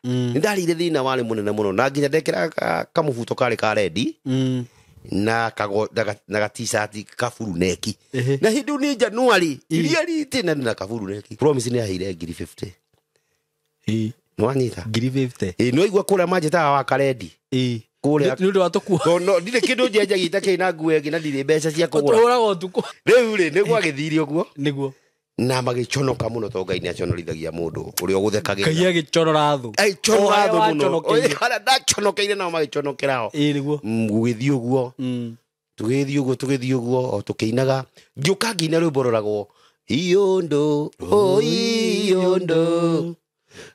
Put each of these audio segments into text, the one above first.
Nĩ ndarĩire thĩna warĩ mũnene mũno na nginya ndekĩra kamũbuto karĩ ka rendi na kago na ga-t-shirt kaburuneki. Na hĩndĩ ĩyo nĩ January iria rĩtĩ na na kaburuneki. Promise nĩ aheire ngiri 50. Nĩwanyita? Ngiri 50. Ĩ, nĩwaigua kũrĩa manjĩtaga wa karendi. Kũrĩa Nĩ ũndũ wa tũkuo. Tondũ no ndirĩ kĩndũ njenjagia itakĩrĩ na nguo ĩngĩ na ndirĩ mbeca cia kũgũra. Ũtũhũraga ũtukũ. Rĩu rĩ, nĩ gwagĩthire ũguo. Nĩguo. Na magĩconoka mũno tondũ Ngai nĩaconorithagia mũndũ ũrĩa ũgũthekagĩrĩra. Ngai agĩconora thũ. Agĩconora thũ O harĩa mũno. waconokeire. Harĩa ndaconokeire nao magĩconokera o. Ĩĩ nĩguo. Gũgĩthiĩ ũguo. Tũgĩthiĩ ũguo, tũgĩthiĩ ũguo, o tũkĩinaga. Ngĩũka ngĩina rwĩmbo rũragwo, Iondo, oh Iondo,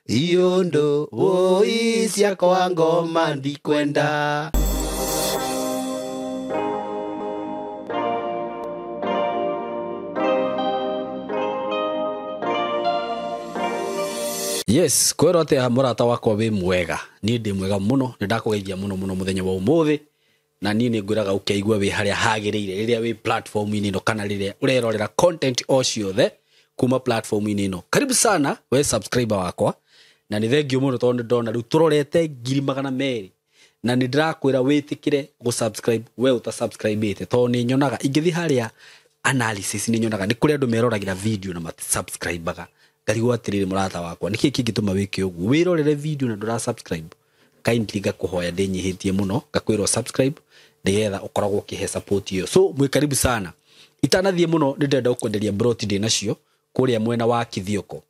Iondo, oh ciakwa ngoma ndikwenda. Yes, kwĩrwo atĩa mũrata wakwa wĩ mwega. Niĩ ndĩ mwega mũno, nĩ ndakũgeithia mũno mũno mũthenya wa ũmũthĩ. Na niĩ nĩ ngwĩraga ũkeigua wĩ harĩa hagĩrĩire rĩrĩa wĩ platform-inĩ ĩno kana rĩrĩa ũrerorera content o ciothe kuma platform-inĩ ĩno. Karibu sana we subscriber wakwa. Na nĩ thengiũ mũno tondũ nĩ ndona rĩu tũrorete ngiri magana merĩ. Na nĩ ndĩrakwĩra wĩtĩkĩre gũ-subscribe we ũta-subscribe-ĩte tondũ nĩ nyonaga ingĩthiĩ harĩa analysis nĩ nyonaga nĩ kũrĩ andũ meroragĩra video na mati-subscribe-aga. Ngarigwo atĩrĩrĩ mũrata wakwa, nĩkĩ kĩngĩtũma wĩke ũguo? Wĩrorere video na ndũra-subscribe. Kindly ngakũhoya ndĩnyihĩtie mũno, ngakwĩra subscribe nĩgetha ũkoragwo ũkĩhe support ĩyo. So mwĩ karibu sana. Itanathiĩ mũno nĩ ndĩrenda gũkwenderia broti ndĩ nacio kũrĩa mwena wa Kithioko.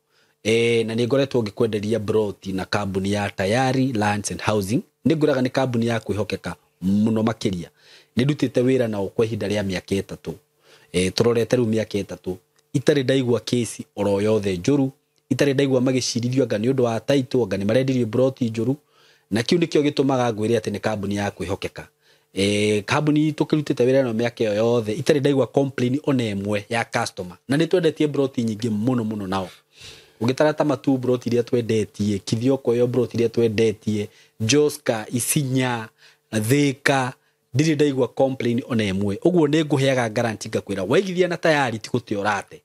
Na nĩ ngoretwo ngĩkwenderia broti na kambuni ya Tayari Lands and Housing. Nĩ ngwĩraga nĩ kambuni ya kwĩhokeka mũno makĩria. Nĩ ndutĩte wĩra nao kwa ihinda rĩa mĩaka 3. Tũrorete rĩu mĩaka 3. Itarĩ ndaigua kesi oro yothe njũru, itarĩ ndaigua magĩcirithio anga nĩ ũndũ wa title, anga nĩ marendirio broti njũru. Na kĩu nĩkĩo gĩtũmaga ngwĩre atĩ nĩ kambuni ya kwĩhokeka. Kambuni tũkĩrutĩte wĩra ĩno mĩaka ĩyo yothe, itarĩ ndaigua complain ona ĩmwe ya customer. Na nĩ twendetie broti nyingĩ mũno mũno nao. Ũngĩtara ta Matu broti iria twendetie, Kithioko ĩyo broti iria twendetie, Joska, Isinya, Thika, ndirĩ ndaigua complain ona ĩmwe. Ũguo nĩ ngũheaga guarantee ngakwĩra waigithia na Tayari ti gũte ũrate.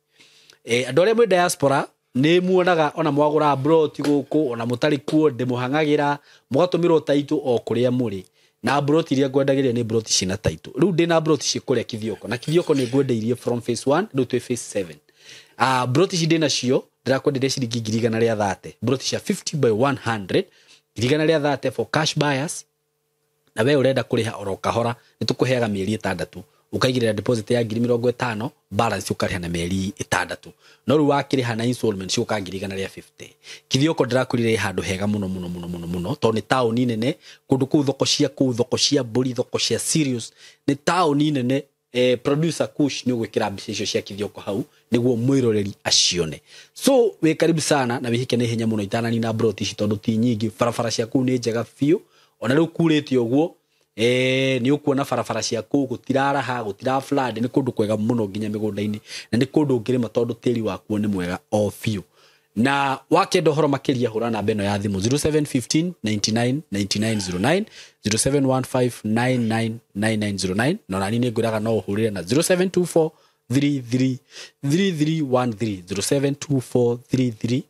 Andũ arĩa mwĩ diaspora nĩ muonaga ona mwagũra broti gũkũ ona mũtarĩ kuo ndĩmũhang'agĩra mũgatũmĩrwo title o kũrĩa mũrĩ. Na broti iria ngwendagĩria nĩ broti ciĩna title. Rĩu ndĩna broti ciĩ kũrĩa Kithioko na Kithioko nĩ ngwendeirie from phase 1 rĩu twĩ phase 7. Broti ici ndĩnacio ndĩrakwenderia ciringi ngiri igana rĩa thate. Broti cia 50 by 100 ngiri igana rĩa thate for cash buyers. Na we ũrenda kũrĩha oro kahora nĩ tũkũheaga mĩeri 6 ũkaigĩrĩra deposit ya ngiri mĩrongo ĩtano balance ũkarĩha na mĩeri 6 no rĩu wakĩrĩha na installment ciũka ngiri igana rĩa 50. Kithioko ndĩrakwĩrire ĩ handũ hega mũno mũno mũno mũno mũno tondũ nĩ taũni nene kũndũ kũu thoko cia kũu thoko cia mbũri thoko cia serious nĩ taũni nene. Producer Kush nĩ ũgwĩkĩra mbica icio cia Kithioko hau nĩguo mwĩroreri acione. So wĩ karibu sana na wĩhĩke na ihenya mũno itananina broti ici tondũ ti nyingĩ. Barabara cia kũu nĩ njega biũ ona rĩu kurĩte ũguo nĩ ũkuona barabara cia kũu gũtiraraha gũtira flood nĩ kũndũ kwega mũno nginya mĩgũnda-inĩ na nĩ kũndũ ũngĩrĩma tondũ tĩri wakuo nĩ mwega o biũ. Na wakĩenda ũhoro makĩria hũra namba ĩno ya thimũ 0715 99 99 09 0715 99 99 09 na nani nĩ ngwĩraga no ũhũrĩre na 0724 33 3313 0724 33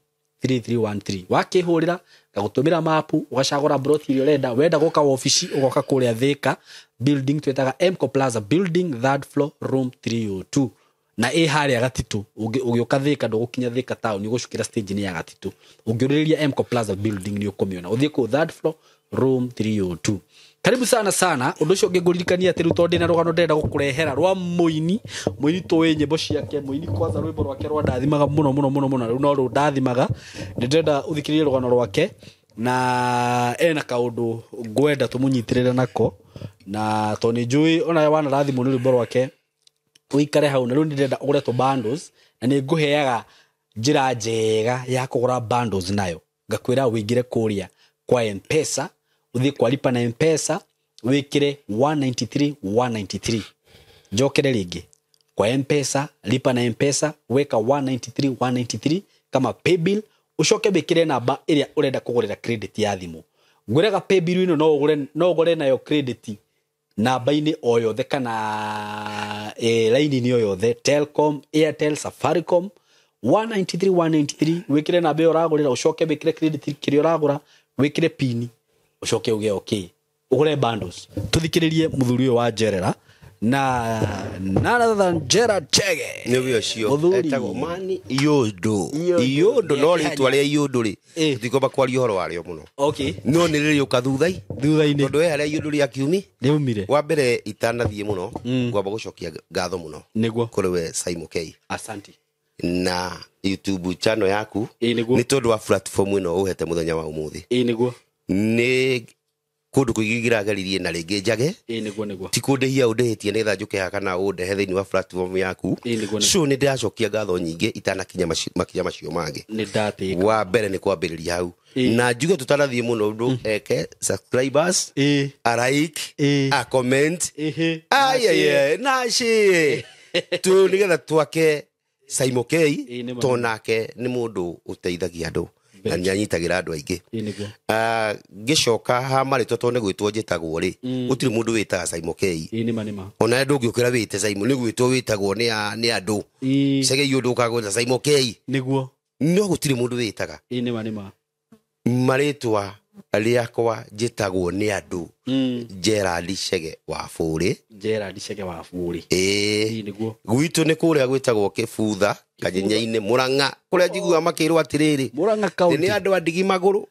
3313. Wakĩhũrĩra ngagũtũmĩra mapu ũgacagũra broti ĩrĩa ũrenda. Wenda gũka wabici ũgoka kũrĩa Thika building twĩtaga Mco Plaza building 3rd floor room 302 na ĩ harĩa Gatitũ. Ũgĩũka Thika ndũgũkinya Thika town ũgũcukĩra stage-inĩ ya Gatitũ. Ũngĩũrĩrĩria Mco Plaza building nĩ ũkũmĩona. Ũthiĩ kũu 3rd floor room 302. Karibu sana sana. Ũndũ ũcio ũngĩ ngũririkania atĩ rĩu tondũ ndĩna rũgano ndĩrenda gũkũrehera rwa mũini. Mũini tũĩ nyĩmbo ciake, mũini kwanza rwĩmbo rwake rwa ndathimaga mũno mũno mũno mũno, rĩu no rũndathimaga. Nĩ ndĩrenda ũthikĩrĩrie rũgano rwake na ena kaũndũ ngwenda tũmũnyitĩrĩre nako na tondũ nĩ njũĩ ona wanarathimwo nĩ rwĩmbo rwake ũikare hau. Na rĩu nĩ ndĩrenda ũgũre tũ bundles na nĩ ngũheaga njĩra njega ya kũgũra bundles nayo. Ngakwĩra ũingĩre kũrĩa kwa M-Pesa, ũthiĩ kwa lipa na M-Pesa wĩkĩre 193 193. Njokere rĩngĩ kwa M-Pesa, lipa na M-Pesa weka 193 193 kama paybill, ũcoke wĩkĩre namba ĩrĩa ũrenda kũgũrĩra credit ya thimũ. Ngwĩraga paybill ĩno no ũgũre nayo credit namba-inĩ o yothe kana line-inĩ o yothe, Telcom, Airtel, Safaricom, 193 193 wĩkĩre namba ĩyo ũragũrĩra, ũcoke wĩkĩre credit kĩrĩa ũragũra, Wĩkĩre pini ũcoke uge okay, ũgũre bundles. Tũthikĩrĩrie mũthuri ũyũ wa Njerera na none other than Gerald Chege. Nĩ ũyũ ũcio Mũthuri. etagwo mani iũndũ. Iũndũ. Iũndũ, no rĩtwa rĩa iũndũ rĩ, Eh. tũtikwamba kwaria ũhoro warĩo mũno, Okay. no nĩ rĩrĩũka thuthai Thutha-inĩ tondũ we harĩa iũndũ rĩa kiumi rĩaumire. Wa mbere itanathiĩ mũno, ngwamba gũcokia ngatho mũno Nĩguo. kũrĩ we Simon K Asante. na YouTube channel yaku, Ĩĩ nĩguo. nĩ tondũ wa platform ĩno ũhete mũthenya wa ũmũthĩ. Ĩĩ nĩguo. Nĩ kũndũ kũingĩ ngĩrageririe na rĩngĩ njage. Ĩĩ nĩguo nĩguo. Ti kũndĩhia ũndĩhĩtie nĩgetha njũke haha kana ũndehe thĩinĩ wa platform yaku. Ĩĩ nĩguo nĩguo. So nĩ ndĩracokia ngatho nyingĩ itanakinya makinya macio mangĩ. Nĩ ndatĩka. Wa mbere nĩ kwambĩrĩria hau, Ĩĩ. na njuge tũtanathiĩ mũno ũndũ eke subscribers, Ĩĩ. a like, Ĩĩ. a comment, Ĩhĩ. ayeye na share tu nĩgetha twake Simon K, Ĩĩ, nĩ ma. to nake nĩ mũndũ ũteithagia andũ na nĩ anyitagĩra andũ aingĩ. Ĩĩ nĩguo. Ah, ngĩcoka ha marĩtwa, tondũ nĩ gwĩtwo njĩtagwo rĩ, gũtirĩ mũndũ wĩtaga Simon K. Ĩĩ nĩ ma nĩ ma. Ona ndũngĩũkĩra wĩte Simon, nĩ gwĩtwo wĩtagwo nĩ andũ. Ĩĩ. Cegei ũndũ ũkagwĩta Simon K, Nĩguo. no gũtirĩ mũndũ wĩtaga. Ĩĩ nĩ ma nĩ ma. Marĩtwa rĩakwa njĩtagwo nĩ andũ Gerald Chege wa Bũrĩ. Gerald Chege wa Bũrĩ. Ĩĩ. Ĩĩ nĩguo. Gwitũ nĩ kũrĩa gwĩtagwo Kĩbutha, Kanyenyainĩ, Mũrang'a, kũrĩa njiguaga makĩrwo atĩrĩrĩ, Mũrang'a atĩ County. nĩ andũ a ndigi magũrũ,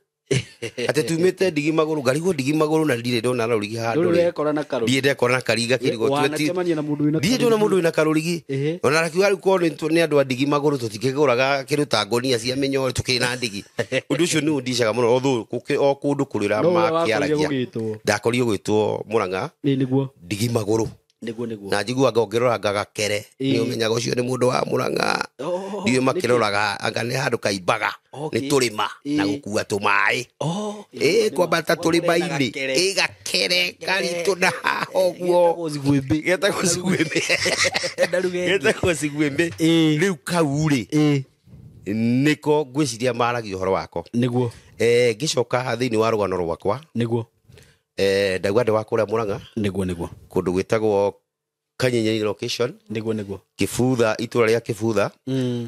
atĩ tumĩte ndigi magũrũ, ngarigwo ndigi magũrũ na ndirĩ ndona rũrigi handũ Ndũrĩ rĩ. ũrekora na karũrigi. Ndirĩ ndekora na kariga kĩrigo. Wanacemania na mũndũ wĩna Ndirĩ ndona mũndũ wĩna karũrigi. Ĩhĩ. Ona rakiuga rĩu korwo nĩ andũ a ndigi magũrũ, tũtikĩgũraga kĩndũ ta ngonia cia mĩnyore tũkĩrĩ na ndigi. Ũndũ ũcio nĩ ũndicaga mũno although o kũndũ kũrĩa No ũrĩa wakorire makĩaragia. gũgĩtwo. Ndakorire gwĩtwo Mũrang'a, Ĩĩ nĩguo. ndigi magũrũ. Nĩguo nĩguo. Na njiguaga ũngĩrora gakere Ĩĩ. nĩ ũmenyaga ũcio nĩ mũndũ wa Mũrang'a. Oh, Ndiũĩ makĩroraga anga nĩ handũ kaimbaga, Okay. nĩ tũrĩma na Ĩĩ. gũkua tũmaĩ. Oh, Ĩĩ, kwambata tũrĩma-inĩ, ĩ gakere karitũ na haha ũguo getagwo ciguĩmbĩ. Getagwo ciguĩmbĩ. Ĩĩ. Rĩu kau rĩ, Ĩĩ. nĩko ngwĩciria maragia ũhoro wako. Nĩguo. Ngĩcoka thĩinĩ wa rũgano rwakwa, Nĩguo. ndauga ndĩ wa kũrĩa Mũrang'a, Nĩguo nĩguo. kũndũ gwĩtagwo Kanyenyenyi location, Nĩguo nĩguo. Kĩbutha, itũra rĩa Kĩbutha,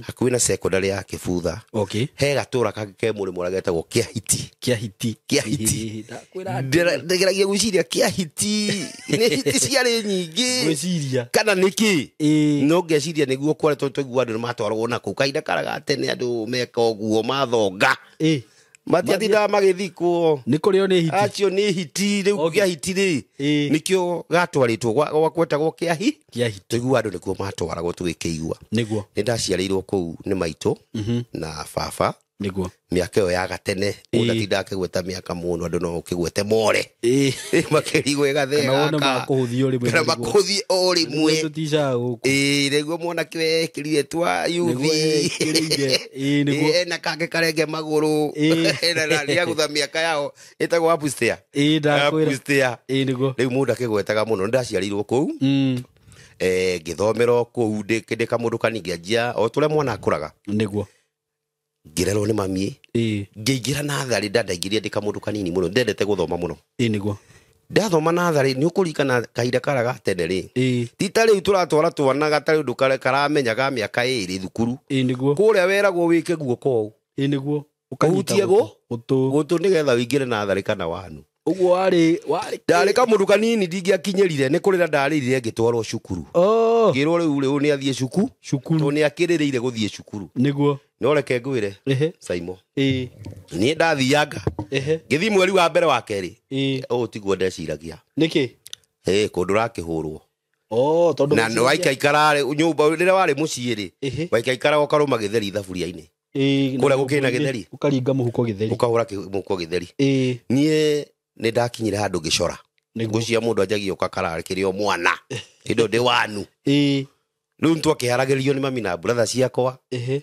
hakuhĩ na secondary ya Kĩbutha. Okay. He gatũra kangĩ ke mũrĩmo ũrĩa getagwo Kĩahiti. Kĩahiti. Kĩahiti. Ndakwĩra Ndĩgeragia gwĩciria Kĩahiti nĩ hiti ciarĩ nyingĩ gwĩciria. kana nĩkĩ, Ĩĩ. no ngeciria nĩguo kware, tondũ twaigua andũ nĩ matwaragwo nakũu kahinda karĩa ga tene, andũ meka ũguo mathonga, Ĩĩ. matiatindaga magĩthikwo. Nĩ kũrĩo nĩ hiti. Acio nĩ hiti rĩu. Okay. Kĩahiti rĩ, Ĩĩ. nĩkĩo gatwarĩtwo gwa gwetagwo Kĩahi. Kĩahiti. Tũigua andũ nĩkuo matwaragwo tũgĩkĩigua. Nĩguo. Nĩ ndaciarĩirwo kũu nĩ maitũ na baba Nĩguo. mĩaka ĩyo ya gatene. Ĩĩ. Mũndũ atindaga akĩgweta mĩaka mũno, andũ no ũkĩgwete more Ĩĩ. makĩrigwo ĩgathee Kana wone gaka. makũhũthia o rĩmwe Kana marigwo. makũhũthie o rĩmwe. Tũticaga gũkũ. Ĩĩ, nĩguo mwanake wekĩrire twa Nĩguo yuthi. ekĩrĩire. Ĩĩ, nĩguo. Ĩĩ, ena kangĩ karenge magũrũ. Ĩĩ. Na nĩagutha mĩaka yao ĩtagwo upstairs. Ĩĩ ndakwĩra. Upstairs. Ĩĩ nĩguo. Rĩu mũndũ akĩgwetaga mũno, nĩ ndaciarĩirwo kũu, ngĩthomera o kũu ndĩ kamũndũ kanini, ngĩanjia o tũrĩa mwana akũraga. Nĩguo. Ngĩrerwo nĩ mami. Ĩĩ. Ngĩingĩra natharĩ, ndandaingĩrire ndĩ kamũndũ kanini mũno, ndendete gũthoma mũno. Ĩĩ nĩguo. Ndathoma natharĩ, nĩ ũkũririkana kahinda karĩa ga tene rĩ, Ĩĩ. ti ta rĩu tũratwara twana gatarĩ ũndũ karamenya ga mĩaka 2 thukuru. Ĩĩ nĩguo. Kũrĩa weragwo wĩke guoko ũũ, Ĩĩ nĩguo. Ũhutie gũ? Gũtũ. Gũtũ, nĩgetha ũingĩre natharĩ kana wanu. Ũguo warĩ Ndarĩ kamũndũ kanini, ndingĩakinyĩrire nĩ kũrĩra ndarĩrire ngĩtwarwo cukuru. Oh. Ngĩrwo rĩu rĩu nĩ athiĩ cukuru, Cukuru. tondũ nĩ akĩrĩrĩire gũthiĩ cukuru. Nĩguo. No reke ngwĩre, Ehe. Saimo, Ĩĩ. niĩ ndathianga Ehe. ngĩthiĩ mweri wa mbere wa kerĩ, Ĩĩ. ũũ tiguo ndeciragia. Nĩkĩ? Ĩĩ, kũndũ ũrakĩhũrwo. Oh, tondũ Na nĩ waikaikara nyũmba rĩrĩa warĩ mũciĩ rĩ, Ehe. waikaikara ũkarũma gĩtheri thaburia-inĩ. Ĩĩ. Kũrĩa gũkĩrĩ na gĩtheri. Ũkaringa mũhuko gĩtheri. Ũkahũra mũhuko gĩtheri. Ĩĩ. Niĩ nĩ ndakinyire handũ ngĩcora. Nĩguo. Ngũcia mũndũ anjagia ũkakara kĩrĩ o mwana hĩndĩ ĩyo ndĩ wanu. Ĩĩ. Rĩu nĩtwakĩharagĩrio nĩ mami na brother ciakwa, Ehe.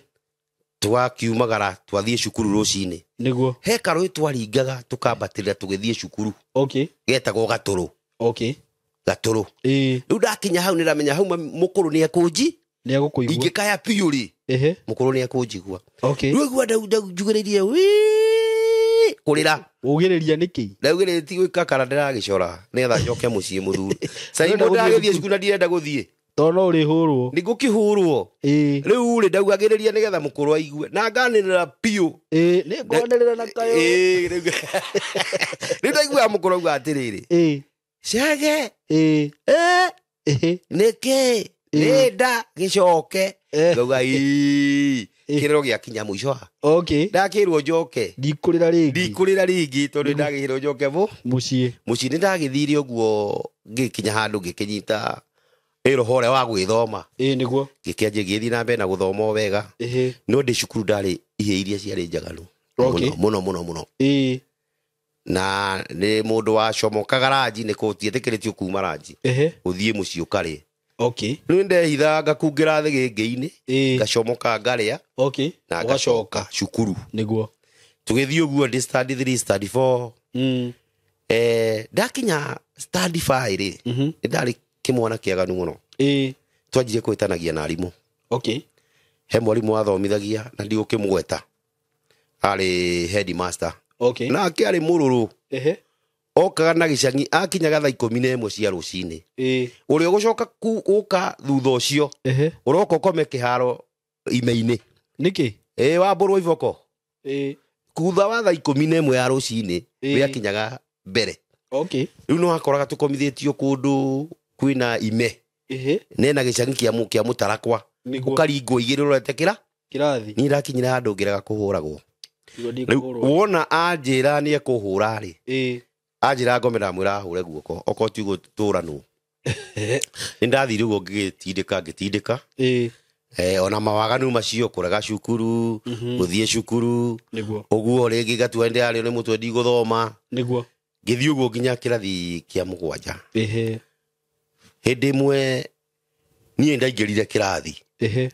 twakiumagara twathiĩ cukuru rũcinĩ. Nĩguo. He karũĩ twaringaga tũkambatĩrĩra tũgĩthiĩ cukuru, Okay. getagwo gatũrũ. Okay. Gatũrũ. Ĩĩ. Rĩu ndakinya hau nĩndamenya hau mũkũrũ nĩ ekũnji Nĩ egũkũigua. ingĩkaya biũ rĩ, Ehe. mũkũrũ nĩ ekũnjigua. Okay. Rĩu igua njugĩrĩirie wii kũrĩra. Ugĩrĩria nĩkĩ? Ndaugĩrĩtie gwĩka kana ndĩragĩcora nĩgetha njoke mũciĩ mũthuri. Saimo Ndũrenda gũthiĩ ndagĩthiĩ cukuru. cukuru na ndirenda gũthiĩ. Tondũ no ũrĩhũrwo. Nĩ ngũkĩhũrwo. Ĩĩ. Rĩu rĩ, ndaugagĩrĩria nĩgetha mũkũrũ aigue na nganĩrĩra biũ. Ĩĩ, nĩ ngwanĩrĩra na kayũ. Ĩĩ, rĩu ndaiguaga mũkũrũ auga atĩrĩrĩ, Ĩĩ. Chege. Ĩĩ. Eh, Ĩhĩ. nĩkĩ Ĩĩ. nĩ nda gĩcoke. Eh. Ngauga ĩĩ. Ĩĩ. Kĩrĩro gĩakinya mũico ha Okay. ndakĩrwo njoke. Ndikũrĩra rĩngĩ. Ndikũrĩra rĩngĩ tondũ ndagĩrwo njoke bũ Mũciĩ. Mũciĩ. Nĩ ndagĩthire ũguo, ngĩkinya handũ ngĩkĩnyita ĩroho ũrĩa wa gwĩthoma. Ĩĩ, nĩguo. Ngĩkĩanjia ngĩthiĩ na mbere na gũthoma o wega. Ĩhĩ. No ndĩ cukuru ndarĩ ihĩ iria ciarĩ njaganu Okay. mũno mũno mũno. Ĩĩ. Na nĩ mũndũ wacomokaga ranji, nĩ kũtiĩtĩkĩrĩtio kuma ranji Ĩhĩ. ũthiĩ mũciĩ ũkarĩe. Okay. Rĩu ndehithaga ngakungĩra thĩgĩngĩ-inĩ, Ĩĩ. ngacomoka ngarĩa Okay. na Ũgacoka. ngacoka cukuru. Nĩguo. Tũgĩthiĩ ũguo ndĩ stand 3, stand 4. Ndakinya stand 5 rĩ, nĩ ndarĩ kĩmwana kĩaganu mũno. Ĩĩ. Twanjirie kũhĩtanagia na arimũ. Okay. He mwarimũ wathomithagia na ndigũkĩmũgweta, arĩ headmaster. Okay. Nake arĩ mũrũrũ. Ĩhĩ. Okaga na gĩcang'i, akinyaga thaa 11 cia rũcinĩ. Ĩĩ. Ũrĩa ũgũcoka gũka thutha ũcio, Ĩhĩ. ũroka ũkome kĩharo ime-inĩ. Nĩkĩ? Ĩĩ, wambũrwo iboko. Ĩĩ. Thutha wa thaa 11 ya rũcinĩ, Ĩĩ. we akinyaga mbere. Okay. Rĩu nĩ wakoraga tũkomithĩtio kũndũ kwĩna ime Ĩhĩ. nena gĩcang'i kĩa mũtarakwa. Nĩguo. Ũkaringwo igĩrĩ ũrorete kĩra Kĩrathi. Niĩ ndakinyire handũ ngĩrega kũhũragwo. Nĩguo Rĩu ndikũhũrwo. wona anjĩra nĩ ekũhũra rĩ, Ĩĩ. anjĩra ngome, ndamwĩra ahũre guoko okorwo ti gũtũranwo. Nĩ ndathire ũguo ngĩgĩtindĩka ngĩtindĩka. Ĩĩ. Ona mawaganu macio, kũrega cukuru, gũthiĩ cukuru, Nĩguo. ũguo rĩngĩ ngatua ndĩrarĩo nĩ mũtwe, ndigũthoma. Nĩguo. Ngĩthiĩ ũguo nginya kĩrathi kĩa 7. Ĩhĩ. Hĩndĩ ĩmwe niĩ ndaingĩrire kĩrathi Ĩhĩ.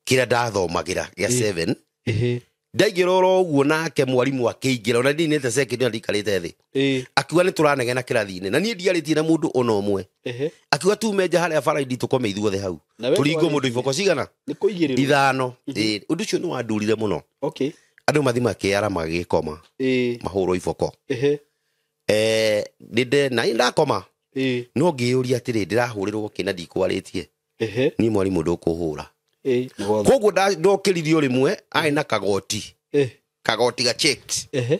kĩrĩa ndathomagĩra gĩa Ĩĩ. 7. Ĩhĩ. Ndaingĩra oro ũguo, nake mwarimũ akĩingĩra, ona ndinĩte second na ndikarĩte thĩ. Ĩĩ. Akiuga nĩ tũranegena kĩrathi-inĩ, na niĩ ndiarĩtie na mũndũ ona ũmwe. Ĩhĩ. Akiuga tume nja harĩa baraindi tũkome ithuothe hau, Na we tũringwo twarĩtie. mũndũ iboko cigana? Nĩ kũigĩrĩrwo. Ithano. Ĩĩ, ũndũ ũcio nĩ wandurire mũno. Okay. Andũ mathi makĩara magĩkoma, Ĩĩ. mahũrwo iboko. Ĩhĩ. Nĩnde na niĩ ndakoma, Ĩĩ. no ngĩyũria atĩrĩ, ndĩrahũrĩrwo kĩ na ndikwarĩtie? Ĩhĩ. Niĩ mwarimũ ndũkũhũra. Ĩĩ. Nĩguo. Koguo ndokĩririe o rĩmwe arĩ na kagoti, Ĩĩ. kagoti ga checked. Ĩhĩ.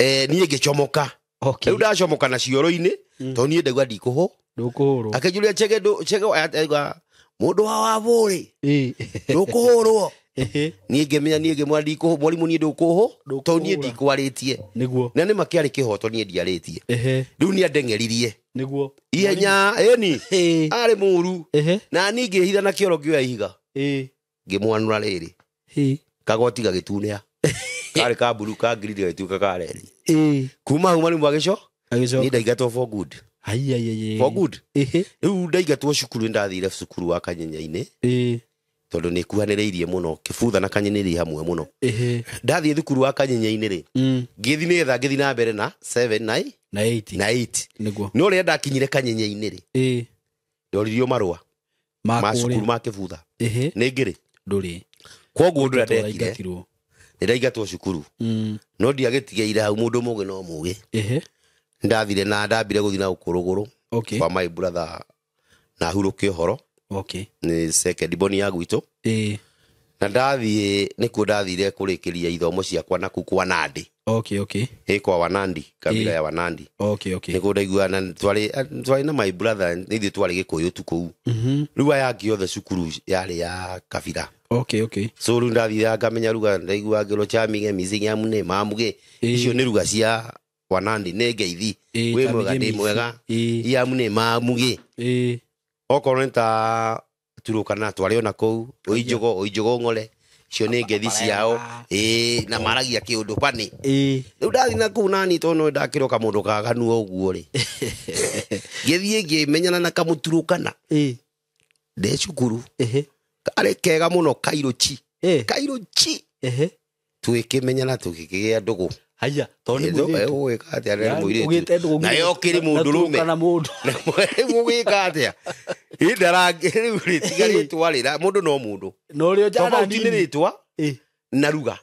Niĩ ngĩcomoka. Okay. Rĩu ndacomoka na cioro-inĩ, tondũ niĩ ndauga ndikũhũ. Ndũkũhũrwo. Akĩnjũria, Chege, Chege, auga mũndũ wa wabũrĩ, Ĩĩ. ndũkũhũrwo. Ĩhĩ. Niĩ ngĩmenya, niĩ ngĩmwĩra ndikũhũ, mwarimũ, niĩ ndũkũhũ, tondũ niĩ Ndũkũhũra. ndikwarĩtie. Nĩguo. Na nĩ makĩarĩ kĩhoto, niĩ ndiarĩtie. Ĩhĩ. Rĩu nĩ andeng'eririe Nĩguo. ihenya ĩni. Ĩĩ. Arĩ mũru. Ĩhĩ. Na niĩ ngĩhitha na kĩoro, ngĩoya ihiga, Ĩĩ. ngĩmwanũra rĩrĩ, Ĩĩ. kagoti gagĩtunĩha, karĩ ka mburu, ka ngiriri, gagĩtuĩka ka reri. Ĩĩ. Kuma hau mwarimũ agĩco Agĩcoka. niĩ ndaingatwo for good. Ai ai ai. For good. Ĩhĩ. Rĩu ndaingatwo cukuru, nĩ ndathire cukuru wa Kanyenya-inĩ, Ĩĩ. tondũ nĩ kuhanĩrĩirie mũno, kĩbutha na Kanyenya hamwe mũno. Ĩhĩ. Ndathiĩ thukuru wa Kanyenya-inĩ rĩ, ngĩthiĩ nĩgetha ngĩthiĩ na mbere na 7 9 Na 8. Na 8. Nĩguo. No rĩrĩa ndakinyire Kanyenya-inĩ rĩ, Ĩĩ. ndoririo marũa ma Ma cukuru kũrĩa. ma kĩbutha. Ĩhĩ. Nĩ ngĩrĩ. Ndũrĩ. Koguo ũndũ ũrĩa ndekire, Tũraingatirwo. nĩ ndaingatwo cukuru, no ndiagĩtigĩire hau, mũndũ mũgĩ no mũgĩ. Ĩhĩ. Ndathire na ndambire gũthiĩ na gũkũ rũgũrũ Okay. kwa my brother na hurũke ũhoro, Okay. nĩ second born ya gwitũ. Ĩĩ. Na ndathiĩ nĩkuo ndathire kũrĩkĩria ithomo ciakwa naku kwa Nandi. Okay, okay. Ĩ, kwa Wanandi, kabila Ĩĩ. ya Wanandi. Okay, okay. Nĩkuo ndaiguaga na twarĩ na my brother, ithuĩ twarĩ Gĩkũyũ tu kũu. Rĩu aya angĩ othe cukuru yarĩ ya kabira. Okay, okay. So rĩu ndathire ngamenya ruga, ndaiguaga ngĩrwo chamige micige amune mamuge. Ĩĩ. Icio nĩ ruga cia Wanandi, nĩ ngeithi. Ĩĩ, Wĩ mwega? chamige Ndĩ mwega. Ĩĩ. Iamune mamuge. Ĩĩ. Okorwo nĩ ta Turukana twarĩ ona kũu, ũinjũgo ũinjũgo ng'ore, icio nĩ ngethi ciao. Ĩĩ, na maragia kĩũndũ bani. Ĩĩ. Rĩu ndathiĩ na kũu nani, tondũ no ndakĩrwo kamũndũ kaganu ũguo rĩ, ngĩthiĩ ngĩmenyana na kamũturukana Ĩĩ. ndĩ cukuru. Ĩhĩ. Karĩ kega mũno, kairũ chi. Ĩĩ. Kairũ chi. Ĩhĩ. Twĩkĩmenyana, tũgĩkĩgĩa ndũgũ. Haya, tondũ nĩ mũirĩtu. Ũgwĩka atĩa na Yaani, mũirĩtu? ũgĩte ndũgũ Na yo kĩrĩ mũndũrũme. Kana mũndũ. Ũgwĩka atĩa? Ĩ, rĩu rĩ, tiga rĩtwa rĩ, mũndũ no mũndũ. Na ũrĩa njana Tofauti nĩ nini. rĩtwa Ĩĩ. na ruga.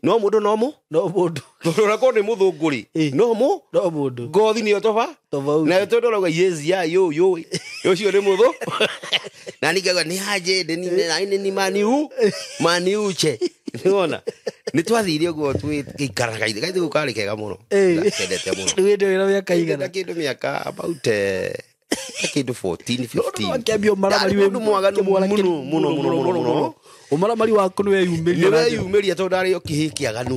No mũndũ no mũ No mũndũ. Tondũ onakorwo nĩ mũthũngũ rĩ, no mũ No mũndũ. Ngothi nĩyo toba Tofauti. Nayo tondũ ũrauga yes ya yo yo ũcio nĩ mũthũ na ningauga nĩ aje nĩ nĩ maniu maniuche nĩwona nĩ twathire ũguo twĩikaraga ithe gaithe karĩ kega mũno. Ndakendete mũno. Rĩu hĩndĩ ĩyo wĩna mĩaka na igana? kĩndũ mĩaka about kĩndũ 14 15. Akĩambia ũmaramari. Ndarĩ mũndũ mwaganu mũno mũno mũno mũno mũno. Ũmaramari waku nĩ weyumĩria. Nĩ weyumĩria tondũ ndarĩ o kĩhĩ kĩaganu.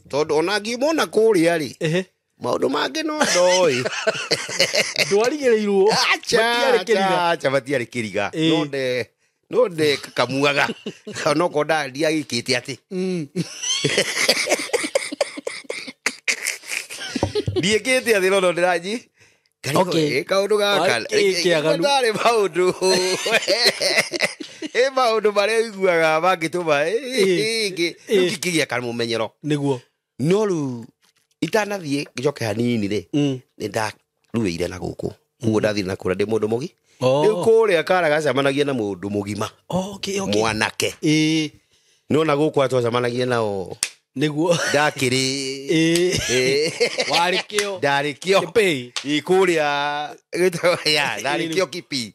Tondũ ona ngimona kũrĩa rĩ, maũndũ mangĩ no ndoĩ. Ndwarigĩrĩirwo. Acha. Matiarĩ kĩriga. Acha, matiarĩ kĩriga. No nde kakamuaga onokorwo ndiagĩkĩte atĩ ndiĩkĩte atĩ no no ndĩranji. Kaũndũ gaka. Warĩ kĩaganu. Ndarĩ maũndũ ĩ maũndũ marĩa ũiguaga mangĩtũma kĩgĩa kamũmenyero. No rĩu itanathiĩ ngĩcoke hanini rĩ, nĩ ndaruĩire na gũkũ ũguo ndathire na kũrĩa ndĩ mũndũ mũgi. Rĩu kũrĩa kara gacemanagia na mũndũ mũgima, mwanake. Nona gũkũ twacemanagia nao ndakĩrĩ. Warĩ kĩo. Ndarĩ kĩo. Kĩpĩ. Ĩ, kũrĩa gĩtagwo- ya ndarĩ kĩo kipi.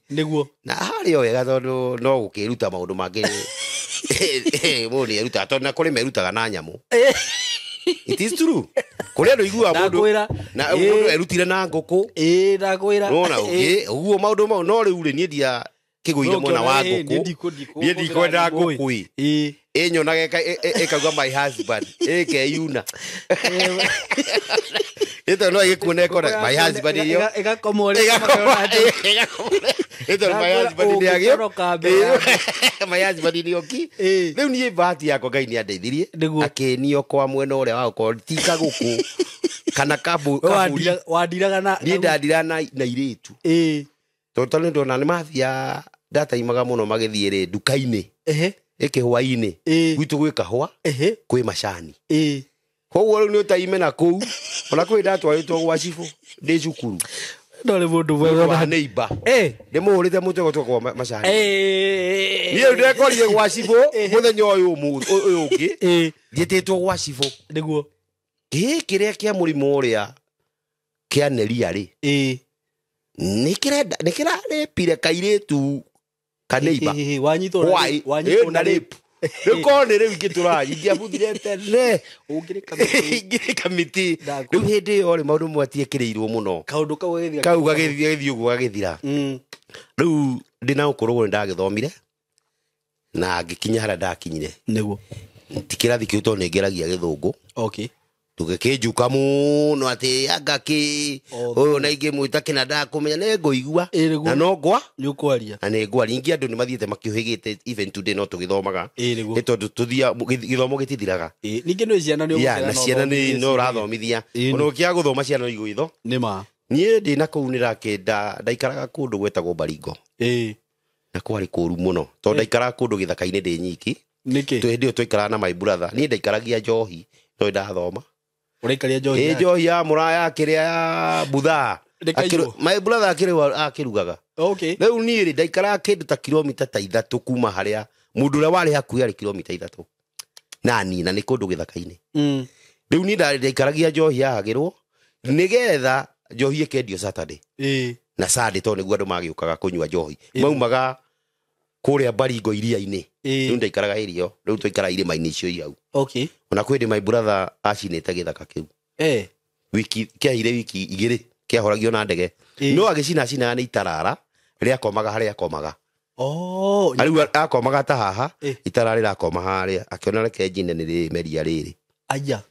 Na harĩ o wega tondũ no gũkĩruta maũndũ mangĩ mũndũ nĩ erutaga tondũ na kũrĩ merutaga na nyamũ. It is true, kũrĩ andũ iguaga mũndũ Ndakwĩra. na mũndũ erutire na ngũkũ. Ndakwĩra. Nona ũngĩ ũguo maũndũ mau no rĩu rĩ niĩ ndia kĩgũire No, mwena wa ũkĩona, ngũkũ. niĩ Niĩ ndikwenda ndikũhũthĩra ngũkũ ngũkũ. ĩ. Ĩnyonaga ĩkauga my husband ĩkeyuna ĩtondũ no ĩgĩkuona ĩkona my husband ĩyo. Ĩgakoma ũrĩa ĩkomaga. Ĩtondũ my husband nĩ agĩo. Ũngĩtoroka mbere ya My husband nĩ oki. Rĩu niĩ bahati yakwa Ngai nĩ andeithirie. Akĩnio kwa mwena ũrĩa wa gũkorwo ti kagũkũ kana We kaburi. Wandiraga na Niĩ ndandira na irĩtu tondũ tondũ ndona nĩ mathia ndataimaga mũno magĩthiĩ rĩ nduka-inĩ ĩkĩhwainĩ gwitũ gwĩ kahũa kwĩ macani. Koguo rĩu nĩ ũtaime na kũu ona kwĩ ndatwarĩtwo gwa cibũ ndĩ cukuru. No nĩ mũndũ mwega. Wa neighbor ndĩmũhũrĩte mũtego twakwa macani. Niĩ rĩu ndekorire gwa cibũ mũthenya ũyũ ũyũ ũngĩ thiĩtĩtwo gwa cibũ. Gĩkĩ kĩrĩa kĩa mũrimũ ũrĩa kĩa neria rĩ nĩ kĩrenda nĩ kĩrarĩpire kairĩtu kaneiba. Wanyitwo Why? wanyitwo Na rape rĩu korwo nĩ rĩu ingĩtũra ingĩabuthire tene. Ũngĩrĩ kamĩtĩ. Ingĩrĩ kamĩtĩ. Ndakwĩra. Rĩu hĩndĩ ĩyo rĩ maũndũ matiekĩrĩirwo mũno. Kaũndũ kau gagĩthira. Kau gagĩthiĩ gagĩthiĩ ũguo gagĩthira. Rĩu ndĩna ũkũrũ ũguo nĩndagĩthomire na ngĩkinya harĩa ndakinyire. Ti kĩrathi kĩu tondũ nĩngeragia gĩthũngũ. Tũgĩkĩnjuka mũno atĩ anga kĩ ũyũ na ingĩmwĩta kĩna ndakũmenya nĩ ngũigua. Na no ngwa Nĩ ũkwaria. Na nĩ ngwaria ingĩ andũ nĩ mathiĩte makĩũhĩgĩte even today no tũgĩthomaga. Nĩguo. Nĩ tondũ tũthia gĩthomo gĩtithiraga. Ningĩ nĩ ciana nĩ Ya ũgũcera na na ciana nĩ ũthomithie no ũrathomithia. Ona ũkĩaga gũthoma ciana no igũgĩtho. Nĩ ma. Niĩ ndĩ na kũu nĩrakĩnda ndaikaraga kũndũ gwetagwo Baringo. Na kwarĩ kũru mũno tondũ ndaikaraga kũndũ gĩthaka-inĩ ndĩ nyiki. Nĩkĩ? Hĩndĩ ĩyo twaikaraga na my brother niĩ ndaikaragia njohi tondũ ndathoma. Ũraikaria njohi Ĩ yake? njohi ya mũraya ya kĩrĩa ya buthaa. Ndĩkaiywo? My brother akĩrugaga. Rĩu niĩ rĩ ndaikaraga kĩndũ ta kilomita ta 3 kuma harĩa mũndũ ũrĩa warĩ hakuhĩ arĩ kilomita 3 na niĩ na nĩ kũndũ gĩthaka-inĩ. Rĩu niĩ ndaikaragia njohi yahagĩrwo nĩgetha njohi ĩkendio Saturday na Sunday tondũ nĩguo andũ magĩũkaga kũnyua njohi maumaga kũrĩa Baringo iria-inĩ. Rĩu ndaikaraga area ĩyo rĩu twaikaraga irĩma-inĩ icio i hau. Ona kwĩ hĩndĩ my brother acinĩte gĩthaka kĩu. Wiki kĩaheire wiki 2 kĩahoragio na ndege. No agĩcina acinaga nĩ itarara rĩakomaga harĩa akomaga. Rĩu akomaga ta haha itarara rĩrakoma harĩa akĩona reke njine nĩ rĩmeria rĩrĩ. Aya.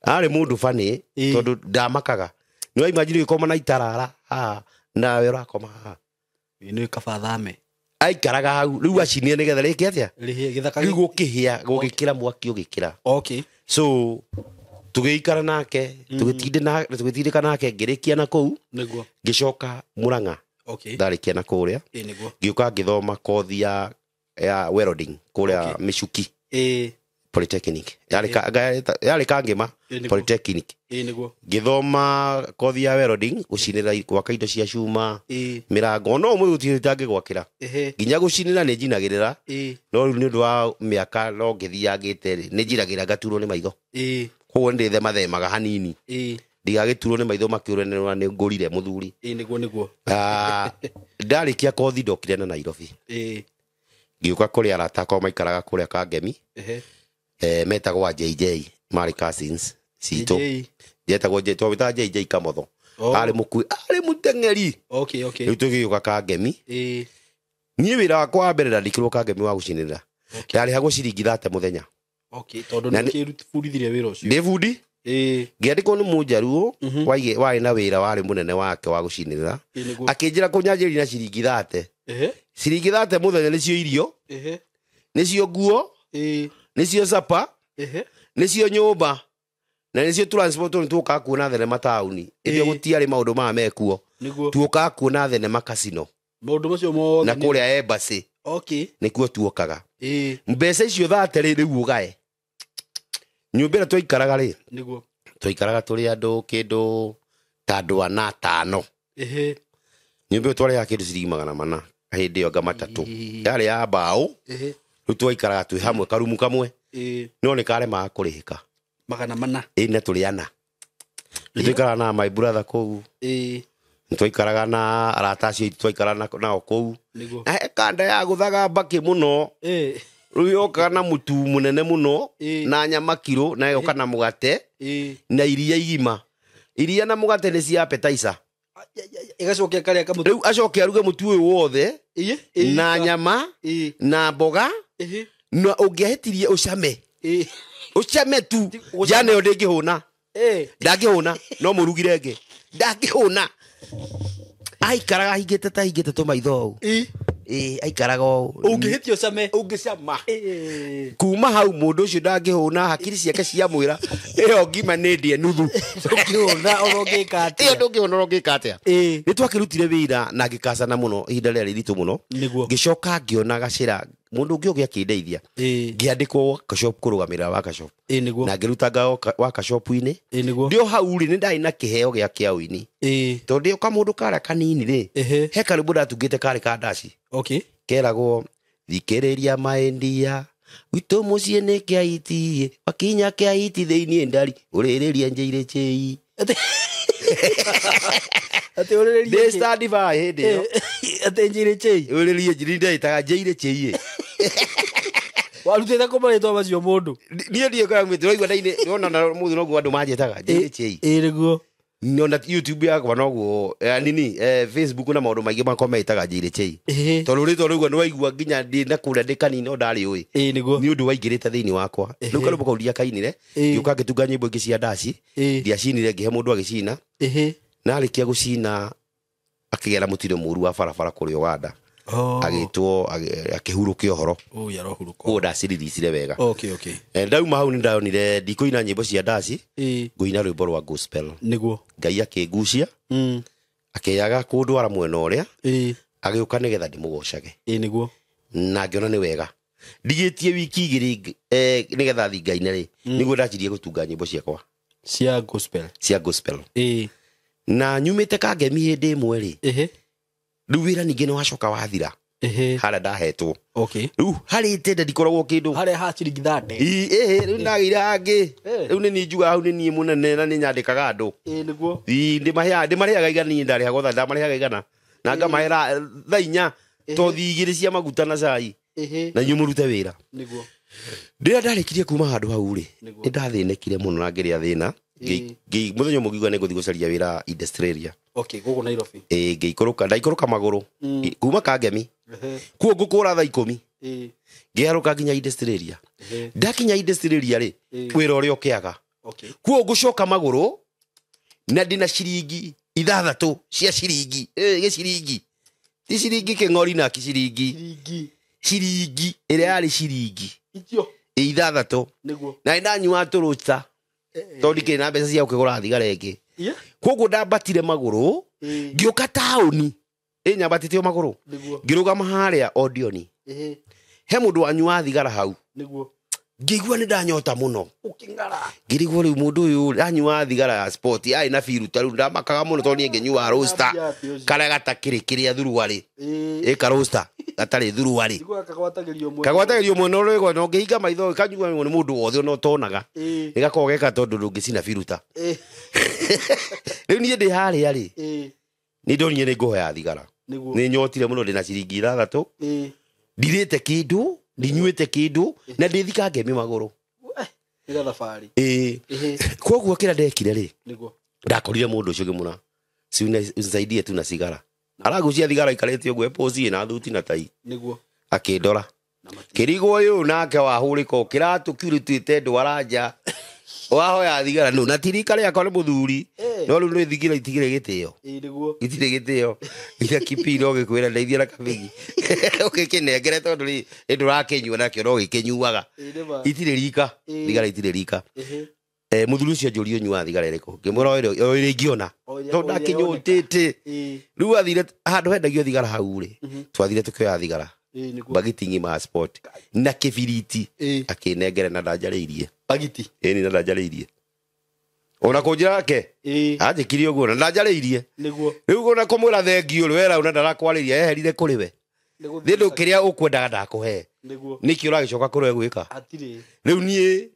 Arĩ mũndũ bani tondũ ndamakaga nĩ wa imagine ũgĩkoma na itarara haha nawe ũrakoma haha. Nĩ kaba thame. Aikaraga hau rĩu acinire nĩgetha rĩke atĩa? Rĩhĩe gĩthaka. Rĩu gũkĩhĩa gũgĩkĩra mwaki ũgĩkĩra. So tũgĩikara nake tũgĩtindĩka nake ngĩrĩkia na kũu. Ngĩcoka Murang'a. Ndarĩkia na kũrĩa. Ngĩũka ngĩthoma kothi ya welding kũrĩa Mĩcuki. Polytechnic yarĩ Kangema Polytechnic. Ngĩthoma kothi ya welding, gũcinĩra, gwaka indo cia cuma, mĩrango, no ũmũthĩ gũtirĩ itangĩgwakĩra, nginya gũcinĩra nĩ njinagĩrĩra, no rĩu nĩ ũndũ wa mĩaka no ngĩthiangĩte rĩ, nĩ njiragĩra ngaturwo nĩ maitho, koguo nĩ ndĩthemathemaga hanini ndigagĩturwo nĩ maitho makĩũre nĩ ngũrire mũthuri. Nĩguo. Ndarĩkia kothi ndokire na Nairobi, ngĩũka kũrĩ arata akwa maikaraga kũrĩa Kangemi, metagwo JJ, marĩ cousins citũ, njetagwo twamwĩtaga JJ Kamotho, arĩ mũkui, arĩ mũteng'eri. Okay. Rĩu tũgĩũka Kangemi. Niĩ wĩra wakwa wa mbere ndandĩkirwo Kangemi wa gũcinĩrĩra, ndarĩhagwo ciringi 30 mũthenya. Okay, tondũ nĩ ũkĩbundithirie wĩra ũcio. Ndĩ bundi. Ngĩandĩkwo nĩ Mũnjaruo warĩ na wĩra warĩ mũnene wake wa gũcinĩrĩra, akĩnjĩra kũnyanjĩri na ciringi 30. Ciringi 30 mũthenya nĩcio irio, nĩcio nguo, nĩcio sapa, nĩcio nyũmba, na nĩcio transport, nĩ tuokaga kuona thenema taũni. Ĩndĩ gũtiarĩ maũndũ maya mekuo, tuokaga kuona thenema casino. Maũndũ macio mothe na kũrĩa embassy. Nĩkuo tuokaga. Mbeca icio 30 rĩ, rĩu ũgae nyũmba ĩrĩa twaikaraga rĩ, twaikaraga tũrĩ andũ kĩndũ ta andũ ana atano. Nyũmba ĩyo twarĩhaga kĩndũ ciringi 400 hĩndĩ ĩyo, anga matatũ, yarĩ ya mbaũ. Rĩu twaikaraga twĩ hamwe karumu kamwe, no nĩ karemaga kũrĩhĩka. 400. Ĩ, na tũrĩ ana. Nĩ twaikaraga na my brother kũu, nĩ twaikaraga na arata acio aitũ, twaikaraga nao kũu. Na he kanda ya gũthaga mbakĩ mũno, rĩu yokaga na mũtu mũnene mũno na nyama kiro, na ĩgoka na mũgate na iria igima. Iria na mũgate nĩ cia appetizer. Ĩgacokia karĩa kamũtu. Rĩu acoke aruge mũtu ũyũ wothe na nyama na mboga, na ũngĩahĩtirie ũcame, ũcame tu jana ĩyo ndĩngĩhũna, ndangĩhũna, no mũrugire ĩngĩ ndangĩhũna. Aikaraga ahingĩte ta ahingĩte tũmaitho ũũ, aikaraga ũũ. Ũngĩhĩtia ũcame. Ũngĩcama. Kuma hau mũndũ ũcio ndangĩhũna, hakiri ciake ciamwĩra ĩyo ngima nĩ ndĩe nuthu. Ndũngĩhũna ona ũngĩka atĩa. Ĩyo ndũngĩhũna ona ũngĩka atĩa. Nĩ twakĩrutire wĩra na ngĩkacana mũno, ihinda rĩarĩ iritũ mũno. Ngĩcoka ngĩona gacĩra, mũndũ ũngĩ ũngĩ akĩndeithia, ngĩandĩkwo workshop, kũrũgamĩrĩra workshop, na ngĩrutanga workshop-inĩ. Ndĩ o hau rĩ, nĩ ndarĩ na kĩheo gĩa kĩa ũini, tondũ ndĩ o kamũndũ karĩa kanini rĩ, he karwĩmbo ndatungĩte karĩ ka ndaci, keragwo thikĩrĩria maendia gwitũ mũciĩ nĩ kĩaiti, wakinya kĩaiti thĩiniĩ ndari ũrĩrĩria njĩirĩ chĩi. Atĩ ũrĩrĩrie. Ndĩ stand by hĩndĩ ĩyo. Atĩ njĩirĩ chĩi. Ũrĩrĩrie njĩrĩ, ndetaga njĩirĩ chĩi. Warutĩte kũ marĩtwa macio mũndũ? Niĩ ndiĩ kũrĩa mwĩtĩ, ũraigua ndainĩ, wona na mũthĩ noguo andũ manjĩtaga njĩirĩ chĩi. Nĩguo. Nona YouTube yakwa noguo, nini, Facebook na maũndũ maingĩ makwa metaga njĩirĩ chĩi, tondũ rĩtwa rĩu nĩ waigua nginya ndĩ na kũrĩa ndĩ kanini no ndarĩ ũĩ. Nĩguo. Nĩ ũndũ waingĩrĩte thĩinĩ wakwa. Rĩu karwĩmbo kau ndiakainire, ngĩũka ngĩtunga nyĩmbo ingĩ cia ndaci, ndiacinire, ngĩhe mũndũ agĩcina. Na arĩkia gũcina akĩgĩa na mũtino mũru wa barabara kũrĩa Ũganda, agĩtwo akĩhurũkia ũhoro. Koguo ndacirithicire wega. Ndauma hau nĩ ndonire ndikũina nyĩmbo cia ndaci, ngũina rwĩmbo rwa gospel. Ngai akĩngucia, akĩaga kũndwara mwena ũrĩa, agĩũka nĩgetha ndĩmũgocage. Na ngĩona nĩ wega ndigĩtie wiki igĩrĩ, nĩgetha thingaine rĩ, nĩguo ndacirie gũtunga nyĩmbo ciakwa cia gospel. Cia gospel. Na nyumĩte Kangemi hĩndĩ ĩmwe rĩ, rĩu wĩra ningĩ nĩ wacoka wathira harĩa ndahetwo. Rĩu harĩ tende ndikoragwo kĩndũ. Harĩa ha ciringi 30. Rĩu ndagĩire hangĩ, rĩu nĩ niĩ njugaga hau nĩ niĩ mũnene na nĩ nyandĩkaga andũ. Nĩguo. Ndĩmarĩhaga igana, niĩ ndarĩhagwo thaa, ndamarĩhaga igana na ngamahera thaa inya, tothi igĩrĩ cia maguta na cai, na inyuĩ mũrute wĩra. Rĩrĩa ndarĩkirie kuma handũ hau rĩ, nĩ ndathĩnĩkire mũno na ngĩrĩa thĩna. Mũthenya ũmwe ngiuga nĩ ngũthiĩ gũcaria wĩra Industrial. Gũkũ Nairobi. Ngĩikũrũka, ndaikũrũka magũrũ kuma Kangemi, kuo ngũkũra thaa 10, ngĩharũka nginya Industrial. Ndakinya Industrial rĩ, wĩra ũrĩa ũkĩaga, kuo ngũcoka magũrũ na ndĩna ciringi 6 cia ciringi, gĩciringi ti ciringi kĩng'ori na ciringi, ciringi ĩrĩa yarĩ ciringi 6, na ndanyua tũrũta tondũ ndikĩrĩ na mbeca cia gũkĩgũra thigara ĩngĩ. Koguo ndambatire magũrũ ngĩũka taũni, nyambatĩte o magũrũ, ngĩrũgama harĩa Odioni, he mũndũ wanyuaga thigara hau. Ngĩigua nĩ ndanyota mũno. Ũkĩng'ara. Ngĩrigwo rĩu mũndũ ũyũ anyuaga thigara ya sport arĩ na biruta rĩu ndamakaga mũno tondũ niĩ ngĩnyuaga roaster karĩa gatakĩrĩ kĩrĩa thuruarĩ. Ĩka roaster gatarĩ thuruarĩ. Kagwatagĩrio mwena. Kagwatagĩrio mwena ũrĩa na ũngĩhinga maitho kanyuagwo nĩ mũndũ wothe ona ũtonaga. Nĩ gakoragwo geka tondũ ndũngĩcina biruta. Rĩu niĩ ndĩ harĩa rĩ, nĩ ndonire nĩ ngũhoya thigara. Nĩ nyotire mũno ndĩna ciringi 6. Ndirĩte kĩndũ, ndinyuĩte kĩndũ na ndĩthika ngemi magũrũ. Nĩ gathabarĩ. Ĩĩ. Koguo kĩrĩa ndekire rĩ, Nĩguo. ndakorire mũndũ ũcio ngĩmwĩra, si unisaidie tu na sigara. Aragucia thigara aikarĩte ũguo epoci na thuti na tai. Nĩguo. Akĩndora. Kĩrigwo ũyũ nake wahũrĩka kĩratũ kiurĩtĩte ndwara nja. Wahoya thigara nũ na tirika rĩakwa nĩ mũthuri. No rĩu nĩ thigara itigire gĩtĩo. Nĩguo. Itirĩ gĩtĩo. Ira kipi no gĩkwĩra ndeithia na kabigi. Ũgĩkĩnengere tondũ rĩ nĩ ndũrakĩnyua nakĩo no gĩkĩnyuaga. Itirĩ rika. Thigara itirĩ rika. Mũthuri ũcio anjũria ũnyuaga thigara ĩrĩkũ. Ngĩmwĩra o ĩrĩa ingĩona. Tondũ ndakĩnyũtĩte. Rĩu athire handũ hendagio thigara hau rĩ. Twathire tũkĩoya thigara. Bagiti ng'ima ya sport na kĩbiriti akĩnengere na ndanjarĩirie. Bagiti. Ĩni na ndanjarĩirie. Ona kũnjĩra ke anjĩkire ũguo na ndanjarĩirie. Nĩguo. Rĩu ona kũmwĩra thengiũ rĩ wera una ndarakwarĩria eherire kũrĩ we. Thĩndũ kĩrĩa ũkwendaga ndakũhe. Nĩguo. Nĩkĩ ũragĩcoka kũrĩ we gwĩka? Hatirĩ. Rĩu niĩ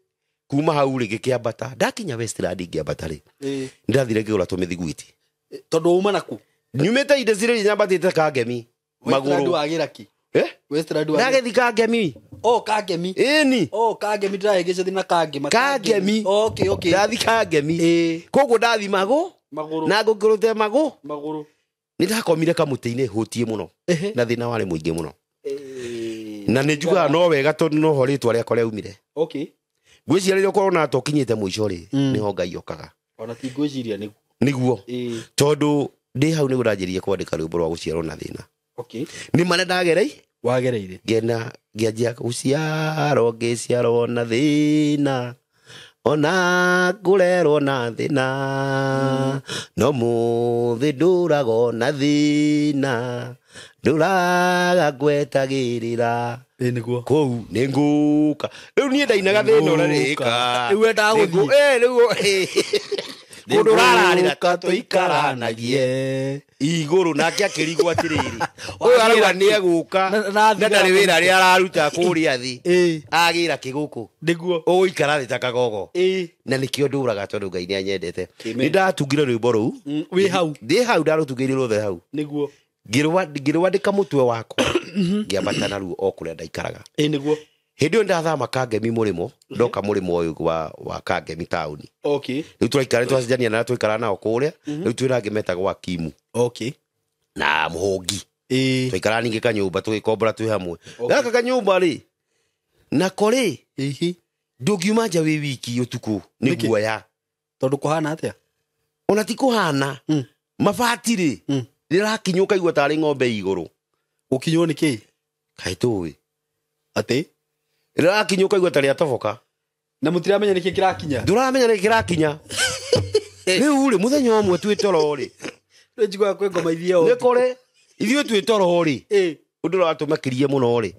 kuma hau rĩ ngĩkĩambata ndakinya Westland ngĩambata rĩ. Nĩndathire ngĩgũra tũmĩthiguiti. Tondũ uma naku? Nyumĩte industry nyambatĩte Kangemi magũrũ. Wagĩra kĩ? Westland wagĩra. Ndagĩthiĩ Kangemi. Oh, Kangemi. Ĩni. Oh, Kangemi ndĩrahĩngĩcithia na Kangema. Kangemi. Okay, okay. Ndathi Kangemi. Koguo ndathi magũ. Magũrũ. Na ngũkĩrũte magũ. Magũrũ. Nĩ ndakomire kamũtĩ-inĩ hũtiĩ mũno. Na thĩna warĩ mũingĩ mũno. Na nĩ njugaga no wega tondũ noho rĩtwa rĩakwa rĩaumire. Okay. Ngwĩciria rĩrĩa ũkorwo na tokinyĩte mũico rĩ, nĩho Ngai okaga. Ona ti ngwĩciria nĩguo. Nĩguo. Tondũ ndĩ hau nĩguo ndanjĩrĩirie kwandĩka rwĩmbo rwa gũciarwo na thĩna. Okay. Nĩ marĩa ndagerei? Wagereire. Ngena ngĩanjia gũciarwo ngĩciarwo na thĩna. Ona ngũrerwo na thĩna. No mũthĩ ndũragwo na thĩna. Ndũraga ngwetagĩrĩra. Nĩguo. Kũu nĩ ngũka. Rĩu niĩ ndainaga thĩna ũrĩa rĩka. Rĩu wendaga gũthiĩ. Rĩu kũndũ ũrararĩra tũikaranagie igũrũ nake akĩrigwo atĩrĩrĩ. Ũyũ arauga nĩ egũka na ndarĩ wĩra arĩa araruta kũrĩa thĩ. Agĩra kĩgũkũ. Nĩguo. Ũgũikara thĩ ta kagogo. Na nĩkĩo ndũraga tondũ Ngai nĩ anyendete. Nĩ ndatungire rwĩmbo rũu. Wĩ hau. Ndĩ hau ndarũtungĩire ruothe hau. Nĩguo. Ngĩrwandĩka mũtwe wakwa. Ngĩambata naruo o kũrĩa ndaikaraga. Nĩguo. Hĩndĩ ĩyo ndathama Kangemi mũrĩmo, ndoka mũrĩmo ũyũ wa Kangemi taũni. Okay. Rĩu tũraikara twacenjania na twaikara nao kũrĩa, rĩu twĩna angĩ metagwo Akimu. Okay. Na Mũhũngi. Twaikara ningĩ kanyũmba tũgĩkombora twĩ hamwe. Gaka kanyũmba rĩ, nako rĩ, ndũngiuma nja wĩ wiki ũtukũ nĩ guoya. Tondũ kũhana atĩa? Ona ti kũhana. Mabati rĩ, rĩrakinywo ũkaigua tarĩ ng'ombe igũrũ. Gũkinywo nĩ kĩĩ? Kaĩ tũĩ. Atĩ? Rĩrakinywo ũkaigua ta rĩatoboka. Na mũtiramenya nĩkĩ kĩrakinya? Ndũramenya nĩkĩ kĩrakinya. Rĩu rĩ, mũthenya ũmwe twĩ toro rĩ. Nĩ njiguaga kwĩ ngoma ithiĩ o. Nĩ kũrĩ. Ithuĩ twĩ toro rĩ. Ũndũ ũrĩa watũmakirie mũno rĩ.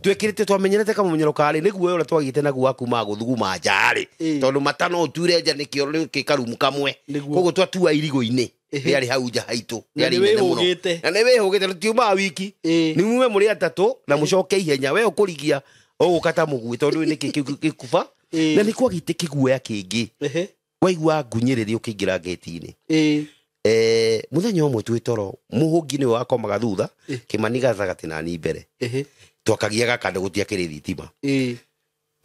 Twekĩrĩte twamenyerete kamũmenyero karĩ nĩguo ũrĩa twagĩte naguo wa kuma gũthuguma nja rĩ. Tondũ mata no ũture nja nĩkĩo rĩ karumu kamwe. Koguo twatua irigũ-inĩ. Rĩarĩ hau nja haitũ. Na Rĩarĩ inene mũno. nĩwĩhũgĩte. Na nĩwĩhũgĩte, tũtiumaga wiki. Nĩ mume mũrĩ atatũ na mũcoke ihenya. We ũkũrigia ũgũka ta mũguĩ tondũ nĩkĩ kĩu gĩkuba. Na nĩ kwagĩte kĩguoya kĩngĩ. Waigua ngunyĩrĩria ũkĩingĩra ngĩti-inĩ. Mũthenya ũmwe twĩ toro, mũhũngi nĩwe wakomaga thutha, Kĩmani gatagatĩ na niĩ mbere. Twakagiaga kando gũtiakĩrĩ thitima.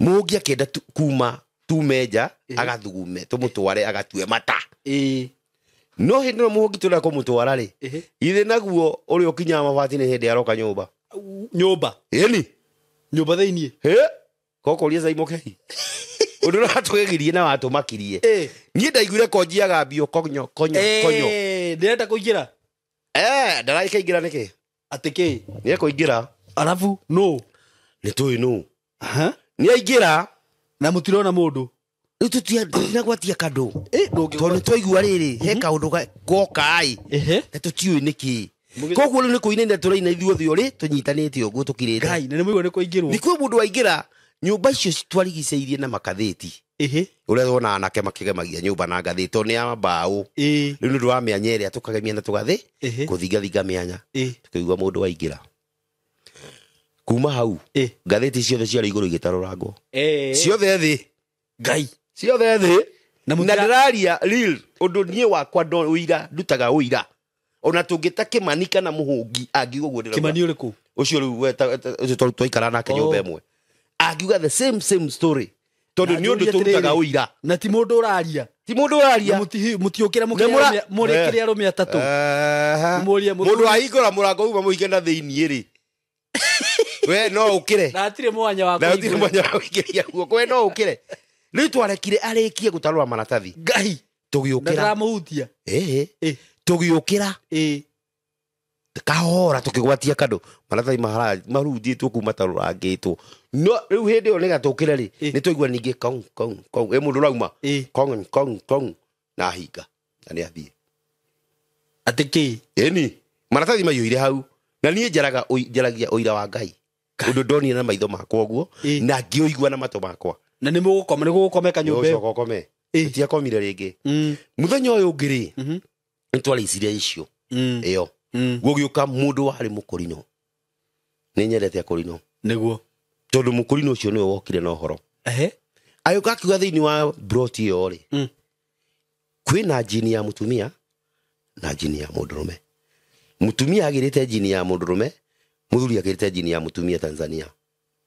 Mũhũngi akĩenda kuma tume nja, agathugume, tũmũtware agatue mata. No hĩndĩ ĩno mũhũngi tũrenda kũmũtwara rĩ, ithe naguo ũrĩa ũkinyaga mabati nĩ hĩndĩ aroka nyũmba. Nyũmba? Ĩni. Nyũmba thĩiniĩ? Hĩ? Kokũria Saimokei. Ũndũ ũrĩa watũgegirie na watũmakirie. Niĩ ndaiguire konji agambio konyo, konyo, konyo. Ndĩrenda kũingĩra? Ndarakaingĩra nĩkĩ? Atĩ kĩ? Nĩ ekũingĩra. Arabu, nũ? Nĩ tũĩ nũ. Nĩ aingĩra. Na mũtirona mũndũ? Rĩu tũtinagwatia kandũ. Tondũ nĩ twaigua rĩrĩ, he kaũndũ goka-ĩ. Na tũtiũĩ nĩkĩ. Koguo rĩu nĩ kũinaina tũraina ithuothe ũrĩ, tũnyitanĩte ũguo tũkirĩte. Ngai, na nĩ mũigua nĩ kũingĩrwo. Nĩ kwĩ mũndũ waingĩra, Nyũmba icio twarigicĩirie na makathĩti. Ĩhĩ. Ũrĩa wona anake makĩgemagia nyũmba na ngathĩti tondũ nĩ ya mbaũ. Ĩĩ. Rĩu nĩ ũndũ wa mĩanya ĩrĩa tũkagemia na tũgathĩ Ĩhĩ. kũthingathinga mĩanya. Ĩĩ. Tũkĩigua mũndũ waingĩra kuma hau. Ĩĩ. Ngathĩti ciothe ciarĩ igũrũ igĩtarũrangwo. Eh. Ciothe thĩ. Ngai. Ciothe thĩ. Na Na mũtira- ndĩraria real ũndũ niĩ wakwa ndo ũira ndutaga ũira ona tũngĩta Kĩmani kana Mũhũngi angiuga ũguo ndĩrauga. Kĩmani ũrĩkũ? Ũcio rĩu ũcio twaikara nake Oh. nyũmba ĩmwe angiuga the same same story tondũ Na nĩ ũndũ njũrie tũrutaga atĩrĩrĩ, ũira. Na ti mũndũ ũraria. Ti mũndũ ũraria. Mũtiũkĩra Nĩ mũra- mũrĩkĩre arũme atatũ. Aha. Mũrie mũthuri- Mũndũ ahingũra mũrango uma mũige na thĩiniĩ rĩ, we no ũkĩre. Na hatirĩ mwanya wa Na gũtirĩ kũingĩra. mwanya wa kũingĩria guoko, we no ũkĩre. Rĩu twarekire arĩkie gũtarũra maratathi. Ngai. Na Tũgĩũkĩra. ndĩramũhutia. Ĩĩ. Ĩ. Tũgĩũkĩra. Ĩ. Kahora tũkĩgwatia kandũ maratathi marunjĩtwo kuma tarũrangĩtwo no rĩu hĩndĩ ĩyo nĩgetha tũkĩre rĩ, Ĩ. nĩ twaigua ningĩ kong kong kong ĩ mũndũ ũrauma. Ĩ. Kong kong kong na ahinga na nĩ athiĩ. Atĩ kĩ? Ĩni maratathi maiyũire hau na niĩ njaragia ũira wa Ngai ũndũ ndonire na maitho makwa ũguo Ĩ. na ngĩũigua na matũ makwa. Na nĩ mũgũkoma nĩ gũgũkomeka nyũmba ĩyo. Ũcoka ũkome. Ĩ. Tũtiakomire rĩngĩ. Mm. Mũthenya ũyũ ũngĩ rĩ, Mhm. nĩ twarĩcirie icio Mm. ĩyo. Gũgĩũka mũndũ warĩ mũkũrinũ. Nĩ nyendete akũrinũ. Nĩguo. Tondũ mũkũrinũ ũcio nĩwe wokire na ũhoro. Ehe. Agĩũka akiuga thĩinĩ wa broti ĩyo rĩ, kwĩna njini ya mũtumia na njini ya mũndũrũme. Mũtumia agĩrĩte njini ya mũndũrũme, mũthuri agĩrĩte njini ya mũtumia Tanzania.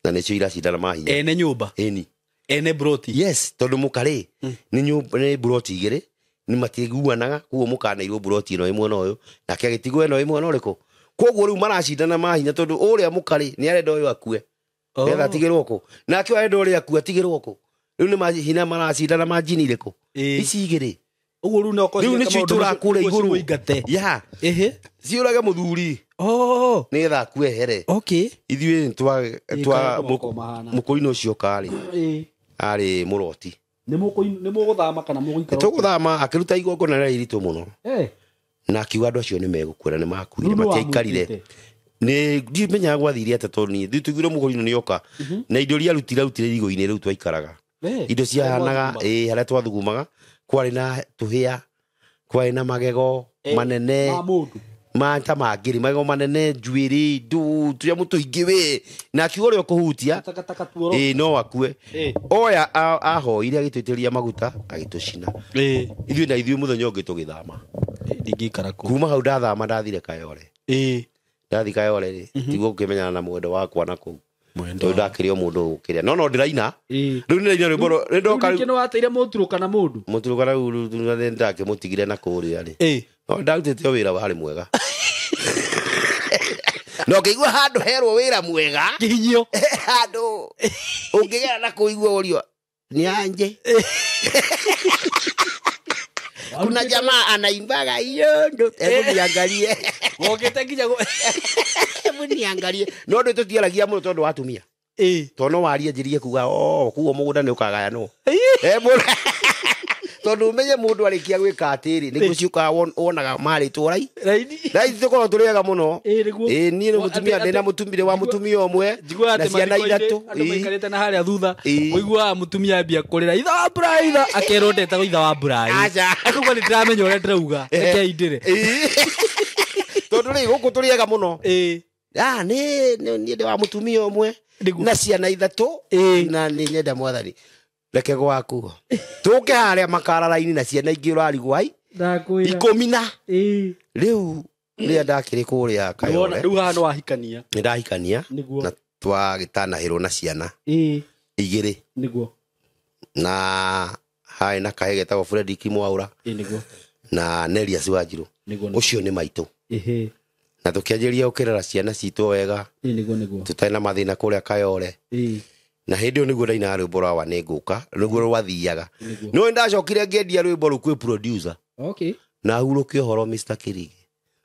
Na nĩcio iracindana mahinya. Ene nyũmba. Ĩni. Ene broti. Yes, tondũ mũka rĩ, nĩ nyũmba nĩ broti igĩrĩ, nĩ matiguanaga, koguo mũkaneirwo broti ĩno ĩ mwena ũyũ, nake agĩtigwo ĩno ĩ mwena ũrĩkũ. Koguo rĩu maracindana mahinya tondũ ũrĩa mũka rĩ, nĩ arenda ũyũ akue. Oh. Nĩgetha atigĩrwo kũ. Nake ũyũ arenda ũrĩa akue atigĩrwo kũ. Rĩu nĩ mahina maracindana ma njini irĩkũ? Ĩ. Ici igĩrĩ. Ũguo rĩu no Rĩu nĩcio itũraga kũrĩa igũrũ. Ingate. Ya, Ehe. ciũrage mũthuri Oh. nĩgetha akue ehere. Okay. Ithuĩ twa twa Ĩ, kaũndũ gakwa mahana. mũkũrinũ ũcio karĩ Ĩ. arĩ mũroti. Nĩ mũgũthama kana mũgũikara? Tũgũthama akĩruta igongona rĩarĩ iritũ mũno. Eh. Na akiuga andũ acio nĩ megũkua na nĩ makuire Rĩu nĩ matiaikarire. wamwĩtĩte? Nĩ ndimenyaga gwathire atĩa tondũ niĩ ithuĩ tũiguire mũkũrinũ nĩ oka na indo iria arutire arutire irigũ-inĩ rĩu twaikaraga. Eh. Indo ciahanaga ĩ harĩa twathugumaga kwarĩ na tũhĩa, kwarĩ na magego Eh, manene Ma mũndũ. ma ta mangĩrĩ magego manene njuĩrĩ ndũ tũnyamũ tũingĩ we na akiuga ũrĩa ũkũhutia Takataka tuoro. ĩ no akue. Ĩ. Oya ahoire agĩtũitĩrĩria maguta agĩtũcina. Ĩ. Ithuĩ na ithuĩ mũthenya ũngĩ tũgĩthama. Ndingĩikara kũu. Kuma hau ndathama ndathire Kayore. Ĩ. Ndathi Kayore rĩ, tiguo gũkĩmenyana na mwendo wakwa na kũu. Mwendo. Tondũ ndakĩrĩ o mũndũ gũkĩrĩa. No no ndĩraina. Ĩ. Rĩu nĩndĩraina rwĩmbo Rĩu nĩndoka ningĩ rĩu. nĩ wateire mũturũ kana mũndũ? Mũturũ kana rĩu nĩndakĩmũtigire na kũrĩa rĩ. Ĩ. No ndarutĩte o wĩra warĩ mwega. Na ũkĩigua handũ herwo wĩra mwega. Kĩhinyio. Handũ ũngĩgera na kũigua ũrio ni anje. Kuna jamaa anaimbaga hiyo ndo hebu niangalie. Wokĩte nginya Hebu niangalie. No ndũ tũtiaragia mũno tondũ wa atumia. Ĩ. Tondũ no warie njirie kuga oh kuo mũgũnda nĩ ũkagayanwo. Eh tondũ ũmenye mũndũ arĩkia gwĩka atĩrĩ nĩguo ciũkaga wonaga marĩtwo rai. Raini. Rai tũkorwo tũrĩ ega mũno. Ĩ nĩguo. Ĩ niĩ nĩ mũtumia ndĩ na mũtumia wa mũtumia ũmwe Njiguaga na atĩ ciana mathiko-inĩ ithatũ. andũ Ĩ. maikarĩte na harĩa thutha Ĩ. ũiguaga mũtumia ambia kũrĩra itha wa Mburai itha akerwo ndetagwo itha wa Mburai. Aca. Akauga nĩ ndĩramenya ũrĩa ndĩrauga reke indĩre. Ĩ. Tondũ rĩ gũkũ tũrĩ ega mũno. Ĩ. Ah nĩ niĩ ndĩ wa mũtumia ũmwe Nĩguo. na ciana ithatũ Ĩ. na nĩ nyenda mwathani reke gwaku tũke harĩa makarara-inĩ na ciana ingĩ ũrarigwo ai Ndakwĩra. ikũmi na Ĩ. rĩu rĩrĩa ndakĩrĩ kũrĩa Nĩwona Kayore rĩu haha nĩ wahikania. nĩ ndahikania Nĩguo. na twagĩtanahĩrwo na ciana Ĩ. igĩrĩ Nĩguo. na harĩ na kahĩ getagwo Fredrick Mwaura Ĩ nĩguo. na Nelius Wanjirũ Nĩguo. ũcio nĩ maitũ Ĩhĩ. na tũkĩanjĩrĩria gũkĩrera ciana citũ wega Ĩ nĩguo nĩguo. tũtarĩ na mathĩna kũrĩa Kayore Ĩ. na hĩndĩ ĩyo nĩguo ndainaga rwĩmbo rwa nĩ ngũka nĩguo rwathiaga Nĩguo. no nĩndacokire ngĩendia rwĩmbo rũu kwĩ producer Okay. na ahurũke ũhoro Mr Kirige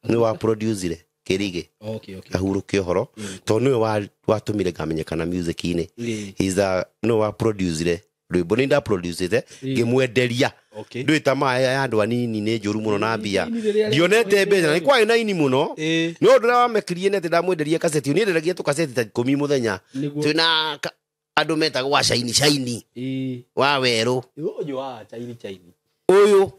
nĩ wa producire Kirige Okay, okay. ahurũke ũhoro tondũ nĩwe watũmire ngamenyekana music-inĩ. Ĩ. He's a nĩwe wa producire rwĩmbo nĩ ndaproducĩte ngĩmwenderia. Okay. Ndũĩ tamaa ya andũ anini nĩ njũru mũno na mbia Ini rĩrĩa ndionete mbeca na nĩ kwarĩ na ini mũno. Ĩ. No ũndũ ũrĩa wamekirie nĩ atĩ ndamwenderia kaseti niĩ nderagia tũkaseti ta ikũmi mũthenya Nĩguo. twĩna Andũ metagwo wa Shaini Shaini wa werũ. Ũyũ wa Chaini Chaini. Ũyũ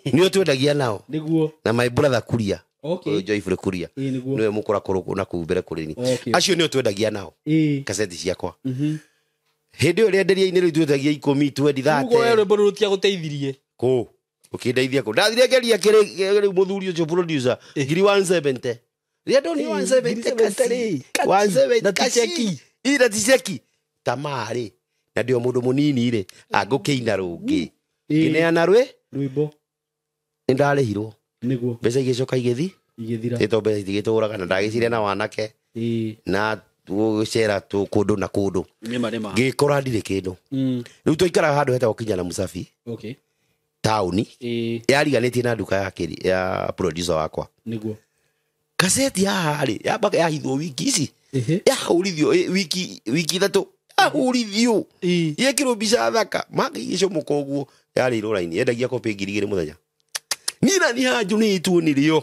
nĩo twendagia nao. Nĩguo. Na my brother Kuria. Okay. Ũyũ Joyful Kuria. Nĩguo. Nĩwe mũkũra kũrũ na kũu mbere kũrĩ ni. Okay. Acio nĩo twendagia nao. Kaseti ciakwa. Hĩndĩ ĩyo rĩenderia-inĩ rĩu twendagia 10 20 Uguo we 30. rwĩmbo rũrũ rũtiagũteithirie. Kũ? Ũkĩndeithia kũ? Ndathire ngeria kĩrĩ rĩu mũthuri ũcio producer ngiri 170. Rĩrĩa ndonire 170 kasi. 170 170 Na ti kasi. cheki. Ĩ, na ti cheki. Tamaa rĩ na ndĩ o mũndũ mũnini rĩ angũkĩina rũngĩ ngĩneana rwĩ Rwĩmbo. nĩ ndarĩhirwo Nĩguo. mbeca igĩcoka igĩthi Igĩthira. ĩto mbeca itigĩtũraga na ndagĩcire na wanake na gũcera kũndũ na kũndũ Nĩma nĩma. ngĩkora ndirĩ kĩndũ rĩu twaikaraga handũ hetagwo Kinya na Musafi Okay. taũni yariganĩtie na nduka ya ya producer wakwa. Nĩguo. Kaseti haha rĩ yambaga yahithwo wiki ici yahũrithio wiki wiki ithatũ yahũrithio yekĩrwo mbica thaka mangĩigĩcomũka ũguo yarĩ irũra-inĩ yendagia kopi 2,000 mũthenya niĩ na niĩ hanjũnĩtwo nĩrĩo.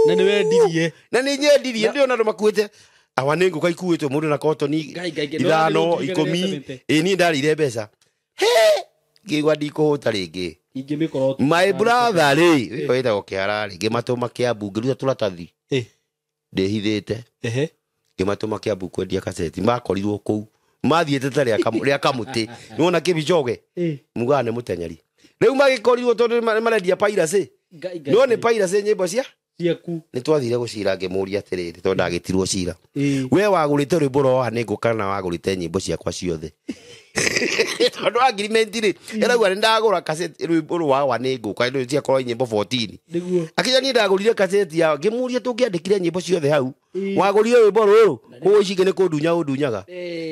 Na nĩ wendirie. Na nĩ nyendirie ndĩona andũ makuĩte awa nĩ ngũka ikuĩtwo mũndũ na kotoni Ngai, Ngai, Ngai, ithano nĩ ũrarĩ ikũmi 70. ĩ niĩ ndarĩire mbeca he ngĩigua ndikũhũta rĩngĩ. Ingĩmĩkorwo. My brother rĩ ũyũ wĩtagwo Kĩara rĩ ngĩmatũma Kĩambu ngĩruta tũratathi ndĩhithĩte ngĩmatũma Kĩambu kwendia kaseti makorirwo kũu mathiĩte ta rĩa kamũtĩ nĩwona Kĩbichoge mugaga nĩ mũteng'eri rĩu magĩkorirwo tondũ nĩ marendia piracy Ngai, Ngai, no nĩ piracy nyĩmbo cia ciaku. nĩ twathire gũcira ngĩmũria atĩrĩrĩ tondũ ndagĩtirwo cira we wagũrĩte rwĩmbo rwa wa nĩ ngũka na wagũrĩte nyĩmbo ciakwa ciothe tondũ agreement rĩ ĩrauga nĩ ndagũra kaseti rwĩmbo rwa wa nĩ ngũka rĩu ciakorwo nyĩmbo 14. Nĩguo. Akĩnja niĩ ndagũrire kaseti yao ngĩmũria tũngĩandĩkire nyĩmbo ciothe hau wagũrire rwĩmbo rũrũ kũu ici ingĩ nĩ kũndunya ũndunyaga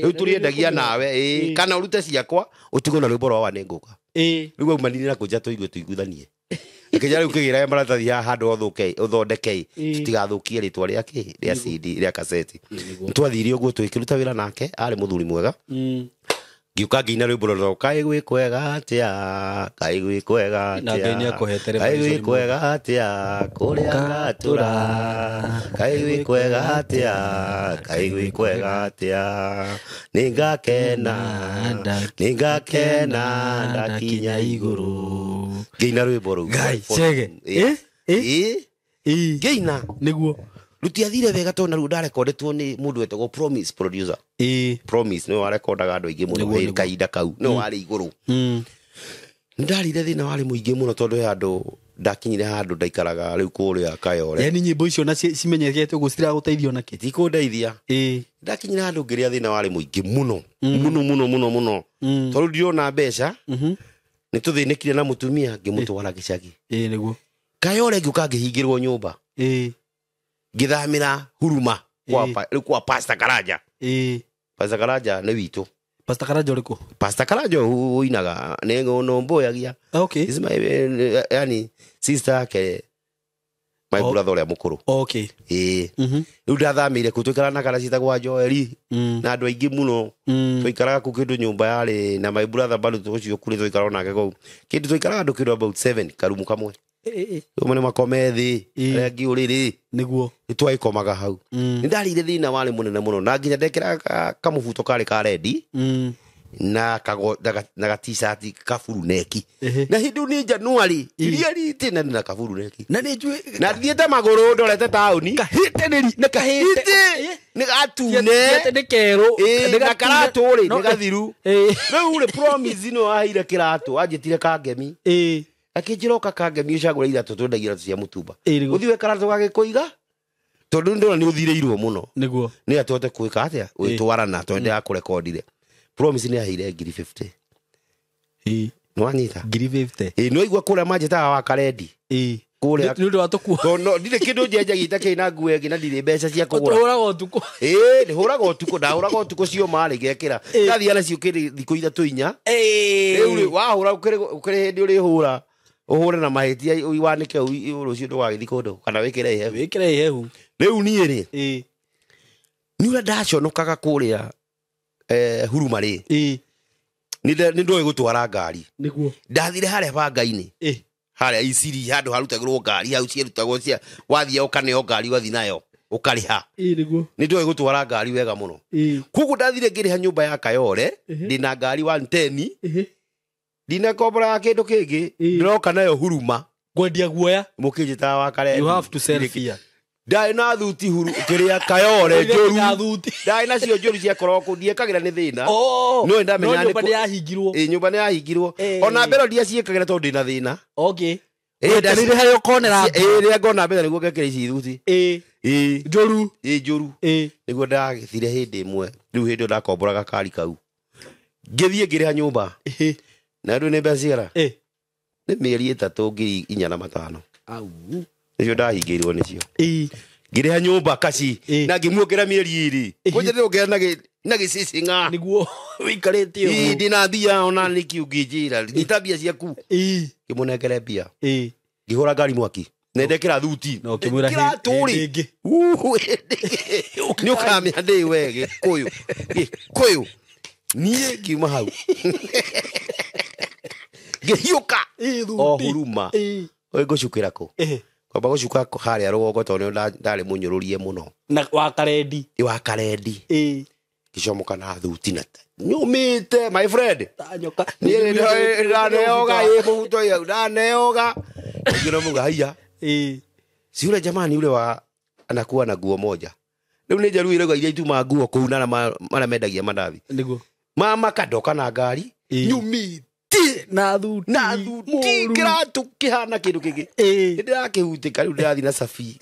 rĩu tũrĩendagia nawe ĩĩ kana ũrute ciakwa ũtigwo na rwĩmbo rwa wa nĩ ngũka rĩu aumanire na kũnja tũigue tũiguithanie akĩnja rĩu kĩgĩraga maratathi haha handũ ũthũke ũthondeke tũtigathũkie rĩtwa rĩa kĩ rĩa CD rĩa kaseti. Twathire ũguo tũkĩruta wĩra nake arĩ mũthuri mwega ngĩũka ngĩina rwĩmbo rũrũ kaĩ gwĩ kwega atĩa kaĩ gwĩ kwega Na Ngai nĩakũhete atĩa kaĩ gwĩ revelation kwega atĩa kũrĩa ngatũra kaĩ gwĩ kwega atĩa kaĩ gwĩ kwega atĩa nĩngakena nĩngakena ndakinya igũrũ ngĩina rwĩmbo rũu. Ngai, Chege. Ĩ ngĩina Nĩguo. rũtiathire wega tondũ naruo ndarekondetwo nĩ mũndũ wetagwo Promise producer. Promise nĩwe warekondaga andũ aingĩ mũno Nĩguo, nĩguo. kahinda kau nĩwe warĩ igũrũ. Nĩndarire thĩna warĩ mũingĩ mũno tondũ he handũ ndakinyire handũ ndaikaraga rĩu kũrĩa Kayore. Yani nyĩmbo icio na cimenyekete ũguo citiragũteithia ona kĩ. Itikũndeithia. Ndakinyire handũ ngĩrĩa thĩna warĩ mũingĩ mũno mũno mũno mũno mũno tondũ ndirona mbeca nĩ tũthĩnĩkire na mũtumia ngĩmũtwara gĩcagi. Nĩguo. Kayore ngĩũka ngĩhingĩrwo nyũmba ngĩthamĩra Huruma kwa rĩu kwa Pastor Karanja. Pastor Karanja nĩ witũ. Pastor Karanja ũrĩkũ? Pastor Karanja ũinaga nĩ nũmbũyagia. Okay. Is my yani sister yake my brother ũrĩa mũkũrũ. Okay. Ĩĩ rĩu ndathamĩire kũu twaikaraga na kana ciĩtagwo Joeli na andũ aingĩ mũno twaikaraga kũu kĩndũ nyũmba yarĩ na my brother bado ũcio kũrĩ twaikaraga nake kũu kĩndũ twaikaraga andũ kĩndũ about 7 karumu kamwe rĩu nĩ makome thĩ arĩa angĩ ũrĩrĩ Nĩguo. nĩ twagĩkomaga hau nĩ ndarĩire thĩna warĩ mũnene mũno na nginya ndekĩraga kamũbuto karĩ ka rendi na na ga t-shirt kaburu neki na hĩndĩ ĩyo nĩ January iria rĩtĩ na na kaburu neki Na nĩ njũĩ na thiĩte magũrũ ndorete taũni kahĩte nĩ nĩ kahĩte nĩ gatune nĩ kerũ Ĩ, na karatũ rĩ No, nĩ gathiru rĩu rĩ Promise no aheire kĩratũ anjĩtire kangemi akĩnjĩra ũka kangemi ũcagũre iratũ twendagia iratũ cia mũtumba Nĩguo. ũthiĩ we karatũ gagĩkũiga tondũ ndĩrona nĩ ũthirĩirwo mũno Nĩguo. nĩ atũhote gwĩka atĩa gwĩtwarana tondũ ndĩrakũrekondire Promise nĩ aheire ngiri 50 nĩwanyita Ngiri 50. ĩ nĩwaigua kũrĩa manjĩtaga wa karendi kũrĩa Nĩ ũndũ wa tũkuo. tondũ ndirĩ kĩndũ njenjagia itakĩrĩ na nguo ĩngĩ na ndirĩ mbeca cia kũgũra. Ũhũraga ũtukũ. Ĩ ndĩhũraga ũtukũ ndahũraga ũtukũ cioma rĩ ngekĩra ndathiaga nacio kĩrĩ thikũ ithatũ inya rĩu rĩ wahũra ũkĩrĩ hĩndĩ ũrĩhũra ũhũre na mahĩtia wanĩke rũciũ ndũgagĩthiĩ kũndũ kana wĩkĩre ihehu. Wĩkĩre ihehu. Rĩu niĩ rĩ nĩ ũrĩa ndaconokaga kũrĩa Huruma rĩ nĩ ndoĩ gũtwara ngari. Nĩguo. Ndathire harĩa banga-inĩ harĩa iciri handũ harutagĩrwo ngari hau ciarutagwo cia wathiĩ ũkaneo ngari ũgathiĩ nayo. Ũkarĩha. Ĩĩ nĩguo. Nĩ ndoĩ gũtwara ngari wega mũno. Ĩĩ. Koguo ndathire ngĩrĩha nyũmba ya Kayore, ndĩna ngari 110, Ĩhĩ. ndinakombora kĩndũ kĩngĩ, Ĩĩ. ndĩroka nayo huruma. Kwendia guoya. Mũkĩnjĩtaga wa Karendi. You have to sell fear. Ndarĩ na thuti huru kĩrĩa Kayore njũru. Na thuti. Ndarĩ nacio njũru ciakoragwo kũu, ndiekagĩra nĩ thĩna. Oh. No ndamenya No nĩ nyũmba kũ- nĩ yahingirwo. Ĩĩ, nyũmba nĩ yahingirwo. Ĩĩ. Ona mbere ndiaciĩkagĩra tondũ ndĩna thĩna. Okay. Ĩĩ, Rĩrĩa harĩa ũkonera. Ĩĩ, rĩrĩa ngona mbeca nĩguo ngekĩra ici thuti. Ĩĩ. Ĩĩ. Njũru. Ĩĩ, njũru. Ĩĩ. Nĩguo ndagĩthire hĩndĩ ĩmwe. Rĩu hĩndĩ ĩyo ndakomboraga kari kau. Ngĩthiĩ ngĩrĩha nyũmba. Ĩhĩ. Na rĩu nĩ mbeca cigana? Ĩĩ. Nĩ mĩeri ĩtatũ 4,500. Au. Nĩcio ndahingĩirwo nĩcio. Ĩĩ. Ngĩrĩha nyũmba kaci Ĩĩ. na ngĩmuongera mĩeri ĩrĩ. Ĩhĩ. Kwanja ndĩrongerera na gĩcĩcĩng'a. Nĩguo wĩikarĩte Ĩĩ, ũguo. ndĩna mbia ona nĩkĩ ũngĩnjĩra. Nyita mbia ciaku. Ĩĩ. Ngĩmũnengere mbia. Ĩĩ. Ngĩhũra ngari mwaki. Na ndekĩra thuti. Na ũkĩmwĩra Kĩratũ rĩ. hĩndĩ ĩngĩ. Uhu, hĩndĩ ĩngĩ. Nĩ ũkamenya ndĩ we Gĩkũyũ. Gĩkũyũ. Niĩ ngiuma hau. Ngĩhiũka. Ĩĩ, thuti. O huruma. Ĩĩ. Ĩ, ngũcukĩra kũ? Ĩhĩ. Kwamba gũcuka harĩa rũgongo tondũ nĩho ndarĩ mũnyũrũrie mũno. Na wa Karendi. Ĩ, wa Karendi. Ĩĩ. Ngĩcomoka na thuti na nyũmĩte my friend. Ta nyoka. Niĩ ndaneoga ĩ mũbuto ĩyo ndaneoga. Ngĩona muga haiya. Ĩĩ. Si yule jamani yule wa anakuwa na nguo moja. Rĩu nĩ njaruo irauga iria ituma nguo kũu na arĩa mendagia mandathi. Nĩguo. Mama kandoka na ngari Ĩĩ. nyũmĩte Na thuti. na thuti Mũru. kĩratũ kĩhana kĩndũ kĩngĩ. Ĩĩ. Nĩ ndĩrakĩhutĩka rĩu ndĩrathiĩ na cabi.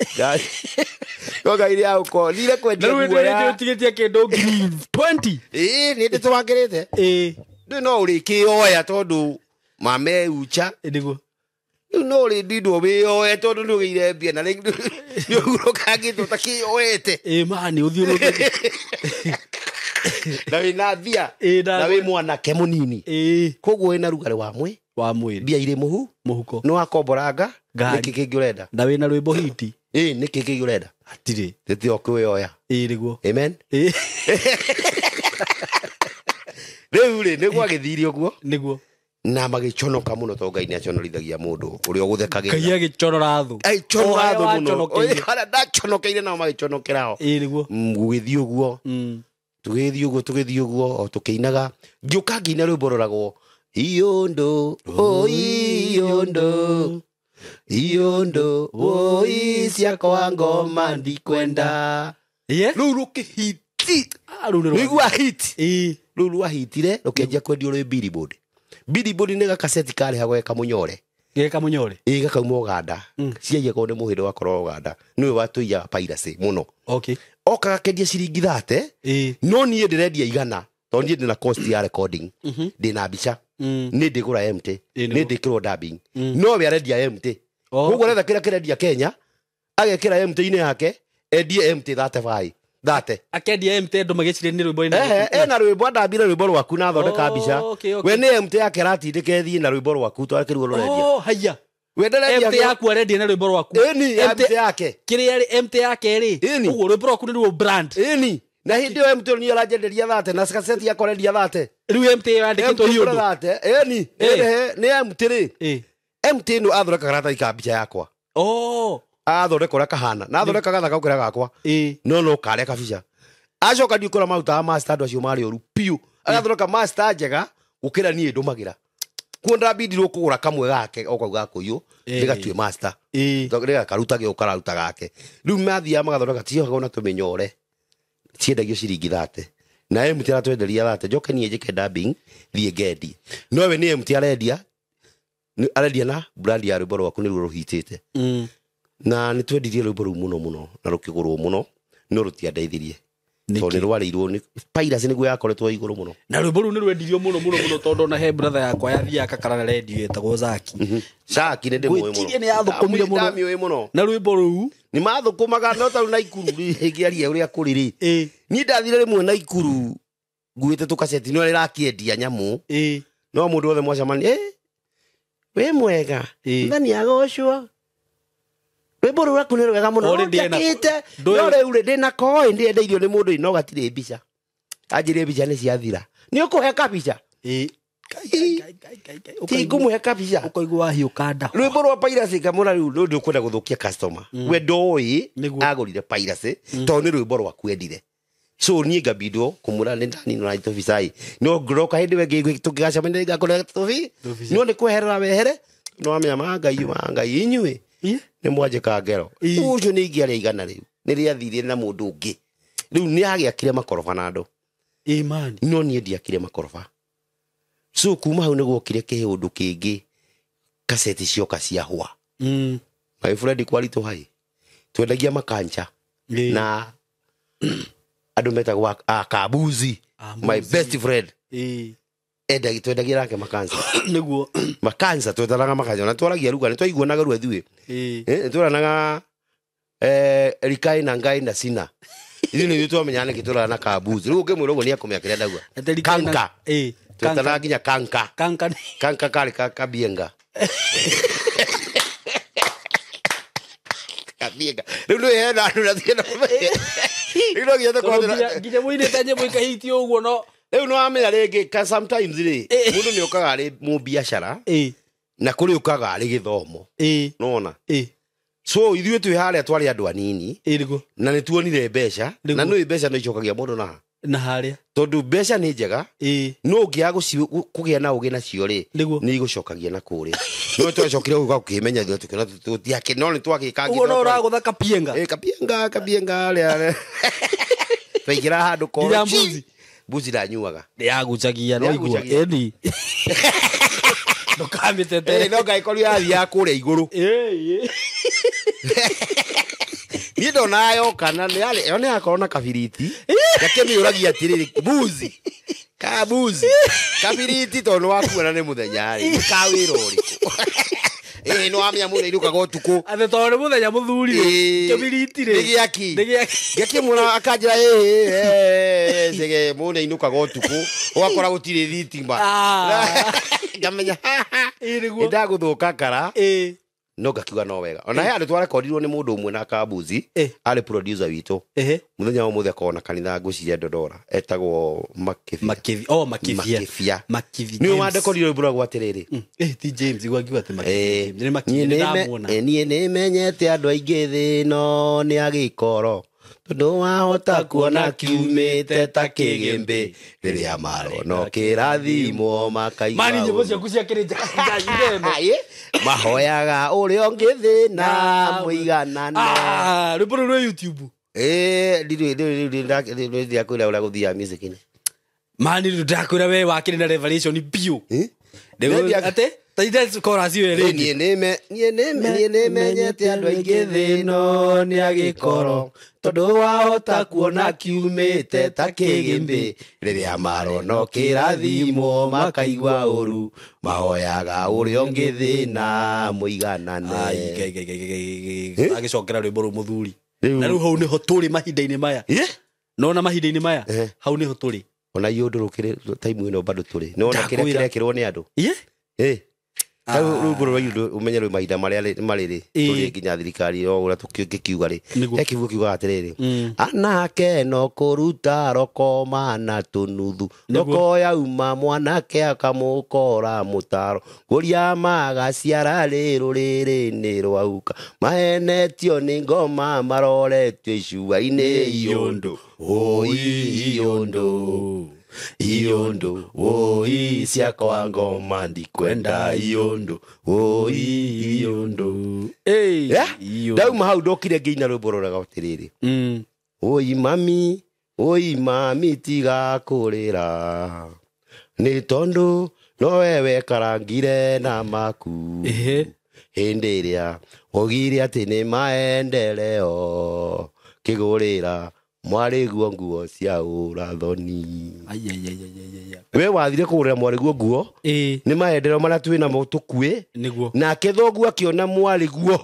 Ndoga iria ũko thire Na kwendia rĩu nguo hĩndĩ ya. ĩrĩa ũtigĩtie kĩndũ 20,000. Ĩĩ nĩ ndĩtwangĩrĩte. Ĩĩ. Rĩu no ũrĩkĩoya tondũ mameucha. Nĩguo. Rĩu no ũrĩndindwo wĩyoe tondũ nĩ ũgĩire mbia na rĩu nĩ ũhurũkangĩtwo ta kĩyoete. Ĩĩ ma nĩ ũthiũrũrũkĩte. Na wĩna mbia. Ĩĩ, Na wĩ mwanake mũnini. Ĩĩ. Koguo wĩna rugarĩ wa mwĩ. Wa mwĩrĩ. Mbia irĩ mũhu. Mũhuko. Nĩ wakomboranga. Ngari. Nĩkĩ kĩngĩ ũrenda? Na wĩna rwĩmbo hiti. Ĩĩ nĩkĩ kĩngĩ ũrenda? Hatirĩ. Tĩtĩ o kwĩyoya. Ĩĩ nĩguo. Amen. Ĩĩ. Rĩu rĩ nĩ gwagĩthire ũguo. Nĩguo. Na magĩconoka mũno tondũ Ngai nĩ aconorithagia mũndũ ũrĩa ũgũthekagĩrĩra. Ngai agĩcorora thũ. Agĩconora O thũ harĩa mũno. waconokeire. Harĩa ndaconokeire nao magĩconokera o. Ĩĩ nĩguo. Gũgĩthiĩ ũguo. Tũgĩthiĩ ũguo tũgĩthiĩ ũguo o tũkĩinaga. Ngĩũka ngĩina rwĩmbo rũragwo Iondo, o iondo, iondo, oi ciakwa ngoma ndikwenda. Ĩĩ. Rũu rũkĩhiti. Ah, rũu nĩ rwa- Rũigua hit. Ĩĩ. Rũu rwahitire rũkĩanjia kwendio rwĩ Billboard. Billboard nĩ gakaseti karĩhagwo ge kamũnyore. Ge kamũnyore. Ĩĩ gakauma Ũganda. Ciaiyagwo nĩ mũhĩndĩ wakorwo Ũganda. Nĩwe watũiyaga piracy mũno. Okay. Okaga kendia ciringi 30. Ĩĩ. No niĩ ndĩrendia 100 tondũ niĩ ndĩna cost ya recording. Ndĩna mbica. Nĩ ndĩgũra MT. Ĩĩ, Nĩ nĩguo. ndĩkĩrwo dubbing. No we arendia MT. Oh. Koguo aretha kĩrĩa kĩrendia Kenya agekĩra MT-inĩ yake endie MT 35 30. Akendia MT andũ magĩciria nĩ rwĩmbo ĩna- Ehe, ena rwĩmbo andambire rwĩmbo rwaku na athondeka Oh, mbica. okay, okay. We nĩ MT yake aratindĩka ĩthiĩ na rwĩmbo rwaku twarekĩrwo rũrendia. Oh, haiya. We ndarendia MT yaku arendia na rwĩmbo rwaku. Ĩni MT MT yake. Kĩrĩa rĩ MT yake rĩ. Ĩni. Ũguo rwĩmbo rwaku nĩruo brand. Ĩni. Na hĩndĩ ĩyo MT nĩ aranjenderia 30 na kaseti yakwa arendia 30. Rĩu MT ĩyo yandĩkĩtwo MT hiũndũ. 30. Ĩni. Ĩ. Nĩ MT rĩ. Ĩĩ. MT ĩno athondeka karatathi ka mbica yakwa. Oh. Athondeka ũrĩa kahana. Na athondeka gathaka gũkĩra gakwa. Ĩĩ. No no karĩa kabica. Acoka ndiũ kũrĩa marutaga master andũ acio marĩ ũru biũ. Agathondeka master njega gũkĩra niĩ ndũmagĩra. Kuo ndambindirwo kũgũra kamwe gake o kau gakũiyũ Ĩ. ndĩgatue master. Ĩĩ. Rĩgakarutage ũkararuta gake. Rĩu mathiaga magathondeka ciohagwo na tũmĩnyore. Ciendagio ciringi 30. Na MT aratwenderia 30. Njoke niĩ njĩke dubbing thiĩ ngendie. No we nĩ MT arendia. Arendia na brand ya rwĩmbo rwaku nĩruo rũhitĩte. Na nĩ twendirie rwĩmbo rũu mũno mũno na rũkĩgũrwo mũno no rũtiandeithirie. Tondũ nĩ rwarĩirwo nĩ piracy nĩguo yakoretwo igũrũ mũno. Na rwĩmbo rũu nĩ rwendirio mũno mũno mũno tondũ ona he brother yakwa yathiaga kakarara redio ĩtagwo Zaki. Shaki nĩ ndĩmũĩ mũno. Gwĩtiria nĩ yathũkũmire mũno. Ndamĩũĩ mũno. Na rwĩmbo rũu. Nĩ mathũkũmaga no tarĩu Naikuru rĩ ĩngĩaria ũrĩa kũrĩ rĩ. Ĩĩ. Niĩ ndathire rĩmwe Naikuru nguĩte tũkaceti no rĩrakĩendia nyamũ. Ĩĩ. No mũndũ wothe mwacemania wĩ mwega. Ĩĩ. Mwathani agocwo. Rwĩmbo rũu rwaku nĩ rwega mũno. Already ena- Rũnjakĩte. ndũĩ- No rĩu rĩ ndĩna koĩ ndĩendeirio nĩ mũndũ no gatirĩ mbica. Anjĩrire mbica nĩ ciathira. Nĩ ũkũhe kabica. Ĩĩ. Ti ngũmũhe kabisa. Ũkaigua wahiũka nda. Rwĩmbo rwa piracy ngamũra rĩu nĩ ũkwenda gũthũkia customer. We ndoĩ Nĩguo. agũrire piracy tondũ nĩ rwĩmbo rwaku endire. So niĩ ngambindwo kũmũra nĩ ndaninwo na tũbicai no ngũroka hĩndĩ ĩyo ĩngĩ tũngĩgacemania ngakũrega tũbi Tũbica. no nĩ kweherera wehere no wamenya mangai mangai inyuĩ Ĩ? nĩ mwanjĩka ngero. Ĩ. Ũcio nĩ ingĩarĩa igana rĩu nĩ rĩathire na mũndũ ũngĩ rĩu nĩ agĩakire makoroba na andũ Ĩ mani. no niĩ ndiakire makoroba. So kuma hau nĩ gwokire kĩũndũ kĩngĩ kaseti cioka ciahwa. My friend kwaritũ hai twendagia makancha Ĩ. na andũ metagwo akabuzi. My Ambuzi. best friend Ĩ. endagia twendagia nake makansa. Nĩguo. Makansa twetanaga makansa na twaragia ruga nĩ twaiguanaga rua ithuĩ. Ĩ. Nĩ tweranaga rikai na ngai na sina ithuĩ nĩ ithuĩ twamenyaga nĩkĩ tũrara na kabuzi rĩu ũngĩmwĩra ũguo nĩ akũmenya kĩrĩa ndauga. Atĩ rikai na- Kanka. Ĩ. Twetanaga nginya kanka. Kanka. Kanka karĩ kabienga kabienga rĩu nĩ hena andũ na thiĩ na rĩu no nginya Tondũ tũkorwo nginya mũinĩte nyĩmbo ikahitio ũguo no. rĩu nĩ wamenya rĩngĩ ka sometimes rĩ Ĩ. mũndũ nĩ ũkaga arĩ mũbiacara Ĩ. na kũrĩ ũkaga arĩ gĩthomo Ĩ. nona Ĩ. so ithuĩ twĩ harĩa twarĩ andũ anini Ĩ nĩguo. na nĩ tuonire mbeca Nĩguo. na nĩ mbeca no icokagia mũndũ naha Na harĩa. tondũ mbeca nĩ njega Ĩ. no ũngĩaga kũgĩa na ũgĩ nacio rĩ Nĩguo. nĩ igũcokagia na kũrĩa no twacokire gũka gũkĩmenya thutha tũkĩona tũtiakĩ no nĩ twagĩkangi Ũguo no ũragũtha kapienga. Kapienga kapienga rĩa twaingĩra handũ koro Nginya mbuzi. mbuzi ndanyuaga. Nĩyagucagia no igua. Nĩyagucagia. Ĩni. Ndũkamĩtetere. No ngaikorwo yathiaga kũrĩa igũrũ. Ĩ. Niĩ ndonaga yoka na yo nĩ yakorwo na kabiriti ngakĩmĩũragia atĩrĩrĩ mbuzi kabuzi kabiriti tondũ nĩ wakuona nĩ mũthenya rĩ nĩ ka wĩra ũrĩkũ. Ĩ nĩ wamenya mũndũ ainũkaga ũtukũ. Atĩ tondũ nĩ mũthenya mũthuri rĩ. Ĩ. Kĩbiriti rĩ. Nĩ gĩaki. Nĩ gĩaki. Ngakĩmwĩra akanjĩra ĩĩ mũndũ ainũkaga ũtukũ ũgakora gũtirĩ thitima. Ah. Ngamenya Ĩ nĩguo. nĩ ndagũthũka kara Ĩ. no ngakiuga no wega ona he andũ twarekondirwo nĩ mũndũ ũmwe na kambuzi Ĩ. arĩ producer witũ Ehe. mũthenya wa ũmũthĩ akorwo na kanitha ngwĩciria Ndondora etagwo Makĩbia. Makivi. Oh, Makivia. Makĩbia Makivi. nĩwe James. wandekorire rwĩmbo rwagwo atĩrĩrĩ. Eh, ti James, igua ngiuga atĩ Makivi. James. Nĩ Makivi, Niĩ nĩ nĩme- ndamwona. niĩ nĩmenyete andũ aingĩ thĩ no nĩ agĩkoro tondũ wahota kuona kiumĩte ta kĩgĩmbĩ rĩrĩa marono kĩrathimwo makaigua Mani nyĩmbo ũru. ciaku cia kĩrĩ njega. Ĩ, mahoyaga ũrĩa ũngĩ thĩna mũiganane. Ah, rwĩmbo rũu rwĩ YouTube. Ĩ, ndirĩ ndirakwĩra ũrĩa gũthiaga music-inĩ. Mani rĩu ndĩrakwĩra we wakĩrĩ na revelation biũ. Ĩ? Rĩu Ndendia- atĩ taithe chorus ĩyo rĩngĩ. Niĩ nĩmenyete andũ aingĩ thĩ no nĩ agĩkoro tondũ wahota kuona kiumĩte ta kĩgĩmbĩ rĩrĩa marono kĩrathimwo makaigua ũru mahoyaga ũrĩa ũngĩ thĩna mũiganane. Ai, ngai, ngai, ngai, ngai, ngai. Agĩcokera rwĩmbo rũu mũthuri. Rĩu- Na rĩu hau nĩho tũrĩ mahinda-inĩ maya. Ĩ? Nona mahinda-inĩ maya Ehe. hau nĩho tũrĩ. Ona iũndũ rũkĩrĩ taimu ĩno bado tũrĩ nĩwona kĩrĩa Ndakwĩra. kĩrekĩrwo nĩ andũ. Ĩ? Ĩ. Ta rĩu rwĩmbo rwa iũndũ ũmenye rwĩ mahinda marĩa marĩ rĩ Ĩ. tũrĩ nginya thirikari o ũrĩa tũkĩkiuga rĩ Nĩguo. he kiugo kiugaga atĩrĩrĩ Mm. anake no kũruta rokoma na tũnuthu Nĩguo. roko yauma mwanake akamũkora mũtaro kũria magaciara rĩ rũrĩrĩ-inĩ rwauka mahenetio nĩ ngoma maroretio icua-inĩ iyũndũ ũi iyũndũ iyũndũ ũi ciakwa ngoma ndikwenda iyũndũ ũi iyũndũ. Ĩ, Yeah? iyũndũ. Ndauma hau ndokire ngĩina rwĩmbo rũraga atĩrĩrĩ Mm. oi mami oi mami tiga kũrĩra nĩ tondũ nowe wekarangire na maku Ehe. hĩndĩ ĩrĩa waugire atĩ nĩ maendeleo kĩgũrĩra mwarĩguo nguo cia ũrathoni. Ai, ai, ai, ai, ai, ai. We wathire kũgũrĩra mwarĩguo nguo Ĩ, nĩ maendeleo marĩa twĩ namo tũkuĩ nĩguo. nake thoguo akĩona mwarĩguo.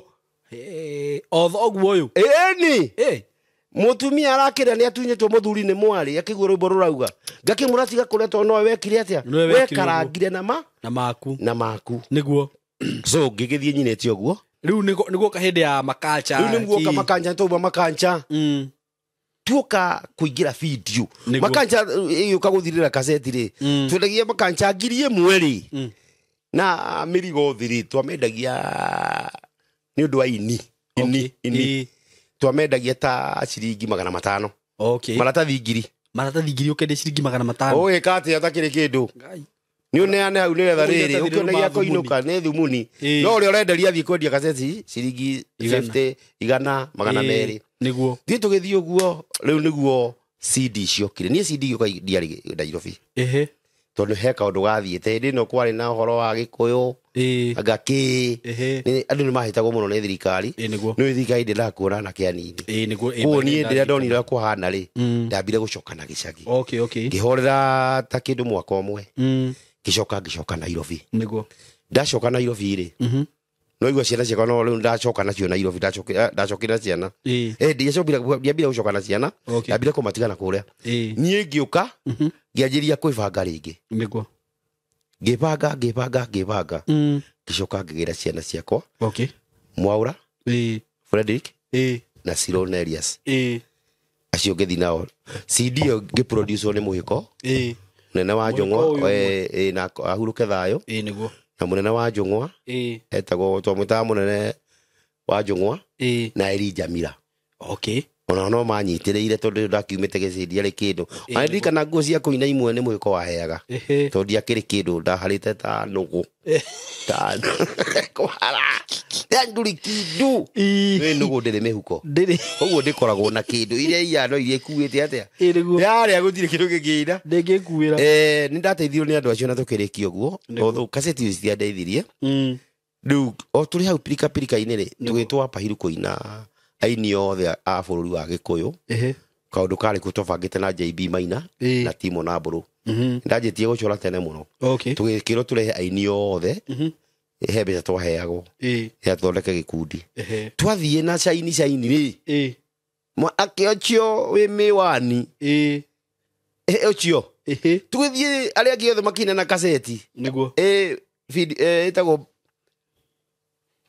Eh, o thoguo ũyũ. Ĩni Ĩ. mutumia arakĩra nĩ atunyĩtwo mũthuri nĩ mwarĩ akĩigua rwĩmbo rũrauga ngakĩmũra tiga kũrĩa tondũ nowe wekire atĩa Nowe wekire wekarangire na ma Na maku. na maku. Nĩguo. So ngĩgĩthiĩ nyinĩte ũguo Rĩu nĩguo nĩguoka hĩndĩ ya makancha. rĩu nĩ muoka makanja twauma makanja Mm. Tuoka kuingira video. Nĩguo. Makanja ĩgĩũka gũthirĩra kaseti rĩ, twendagia makanja 1000 rĩ na mĩrigo thiri twamendagia nĩ ũndũ wa ini ini ini twamendagia ta ciringi 500. Okay. Maratathi 1000. Maratathi 1000 ũkendia ciringi 500. Ũgĩka atĩa ũtakĩrĩ kĩndũ? Nĩ ũneane hau nĩgetha rĩrĩ ũkĩonagia kũinũka nĩ thumuni. No ũrĩa ũrenderia athiĩ kwendia kaseti ciringi 50 igana 200. Nĩguo. Thiĩ tũgĩthiĩ ũguo rĩu nĩguo CD ciokire. Niĩ CD gĩũka ndiarĩ Nairobi. Ehe. Tondũ he kaũndũ gathiĩte hĩndĩ ĩno kwarĩ na ũhoro wa Gĩkũyũ. Anga kĩ. Andũ nĩ mahĩtagwo mũno nĩ thirikari. Nĩguo. Nĩ thirikari ndĩendaga kuona anake anini. Nĩguo. Koguo niĩ rĩrĩa ndonire kũhana rĩ, ndambire gũcoka na gĩcagi. Okay, okay. Ngĩhorera ta kĩndũ mwaka ũmwe. Ngĩcoka ngĩcoka Nairobi. Nĩguo. Ndacoka Nairobi rĩ, no igua ciana ciakwa no rĩu ndacoka nacio Nairobi ndacokire ciana. Ndiambire gũcoka na ciana, ndambire kũmatigana kũrĩa. Niĩ ngĩũka ngĩanjĩria kwĩbanga rĩngĩ. Nĩguo. Ngĩbanga ngĩbanga ngĩbanga. Ngĩcoka ngĩgĩra ciana ciakwa. Okay. Mwaura, Frederick, na Cyril Nelius. Acio ngĩthiĩ nao. CD ĩyo ngĩproduce nĩ Mũhĩko. Mũnene wa Njũng'wa, na ahurũke thayũ. Nĩguo. Na mũnene wa Njũng'wa, etagwo twamwĩtaga mũnene wa Njũng'wa, na Elijah Mira. Okay. Ona no manyitĩrĩire tondũ ndakiumĩte gĩcindi arĩ kĩndũ. Ona ndirikana nguo cia kũina imwe nĩ Mũhĩko waheaga. Tondũ ndiakĩrĩ kĩndũ ndaharĩte ta nũgũ. Ta kũhara. Ndũrĩ kĩndũ. Nĩ nũgũ ndĩrĩ mĩhuko. Ndĩrĩ. Koguo ndĩkoragwo na kĩndũ. Iria iano iria ikuĩte atĩa. Nĩguo. Yarĩa gũtirĩ kĩndũ kĩngĩina. Ndĩngĩkuĩra. Nĩ ndateithirio nĩ andũ acio na tũkĩrĩkia ũguo. Although kaseti icio citiandeithirie. Rĩu o tũrĩ hau pirika pirika-inĩ rĩ, tũgĩtwo Apahiru kũina aini othe a bũrũri wa Gĩkũyũ. Kaũndũ karĩ kuo twabangĩte na JB Maina na Timo na Mbũrũ. Ndanjĩtie gũcora tene mũno. Tũgĩkĩrwo tũrehe aini othe. He mbeca twaheagwo. Ya tũthondeke gĩkundi. Twathiĩ na caini caini rĩ. Mwanake ũcio wĩ mĩwani. Ũcio. Tũgĩthiĩ arĩa angĩ othe makĩina na kaseti. Nĩguo. Ĩtagwo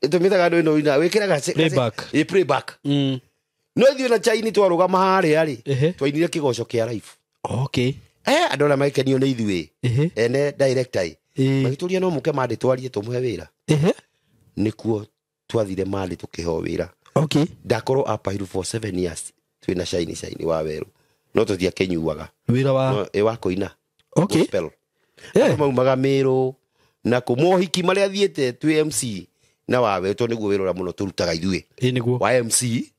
ĩtũmĩtaga andũ ĩno ina wĩkĩraga playback. Playback. No ithuĩ na chaini twarũgama harĩa rĩ, twainire kĩgoco kĩa live. Okay. Andũ arĩa magĩkenio nĩ ithuĩ ene director ĩ magĩtũria no mũke Mandĩ twarie tũmũhe wĩra. Nĩkuo twathire Mandĩ tũkĩheo wĩra. Okay. Ndakorwo Apahiru for 7 years twĩna caini caini wa werũ. No tũtiakĩnyuaga. Wĩra wa wa kũina. Okay. Gospel. Andũ maumaga Mĩrũ na kũ mohiki marĩa thiĩte twĩ MC na wa werũ tondũ nĩguo wĩra ũrĩa mũno tũrutaga ithuĩ. Nĩguo. Wa MC.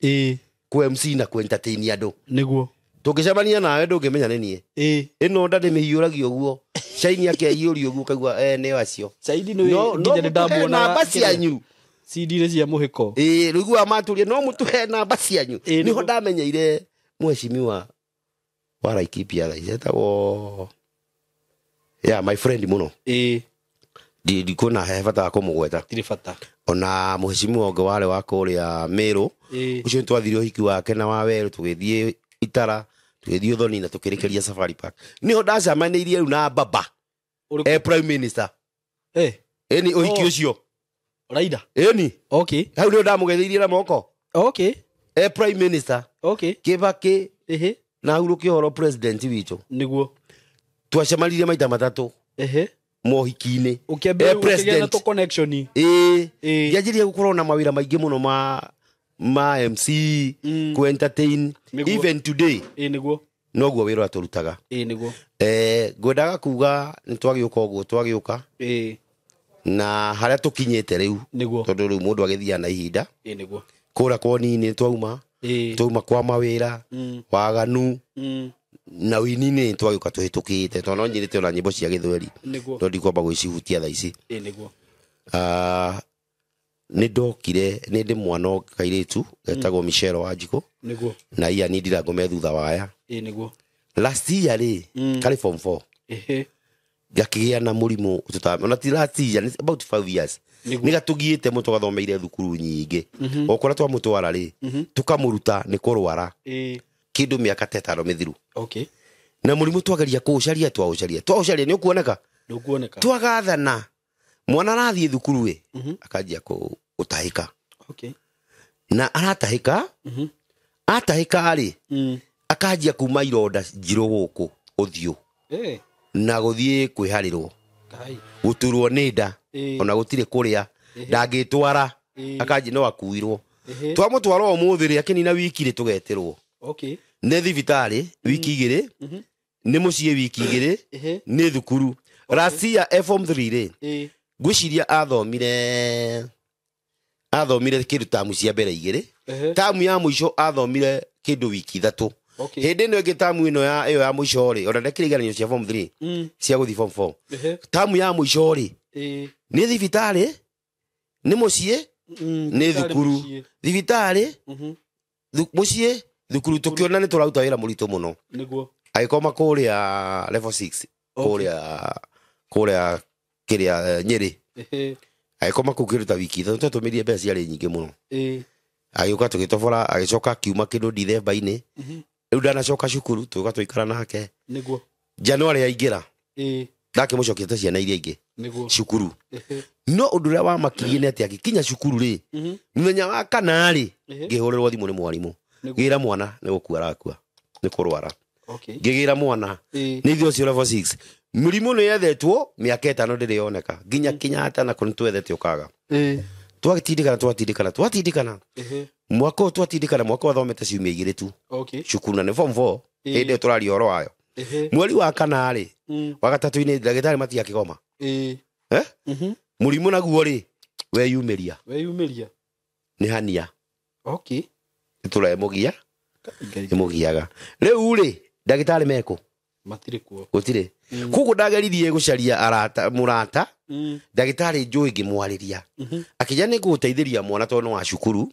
Ku MC na ku entertain andũ. Nĩguo. Tũngĩcemania nawe ndũngĩmenya nĩ niĩ. Ĩno nda ndĩmĩhiũragia ũguo. Caini yake ahiũria ũguo ũkaigua nĩo acio. Caini nĩ nginya nĩndamuonaga namba cianyu. CD-inĩ cia Mũhĩko. Rũiguaga matũria no mũtũhe namba cianyu. Nĩho ndamenyeire mheshimiwa wa Laikipia thaa ici etagwo yeah, my friend mũno. Ndikuona he bata wa kũmũgweta. Tirĩ bata. Ona mheshimiwa ũngĩ warĩ wa kũrĩa Mĩrũ, ũcio nĩtwathire ũhiki wake na wa werũ tũgĩthiĩ Itara, tũgĩthiĩ Ũthoni na tũkĩrĩkĩria Safari Park. Nĩho ndacemanĩirie rĩu na baba. Prime Minister. Ĩni ũhiki ũcio. Raila. Ĩni. Okay. Hau nĩho ndamũgeithĩirie na moko. Okay. Prime Minister. Okay. Kĩbakĩ. Na hurũke ũhoro president witũ. Nĩguo. Twacemanirie maita matatũ. Mohiki-inĩ. Ũkĩambia ũkĩgĩa na tũ connection. Ngĩanjĩrĩria gũkorwo na mawĩra maingĩ mũno ma MC, ku entertain even today. Nĩguo. Noguo wĩra ũrĩa tũrutaga. Nĩguo. Ngwendaga kuga nĩ twagĩũka ũguo twagĩũka. Na harĩa tũkinyĩte rĩu. Nĩguo. Tondũ rĩu mũndũ agĩthiaga na ihinda. Nĩguo. Kũrĩa kwa nini twauma. Twauma kwa mawĩra, waganu. Na wini-inĩ twagĩũka tũhĩtũkĩte tondũ no nyendete ona nyĩmbo cia gĩthweri. Nĩguo. No ndikwamba gwĩcihutia thaa ici. Nĩguo. Nĩ ndokire nĩ ndĩ mwana kairĩtu getagwo Michelle Wanjikũ. Nĩguo. Na iya ni ndirango me thutha waya. Nĩguo. Last year rĩ, karĩ form 4. Gakĩgĩa na mũrimũ ona ti last year, nĩ about 5 years. Nĩ gatũgiĩte mũno tũgathomeire thukuru nyingĩ. O kũrĩa twamũtwara rĩ, tũkamũruta nĩ kũrwara. Kĩndũ mĩaka ta ĩtano mĩthiru. Okay. Na mũrimũ twageria kũũcaria twaũcaria. Twaũcaria nĩ ũkuoneka? Ndũkuoneka. Twagathana. Mwana arathiĩ thukuru ĩ, akanjia gũtahĩka. Okay. Na aratahĩka, atahĩka rĩ, Akanjia kuma ironda njirũ gũkũ ũthiũ na gũthiĩ kwĩharĩrwo, gũturwo nĩ nda, ona gũtirĩ kũrĩa, ndangĩtwara, akanjia no akuirwo. Twamũtwara ũmũthĩ rĩ, akĩnina wiki rĩ, tũgetĩrwo nĩ thibitarĩ wiki igĩrĩ, nĩ mũciĩ wiki igĩrĩ, nĩ thukuru. Last year form 3 rĩ, ngwĩciria athomire kĩndũ tamu cia mbere igĩrĩ, tamu ya mũico athomire kĩndũ wiki ithatũ. Hĩndĩ ĩno ĩngĩ tamu ĩno ya ĩyo ya mũico rĩ, ona ndekire igeranio cia form 3 cia gũthiĩ form 4. Tamu ya mũico rĩ, nĩ thibitarĩ, nĩ mũciĩ, nĩ thukuru, thibitarĩ, mũciĩ, thukuru. Tũkĩona nĩ tũraruta wĩra mũritũ mũno. Agĩkoma kũrĩa level 6, kũrĩa kĩrĩa Nyĩrĩ. Agĩkoma kũu kĩndũ ta wiki ithatũ, twatũmĩrire mbeca ciarĩ nyingĩ mũno. Agĩũka tũgĩtobora, agĩcoka akiuma kĩndũ Dithemba-inĩ. Rĩu ndanacoka cukuru, tũgĩũka tũikara nake. January aingĩra, ndakĩmũcokia ta ciana iria ingĩ cukuru. No ũndũ ũrĩa wamakirie nĩ atĩ agĩkinya cukuru rĩ, mũthenya wa kana rĩ, ngĩhũrĩrwo thimũ nĩ mwarimũ, gĩra mwana nĩ gũkua arakua, nĩ kũrwara. Ngĩgĩra mwana nĩ ithuĩ ũcio level 6. Mũrimũ nĩ yethetwo mĩaka 5 ndĩrĩ yoneka, nginya Kenyatta na kũu twethete ũkaga. Twatindĩkana mwaka ũyũ, twatindĩkana mwaka ũyũ athomete ciumia igĩrĩ tu cukuru, na nĩ form 4 hĩndĩ ĩyo tũraria ũhoro wayo. Mweri wa kana rĩ, wa gatatũ-inĩ, ndagĩtarĩ matiakĩgoma. Mũrimũ naguo rĩ, weyumĩria. Nĩ hania. Nĩtũremũgia, ĩmũgiaga. Rĩu rĩ, ndagĩtarĩ mekũ? Matirĩ kuo. Gũtirĩ. Koguo ndageririe gũcaria arata, mũrata, ndagĩtarĩ njũĩ, ngĩmwarĩria. Akĩnjĩra nĩ ngũgũteithĩria mwana tondũ nĩ wa cukuru,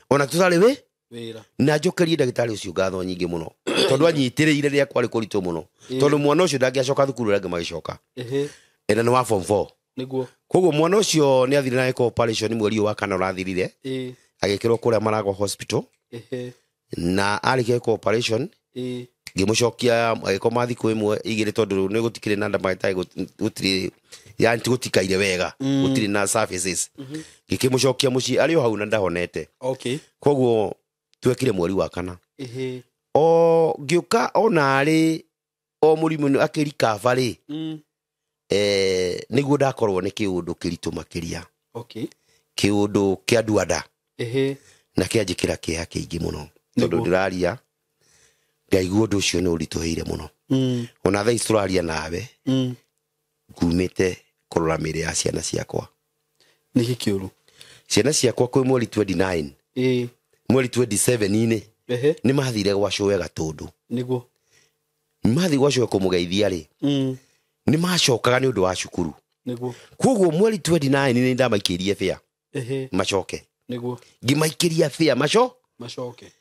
ona tũtarĩ wĩ wĩra. Na njokerie ndagĩtarĩ ũcio ngatho nyingĩ mũno, tondũ anyitĩrĩire rĩrĩa kwarĩ kũritũ mũno, tondũ mwana ũcio ndangĩacoka thukuru ũrĩa angĩ magĩcoka. Ena nĩ wa form 4. Koguo mwana ũcio nĩ athire na ĩko operation mweri ũyũ wa kana ũrathirire, agĩkĩrwo kũrĩa Marago Hospital, na arĩkia gwĩkwo operation, ngĩmũcokia agĩkoma thikũ ĩmwe igĩrĩ, tondũ nĩ gũtikĩrĩ na ndagĩtarĩ, gũtirĩ, yani gũtikaire wega, gũtirĩ na services. Ngĩkĩmũcokia mũciĩ arĩ o hau na ndahonete. Koguo twekire mweri wa kana. O ngĩũka ona arĩ o mũrimũ nĩ akĩrikaba rĩ, nĩguo ndakorwo nĩ kĩũndũ kĩritũ makĩria, kĩũndũ kĩa nduanda, na kĩanjĩkĩra kĩeha kĩingĩ mũno, tondũ ndĩraria ngaigua ũndũ ũcio nĩ ũritũhĩire mũno. Ona thaa ici tũraria nawe, ngumĩte kũrora mĩĩrĩ ya ciana ciakwa. Nĩkĩ kĩũru? Ciana ciakwa kwĩ mweri 29, mweri 27-inĩ, nĩ mathire gwa cũwe Gatũndũ. Mathiĩ gwa cũwe kũmũgeithia rĩ, nĩ macokaga nĩ ũndũ wa cukuru. Koguo mweri 29 nĩ ndamaikĩrie bĩa macoke. Ngĩmaikĩria bĩa maco Macoke.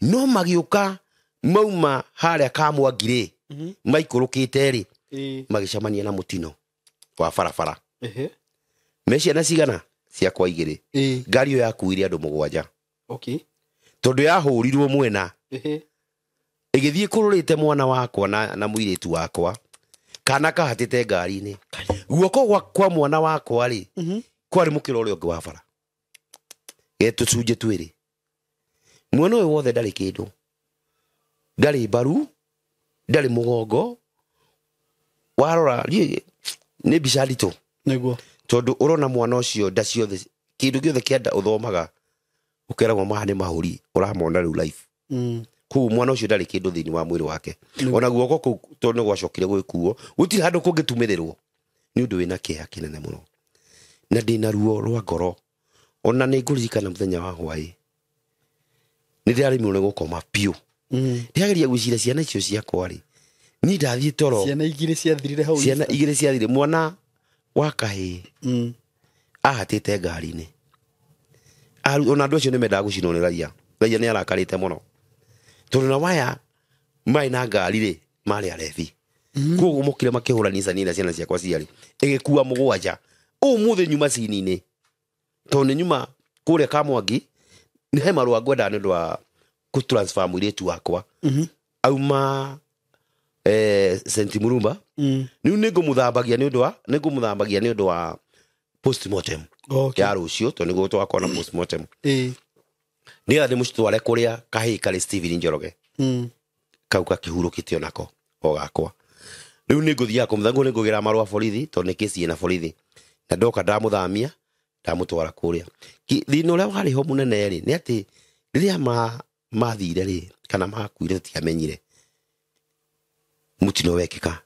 No magĩũka mauma harĩa Kamwangi rĩ, maikũrũkĩte rĩ, magĩcemania na mũtino wa barabara. Me ciana cigana ciakwa igĩrĩ, ngari ĩyo yakuire andũ 7. Tondũ yahũrirwo mwena, ĩgĩthiĩ kũrũrĩte mwana wakwa na mũirĩtu wakwa, kana kahatĩte ngari-inĩ. Guoko kwa mwana wakwa rĩ, kwarĩ mũkĩra ũrĩa ũngĩ wa bara, getũcunjĩ twĩrĩ. Mwana ũyũ wothe ndarĩ kĩndũ, ndarĩ mbaru, ndarĩ mũgongo. Warora nĩ mbica nditũ. Tondũ ũrona mwana ũcio nda ciothe, kĩndũ gĩothe kĩa nda ũthomaga ũkeragwo maya nĩ mahũri, ũramona rĩu life. Koguo mwana ũcio ndarĩ kĩndũ thĩinĩ wa mwĩrĩ wake. Ona guoko kũu tondũ nĩ gwacokire gwĩkuo, gũtirĩ handũ kũngĩtumĩrĩrwo. Nĩ ũndũ wĩna kĩeha kĩnene mũno, na ndĩna ruo rwa ngoro. Ona nĩ ngũririkana mũthenya wa hwaĩ, nĩ ndĩraremirwo nĩ gũkoma biũ. Ndĩrageria gwĩciria ciana icio ciakwa rĩ, niĩ ndathiĩ toro. Ciana igĩrĩ ciathirire hau. Ciana igĩrĩ ciathirire. Mwana wa kahĩĩ ahatĩte ngari-inĩ. Ona andũ acio nĩ mendaga gũcinwo nĩ raia. Raia nĩ arakarĩte mũno, tondũ na waya marĩ na ngari rĩ, marĩ arebi. Koguo mokire makĩhũra Nissan na ciana ciakwa ciarĩ, ĩgĩkua 7. Ũmũthĩ nyuma cini-inĩ, tondũ nĩ nyuma kũrĩa Kamwangi, nĩ he marũa ngwendaga nĩ ũndũ wa kũ transfer mũirĩtu wakwa. Auma St Murumba. Rĩu nĩ ngũmũthambagia nĩ ũndũ wa, nĩ ngũmũthambagia nĩ ũndũ wa postmortem ya rũciũ, tondũ nĩguo tũgakorwo na postmortem. Nĩgetha ndĩmũtware kũrĩa kahĩĩ karĩ Stephen Njoroge. Kau gakĩhurũkĩte onako o gakwa. Rĩu nĩ ngũthiaga kũmũtha nĩ ngũgĩra marũa borithi tondũ nĩ kĩci ĩna borithi. Na ndoka ndamũthamia ndamũtwara kũrĩa. Thĩna ũrĩa warĩ ho mũnene rĩ nĩ atĩ rĩrĩa mathire rĩ kana makuire tũtiamenyire mũtino wekĩka.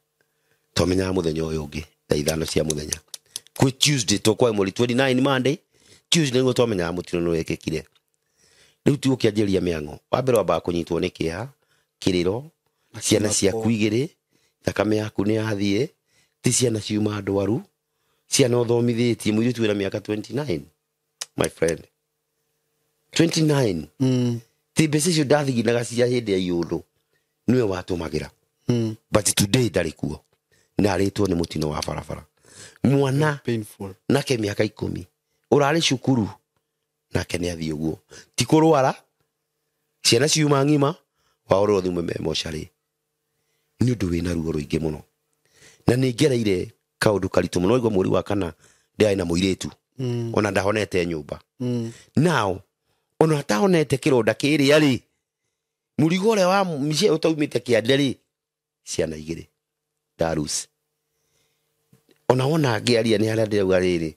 Twamenyaga mũthenya ũyũ ũngĩ thaa 5 cia mũthenya. Kwĩ Tuesday tũkwa mweri 29 Monday, Tuesday nĩguo twamenyaga mũtino nĩ wekĩkire. Rĩu ti ũkĩanjĩrĩria mĩang'o. Wa mbere wambaga kũnyitwo nĩ kĩeha, kĩrĩro, ciana ciaku igĩrĩ, thakame yaku nĩ yathiĩ, ti ciana ciuma ndwaru, ciana ũthomithĩtie, mũirĩtu wĩna mĩaka 29, my friend. 29. Ti mbeca icio ndathiginaga cia hĩndĩ ya iũndũ, nĩwe watũmagĩra. But today ndarĩ kuo. Na arĩtwo nĩ mũtino wa barabara. Mwana painful. Nake mĩaka 10 ũrarĩ cukuru nake nĩ athiĩ ũguo. Ti kũrwara, ciana ciuma ng'ima, wahũrĩrwo thimũ me mocarĩ. Nĩ ũndũ wĩna ruo rũingĩ mũno. Na nĩ ngereire kaũndũ karitũ mũno. Waigua mweri wa 4 ndĩrarĩ na mũirĩtu. Ona ndahonete nyũmba. Now, ona atahonete kĩronda kĩrĩa rĩ, mũrigo ũrĩa wa mĩciĩ ũtaumĩte kĩande rĩ, ciana igĩrĩ ndaruci. Ona wona ngĩaria nĩ harĩa ndĩrauga rĩrĩ,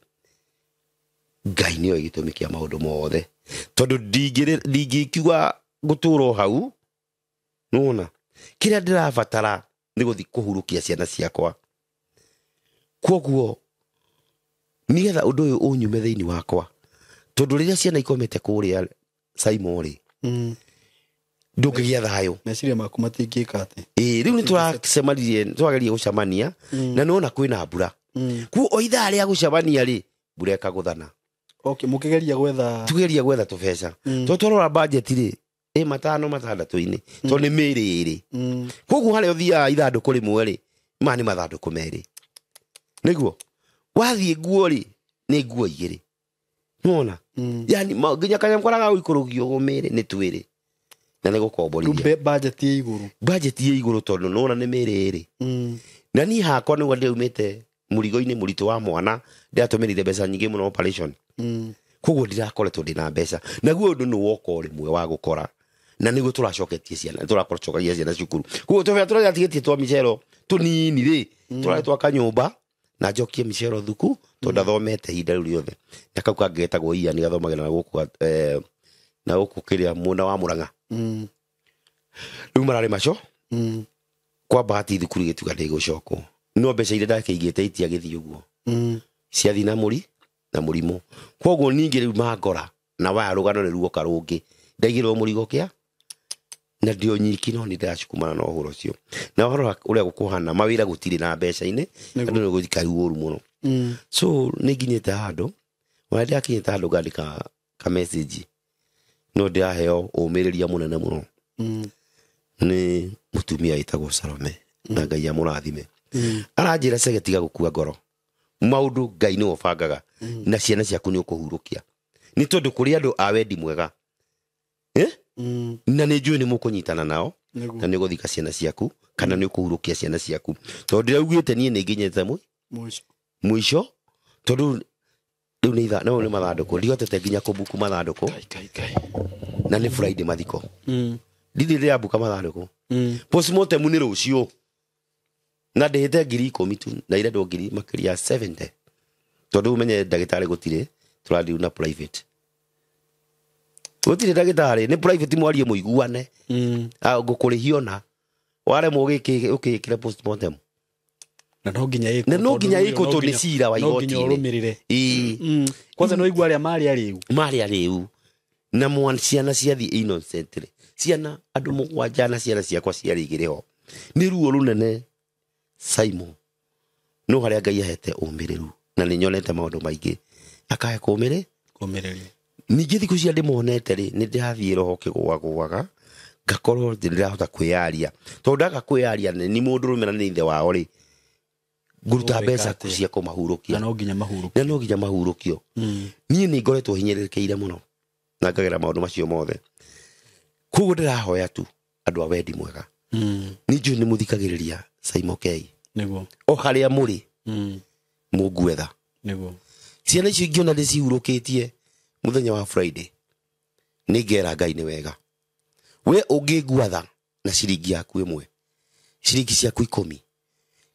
Ngai nĩoĩ gĩtũmi kĩa maũndũ mothe. Tondũ ndingĩkiuga gũtũra o hau, nĩwona? Kĩrĩa ndĩrabatara nĩ gũthiĩ kũhurũkia ciana ciakwa. Kwoguo, nĩgetha ũndũ ũyũ ũnyume thĩinĩ wakwa, tondũ rĩrĩa ciana ikomete kũrĩa Simon rĩ, ndũngĩgĩa thayũ. Meciria maku matingĩka atĩ. Ĩĩ, rĩu nĩ tũracemanirie, tũrageria gũcemania, na nĩwona kwĩna mbura. Kwoguo o ithaa rĩa gũcemania rĩ, mbura ĩkagũthana. Okay, mũkĩgeria gwetha Tũgeria gwetha tũbeca. Tondũ twarora budget rĩ, ĩ 5 6-inĩ, tondũ nĩ mĩĩrĩ ĩrĩ. Kwoguo harĩa ũthiaga ithandũkũ rĩmwe rĩ, maya nĩ mathandũkũ merĩ. Nĩguo? Wathiĩ nguo rĩ, nĩ nguo igĩrĩ. Nĩwona? Yaani, nginya kanyamũ karĩa ga gũikũrũkio mĩĩrĩ nĩ twĩrĩ. Na nĩ gũkomborithia. Rĩu budget ĩ igũrũ. Budget ĩ igũrũ tondũ nĩwona nĩ mĩĩrĩ ĩrĩ. Na niĩ hakwa nĩguo ndĩraumĩte mũrigo-inĩ mũritũ wa mwana, ndĩratũmĩrire mbeca nyingĩ mũno operation. Koguo ndirakoretwo ndĩna mbeca. Naguo ũndũ nĩ woka o rĩmwe wa gũkora. Na nĩguo tũracoketie ciana, tũracokagia ciana cukuru. Koguo tũbea tũrĩa tigĩtie twa micero tũnini rĩ, tũrarĩ twaka nyũmba na njokie micero thuku tondũ ndathomete ihinda rĩu rĩothe. Na kau kangĩ getagwo Ian gathomagĩra na gũkũ, na gũkũ kĩrĩa mwena wa Mũrang'a. Rĩu mararĩ maco. Kwa bahati thukuru gĩtuga ndĩgũcokwo. No mbeca iria ndakĩigĩte itiagĩthiĩ ũguo. Ciathiĩ na mũri na mũrimũ. Koguo ningĩ rĩu mangora na waya rũgano nĩ ruoka rũngĩ. Ndaigĩrwo mũrigo kĩa na ndio nyiki no nĩ ndĩracukumana na ũhoro ũcio. Na ũhoro ũrĩa gũkũhana mawĩra gũtirĩ na mbeca-inĩ, andũ nĩ gũthika rĩu ũru mũno. So nĩ nginyĩte handũ, ona ndĩrakinyĩte handũ ngandĩka ka message. No ndĩraheo ũmĩrĩria mũnene mũno. Nĩ mũtumia wĩtagwo Salome, na Ngai amũrathime. Aranjĩra Chege tiga gũkua ngoro. Maũndũ Ngai nĩwe ũbangaga, na ciana ciaku nĩ ũkũhurũkia. Nĩ tondũ kũrĩ andũ a wendi mwega. Na nĩ njũĩ nĩ mũkũnyitana nao, na nĩ ũgũthika ciana ciaku, kana nĩ ũkũhurũkia ciana ciaku. Tondũ ndĩraugĩte niĩ nĩ nginyĩte Mũico. mũico, tondũ rĩu nĩ ithaa, no nĩ mathandũkũ. Ndihotete nginya kũbuku mathandũkũ. Kai, kai, kai. Na nĩ Friday mathiko. Ndirĩ ndĩrambuka mathandũkũ. Postmortem nĩ rũciũ. Na ndĩhĩte ngiri ikũmi tu, na irendwo ngiri makĩria ya 70. Tondũ ũmenye ndagĩtarĩ gũtirĩ, tũrathiĩ na private. Gũtirĩ ndagĩtarĩ, nĩ private mwarie mũiguane. Ngũkũrĩhia ona. Waremwo ũgĩkĩra postmortem. Na no nginya ĩkwo Na no tondũ nginya rĩu ĩkwo no tondũ nĩ nginya cira wa no nginya igoti-inĩ. ũrũmĩrĩre. Ĩĩ. Kwanza no igua arĩa marĩ arĩu. Marĩ arĩu. Na mwana ciana ciathiĩ innocently. Ciana andũ mũgwanja na ciana ciakwa ciarĩ igĩrĩ ho. Nĩ ruo rũnene Simon. No harĩa Ngai ahete ũmĩrĩru na nĩ nyonete maũndũ maingĩ. Akahe kũmĩrĩ? Kũmĩrĩria. Ningĩ thikũ cia ndĩmonete rĩ, nĩ ndĩrathiĩ roho kĩgũagũaga, ngakorwo ndĩrahota kwĩyaria. Tondũ ndaga kwĩyaria nĩ mũndũrũme na nĩ ithe wao rĩ, ngũruta Ũgwĩka mbeca atĩa? cia kũmahurũkia. Na no nginya mahurũkio. Na no nginya mahurũkio. Niĩ nĩ ngoretwo hinyĩrĩrĩkĩire mũno na ngagera maũndũ macio mothe. Koguo ndĩrahoya tu andũ a wendi mwega. Nĩ njũĩ nĩ mũthikagĩrĩria Simon K. Nĩguo. O harĩa mũrĩ, mũnguetha. Nĩguo. Ciana icio ingĩona ndĩcihurũkĩtie mũthenya wa Friday, nĩ ngera Ngai nĩ wega. We ũngĩnguatha Na ciringi yaku ĩmwe, ciringi ciaku 10,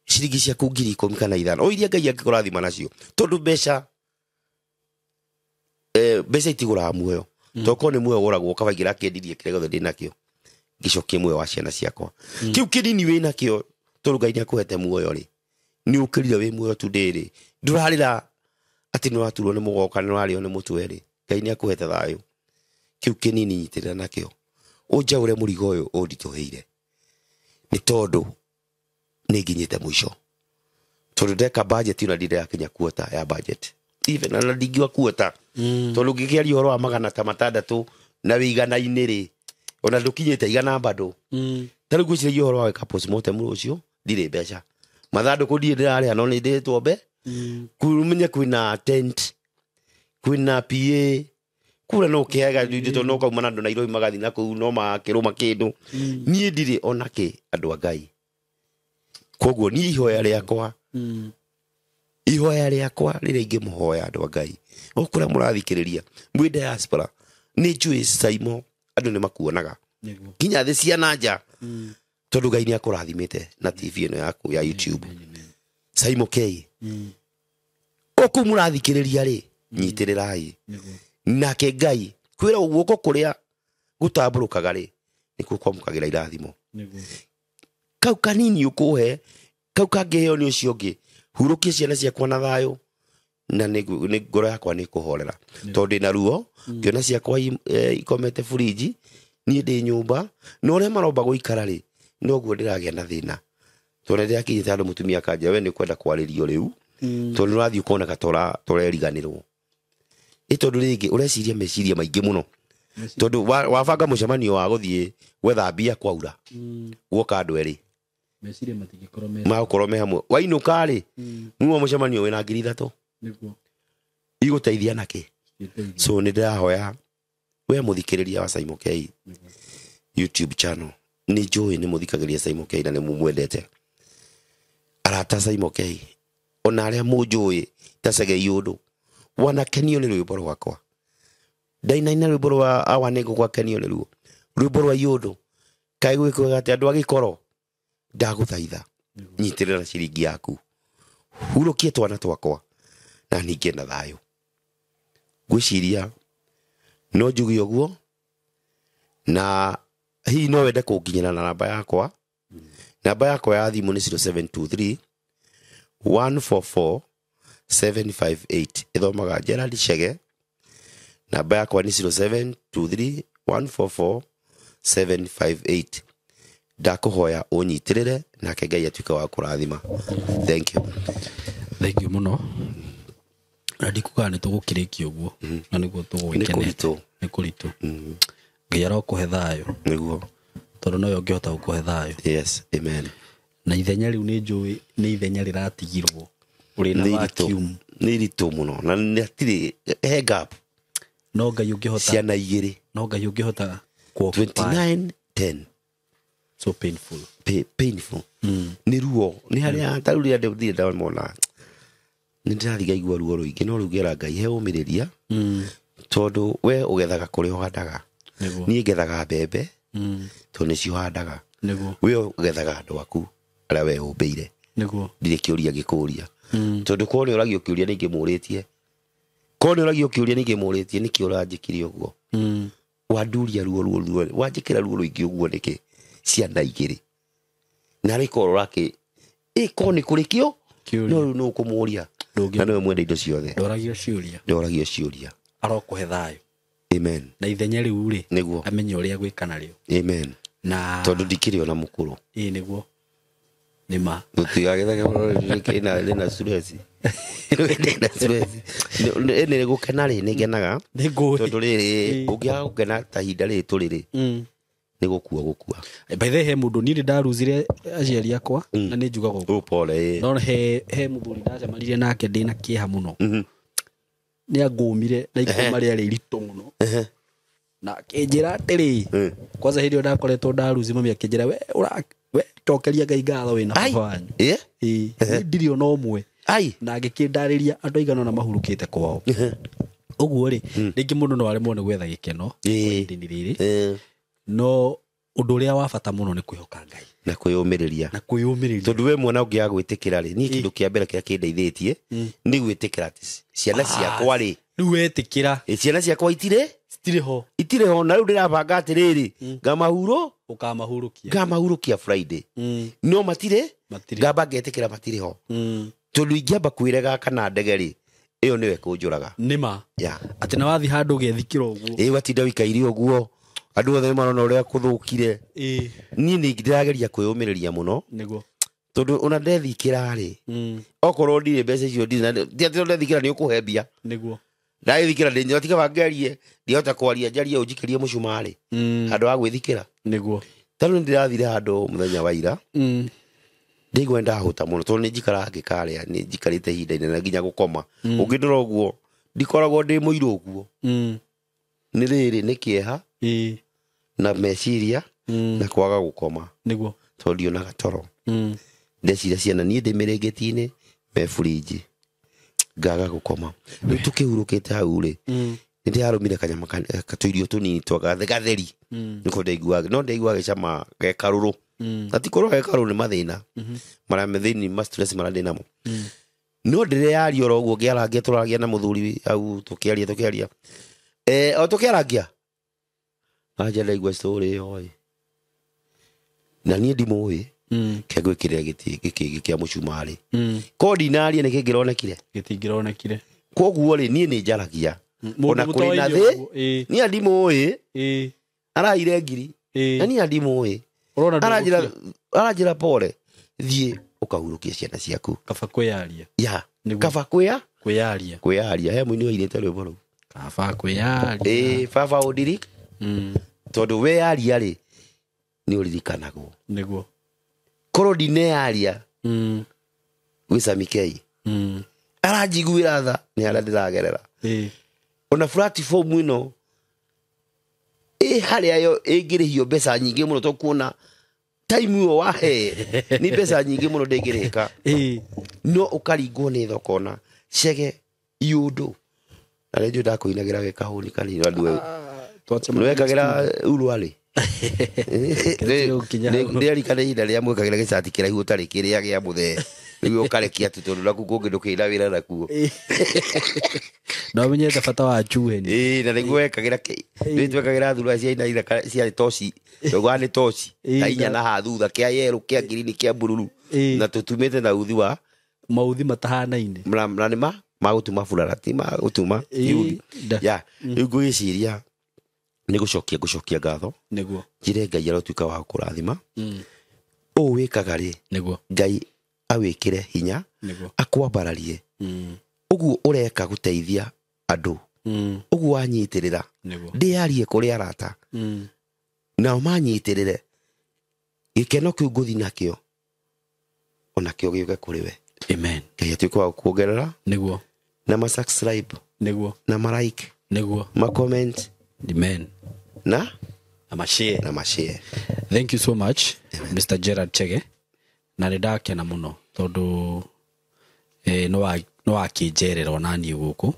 ciringi ciaku 10,000 kana 5, o iria Ngai angĩkũrathima nacio, tondũ mbeca mbeca itigũraga muoyo. Tokorwo nĩ muoyo ũgũragwo, kaba ingĩra kĩendirie kĩrĩa gĩothe ndĩ nakĩo ngĩcokie muoyo wa ciana ciakwa. Kĩu kĩnini wĩ nakĩo, tondũ Ngai nĩ akũhete muoyo rĩ, nĩ ũkĩrire wĩ muoyo today rĩ, ndũrarĩra atĩ nĩ ũraturwo nĩ mũgongo kana nĩ ũrarĩo nĩ mũtwe rĩ, Ngai nĩ akũhete thayũ. Kĩu kĩnini nyitĩrĩra nakĩo, ũnjaũre mũrigo ũyũ ũnditũhĩire, nĩ tondũ nĩ nginyĩte mũico. Tondũ ndeka budget ona ndirakinya kuota ya budget, even ona ndingiuga kuota, tondũ ngĩkĩaria ũhoro wa 600 na wĩ igana-inĩ rĩ, ona ndũkinyĩte 100 bado. Ta rĩu ngwĩciragia ũhoro wa gwĩka postmortem rũciũ, ndirĩ mbeca, mathandũkũ ndirĩ ndĩrarĩha, no nĩ ndĩrĩtwo mbe kumenye kwĩna tent, kwĩna PA kura no kĩaga tondũ no kauma na andũ Nairobi magathiĩ na kũu no makĩrũma kĩndũ. Niĩ ndirĩ ona kĩ, andũ a Ngai. Koguo niĩ ihoya rĩakwa, ihoya rĩakwa rĩrĩa ingĩmũhoya andũ a Ngai, o kũrĩa mũrathikĩrĩria mwĩ diaspora, nĩ njũĩ Saimo andũ nĩ makuonaga nginya thĩ cia na nja, tondũ Ngai nĩ akũrathimĩte na TV ĩno yaku ya YouTube, Saimo K. O kũu mũrathikĩrĩria rĩ, nyitĩrĩrai nake Ngai. Kwĩra guoko kũrĩa gũtambũrũkaga rĩ, nĩkuo kwamũkagĩra irathimo. Kau kanini ũkũhe, kau kangĩheo nĩ ũcio ũngĩ, hurũkie ciana ciakwa na thayũ, na nĩ ngoro yakwa nĩ kũhorera, tondũ ndĩna ruo ngĩona ciakwa ikomete buriji, niĩ ndĩ nyũmba, na ũrĩa maromba gũikara rĩ, noguo ndĩragĩa na thĩna, tondũ nĩndĩrakinyĩte handũ mũtumia akanjĩra, we nĩ ũkwenda kwarĩrio rĩu, tondũ nĩ ũrathiĩ ũkoneka tũreriganĩrwo. Ĩ tondũ rĩngĩ ũreciria meciria maingĩ mũno, tondũ wabanga mũcemanio wa gũthiĩ gwetha mbia kwaura, guoka andũ erĩ, meciria matingĩkorwo me magũkorwo me hamwe. Wainũka rĩ, muma mũcemanio wĩna 3,000, igũteithia nakĩ? So nĩ ndĩrahoya we mũthikĩrĩria wa Saimo K YouTube channel, nĩ njũĩ nĩ mũthikagĩrĩria Saimo K na nĩ mũmwendete, arata Saimo K, ona arĩa mũnjũĩ ta Cegei ũndũ wanakenio nĩ rwĩmbo rwakwa, ndainaina rwĩmbo rwa awa nĩ ngũgwakenio nĩ ruo rwĩmbo rwa iũndũ, kaĩ gwĩkwega atĩ andũ a gĩkoro, ndagũthaitha nyitĩrĩra ciringi yaku, hurũkie twana twakwa na ningĩ na thayũ. Ngwĩciria no njuge ũguo, na hihi no wende kũnginyĩra na namba yakwa. Namba yakwa ya thimũ nĩ 0723 144 758, ĩthomaga Gerald Chege. Namba yakwa nĩ 0723 144 758. Ndakũhoya ũnyitĩrĩre, nake Ngai atuĩke wa kũrathima. Thank you. Thank you mũno, na ndikugaga nĩ tũgũkĩrĩkia ũguo na nĩguo Nĩ tũgũgĩkenete. kũritũ. Nĩ kũritũ. Ngai arokũhe thayũ, Nĩguo. tondũ nowe ũngĩhota gũkũhe thayũ. Yes, amen. Na ithenya rĩu nĩ njũĩ nĩ ithenya rĩratigirwo ũrĩ na Nĩ iritũ. vacuum. Nĩ iritũ mũno, na nĩ hatirĩ he gap. No Ngai ũngĩhota. Ciana igĩrĩ. No Ngai ũngĩhota ku-occupy. 29 10. So painful. Painful. Nĩ ruo, nĩ harĩa ta rĩu rĩrĩa ndĩthire ndamona nĩ ndĩrathiĩ ngaigua ruo rũingĩ, no rĩu ngera Ngai he ũmĩrĩria, tondũ we ũgethaga kũrĩa ũhandaga. Niĩ ngethaga mbembe tondũ nĩcio handaga. We ũgethaga andũ aku arĩa we ũmbĩire. Ndirĩ kĩũria ngĩkũria, tondũ korwo nĩ ũragio kĩũria nĩ ingĩmũrĩtie, korwo nĩ ũragio kĩũria nĩ ingĩmũrĩtie, nĩkĩ ũranjĩkire ũguo, wanduria ruo ruo ruo, wanjĩkĩra ruo rũingĩ ũguo nĩkĩ, ciana igĩrĩ na rĩ korwo ũrakĩ ĩ korwo nĩ kũrĩ kĩo. Kĩũria. No rĩu nũ ũkũmũria? Na nĩwe mwene indo ciothe. Ndoragio ciũria. Ndoragio ciũria. Arokũhe thayũ. Amen. Na ithenya rĩu rĩ, Nĩguo. amenye ũrĩa gwĩka narĩo. Amen. Na Tondũ ndikĩrĩ ona mũkũrũ. Ĩ nĩguo, nĩ ma. Tũtigagĩtheke mũno, ndĩna stress, ndĩna stress. Nĩ gũkena rĩ, nĩ ngenaga. Nĩ ngũĩ. Tondũ rĩrĩ, ũngĩaga gũkena ta ihinda rĩrĩ tũrĩ rĩ, nĩ gũkua gũkua. By the way, he mũndũ niĩ nĩ ndaruzire aciari akwa na nĩ njugaga ũguo. Ũ pole, ĩ. No he mũthuri ndacemanirie nake ndĩna kĩeha mũno, nĩ angũmire na ikũma rĩarĩ iritũ mũno, na akĩnjĩra atĩrĩ, kwanza hĩndĩ ĩyo ndakoretwo ndaruzi mami, akĩnjĩra, we ũra we cokeria Ngai ngatho wĩna Ai. baba wanyu. Ĩ? Ĩĩ, niĩ ndirĩ ona ũmwe. Ai. Na ngĩkĩndarĩria andũ aigana ũna mahurũkĩte kwao ũguo rĩ, rĩngĩ mũndũ no aremwo nĩ gwetha gĩkeno Ĩĩ. ihinda-inĩ rĩrĩ, Ĩ. no Ũndũ ũrĩa wa bata mũno nĩ kwĩhoka Ngai na kwĩyũmĩrĩria. Na kwĩyũmĩrĩria. Tondũ we mwana ũngĩaga gwĩtĩkĩra rĩ, niĩ kĩndũ kĩa mbere kĩrĩa kĩndeithĩtie nĩ gwĩtĩkĩra atĩ ciana ciakwa rĩ, Rĩu wetĩkĩra ciana ciakwa itirĩ citirĩ ho. Itirĩ ho, na rĩu ndĩrabanga atĩrĩrĩ, ngamahurũ Ũkamahurũkia. Ngamahurũkia Friday. No matirĩ. Matirĩ. Ngamba ngetĩkĩra matirĩ ho. Tondũ ingĩamba kwĩrega kana ndege rĩ, ĩyo nĩyo ĩkũnjũraga. Nĩma. Yeah. Atĩ na wathiĩ handũ ũgethikĩra ũguo. Ĩ, watinda wĩikaire ũguo, andũ othe nĩmarona ũrĩa kũthũkire. Niĩ nĩ ndĩrageria kwĩyũmĩrĩria mũno. Nĩguo. Tondũ ona ndethikĩra rĩ, okorwo ndirĩ mbeca icio ndirĩ na ti atĩ ndethikĩra nĩ ũkũhe mbia. Nĩguo. Ndagĩthikĩra ndĩ tiga bangerie ndihota kwaria njarie ũnjikĩrie mũcumarĩ handũ ha gwĩthikĩra. Nĩguo. Tarĩu nĩ ndĩrathire handũ mũthenya wa ira, ndĩigua ndahũta mũno tondũ nĩ njikaraga ngĩkarĩa, nĩ njikarĩte ihinda inene nginya gũkoma. Ũngĩndora ũguo ndikoragwo ndĩ mũirũ ũguo. Nĩ rĩrĩ, nĩ kĩeha na meciria na kwaga gũkoma. Nĩguo. Tondũ ndionaga toro. Ndeciria ciana niĩ ndĩ mĩrĩngĩti-inĩ me burinji ngaga gũkoma. Rĩu tũkĩhurũkĩte hau rĩ, nĩ ndĩrarũmire kanyama tũirio tũnini twa gatheri. Nĩko ndaiguaga, no ndaiguaga gĩcama ge karũrũ. Na ti korwo ge karũrũ nĩ mathĩna marĩa me thĩinĩ, ma stress marĩa ndĩ namo. No ndĩreyaria oro ũguo ngĩarangia, tũragia na mũthuri hau, tũkĩaria, tũkĩaria. O tũkĩarangia. Anja ndaigua story ĩyo ĩ. Na niĩ ndimũĩ. Ke ngwĩkĩrĩra gĩtĩ gĩkĩ kĩa mũcumarĩ. Ko ndinaria nĩ kĩngĩronekire? Gĩtingĩronekire. Koguo rĩ, niĩ nĩ njaragia. Ona Mũndũ kũrĩ na mũtoĩ thĩ, ũguo, ĩ. niĩ ndimũĩ. Araire ngiri. Na niĩ ndimũĩ. Ũrona ndũgũkira. Aranjĩra pole, thiĩ ũkahurũkie ciana ciaku. Kaba kwĩyaria. Ya. Nĩguo. Kaba kwĩa? Kwĩyaria. Kwĩyaria. He mũini wairĩte rwĩmbo rũu. Kaba kwĩyaria. Ĩ, baba ũndiri. Tondũ weyaria rĩ, nĩ ũririkanagwo. Nĩguo. Korwo ndineyaria, gwĩ Sami K. Aranjiguĩra tha nĩ harĩa ndĩragerera. Ona platform ĩno ĩ harĩa yo ĩngĩrĩhio mbeca nyingĩ mũno, tondũ kuona time ĩyo wahe nĩ mbeca nyingĩ mũno ndĩngĩrĩhĩka. No ũkaringwo nĩ thoko na cege iũndũ. Na rĩngĩ ndakũinagĩra wĩ kahũni kanini, andũ nĩwekagĩra urwarĩ. Ndĩrarikana ihinda rĩrĩa mwekagĩra gĩcati kĩraihu ũtarĩ kĩrĩa gĩa mũthee. Rĩu ũkarekia tu tondũ naku kũngĩ ndũkĩrĩ na wĩra nakuo. Na ũmenyete bata wa njuheni. Ĩĩ, na nĩguo wekagĩra rĩu twekagĩra thura cia ina ira ciarĩ toci. Taugaga nĩ toci. Ta inya na haha thutha, kĩa yerũ, kĩa ngirini, kĩa bururu. Na tũtumĩte na uthi wa mauthi matahanaine. Na nĩ ma gũtuma burara, ti ma gũtuma iuthi. Ya, rĩu ngwĩciria nĩ gũcokia ngatho. Nĩguo. Njĩre Ngai arotuĩka wa kũrathima. Ũũ wĩkaga rĩ, Nĩguo. Ngai awĩkĩre hinya, Nĩguo. akwambararie. Ũguo ũreka gũteithia andũ. Ũguo wanyitĩrĩra. Nĩguo. Ndĩyarie kũrĩ arata. Nao manyitĩrĩre. Gĩkeno kĩu ngũthiĩ nakĩo, onakĩo gĩũke kũrĩ we. Amen. Ngai atuĩke wa gũkuongerera. Nĩguo. Na ma subscribe. Nĩguo. Na ma like. Nĩguo. Ma comment. Amen. Na? Na ma share. Na ma share. Thank you so much, Amen. Mr. Gerald Chege. Na nĩ ndakena mũno tondũ no wakĩnjerera ona niĩ gũkũ.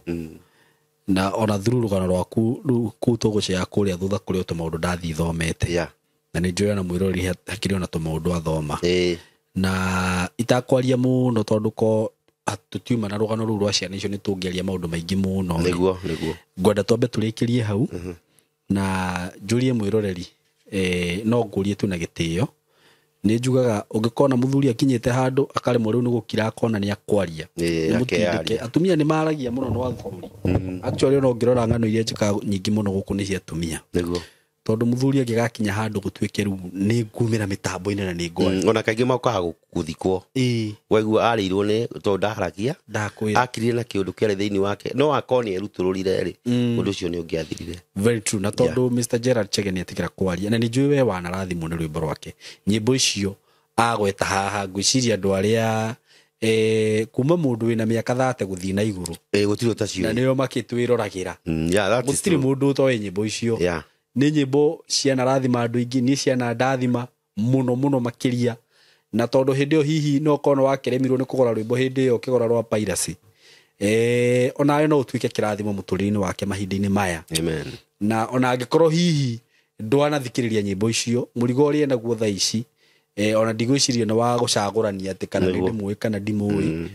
Na ona through rũgano rwaku rũu kũu tũgũcea kũrĩa thutha kũrĩ o tũmaũndũ ndathiĩ thomete. Na nĩ njũĩ ona mwĩroreri hakĩrĩ ona tũmaũndũ athoma. Na itakwaria mũno tondũ ko tũtiuma na rũgano rũu rwa ciana icio nĩ tũngĩaria maũndũ maingĩ mũno. Nĩguo, nĩguo. Ngwenda twambe tũrĩkĩrie hau. Na njũrie mwĩroreri, no ngũrie tu na gĩtĩo. Nĩ njugaga ũngĩkona mũthuri akinyĩte handũ akaremwo rĩu nĩ gũkira akona nĩ akwaria. Nĩ mũtindĩke. Akearia. Atumia nĩ maragia mũno no athuri. Actually ona ũngĩrora ng'ano iria njĩkaga nyingĩ mũno gũkũ nĩ cia atumia. Nĩguo. Tondũ mũthuri angĩgakinya handũ gũtuĩke rĩu nĩ ngumĩra mĩtambo-inĩ na nĩ ngwaria. Ona kaingĩ mokaga gũthikwo. Waigua arĩirwo nĩ tondũ ndaharagia. Ndakwĩra. Akirire na kĩũndũ kĩarĩ thĩinĩ wake. No akorwo nĩ erutũrũrire rĩ, ũndũ ũcio nĩ ũngĩathirire. Very true. Na tondũ Mr. Gerald Chege nĩ etĩkĩra kwaria, na nĩ njũĩ we wanarathimwo nĩ rwĩmbo rwake. Nyĩmbo icio agweta haha, ngwĩciria andũ arĩa, kuma mũndũ wĩna mĩaka 30 gũthiĩ na igũrũ. Gũtirĩ ũtaciũĩ. Na nĩo makĩtwĩroragĩra. Yeah, that is Gũtirĩ true. mũndũ ũtoĩ nyĩmbo icio. Nĩ nyĩmbo cianarathima andũ aingĩ, niĩ cianandathima mũno mũno makĩria. Na tondũ hĩndĩ ĩyo hihi no ũkorwo nĩ wakeremirwo nĩ kũgũra rwĩmbo hĩndĩ ĩyo ũkĩgũra rwa piracy. Onawe no ũtuĩke kĩrathimo mũtũrĩre-inĩ wake mahinda-inĩ maya. Amen. Na ona angĩkorwo hihi Ndwanathikĩrĩria nyĩmbo icio mũrigo ũrĩa naguo thaa ici ona ndigwĩciria nĩ wa gũcagũrania atĩ kana nĩ ndĩmũĩ kana ndimũĩ.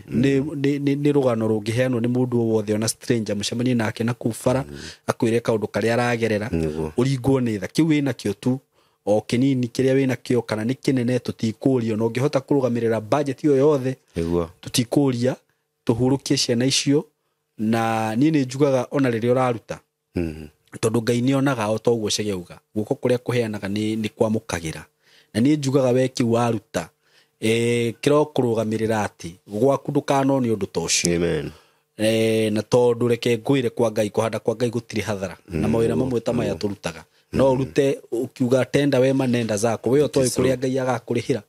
Nĩ rũgano rũngĩheanwo nĩ mũndũ o wothe ona stranger mũcemanie nake na kũu bara akwĩre kaũndũ karĩa aragerera ũringwo nĩ tha. Kĩu wĩnakĩo tu o kĩnini kĩrĩa wĩnakĩo kana nĩ kĩnene tũtikũria, na ũngĩhota kũrũgamĩrĩra budget ĩyo yothe tũtikũria, tũhurũkie ciana icio. Na niĩ nĩ njugaga ona rĩrĩa ũraruta tondũ Ngai nĩ onaga o ta ũguo Chege auga, guoko kũrĩa kũheanaga nĩ kwamũkagĩra. Na niĩ njugaga we kĩu waruta kĩrokũrũgamĩrĩra atĩ gwaku ndũkanone ũndũ ta ũcio. Amen. Na tondũ reke ngwĩre kwa Ngai, kũhanda kwa Ngai gũtirĩ hathara, na mawĩra mamwe ta maya tũrutaga no ũrute ũkiuga tenda wema nenda zako, we ũtoĩ kũrĩa Ngai agakũrĩhĩra,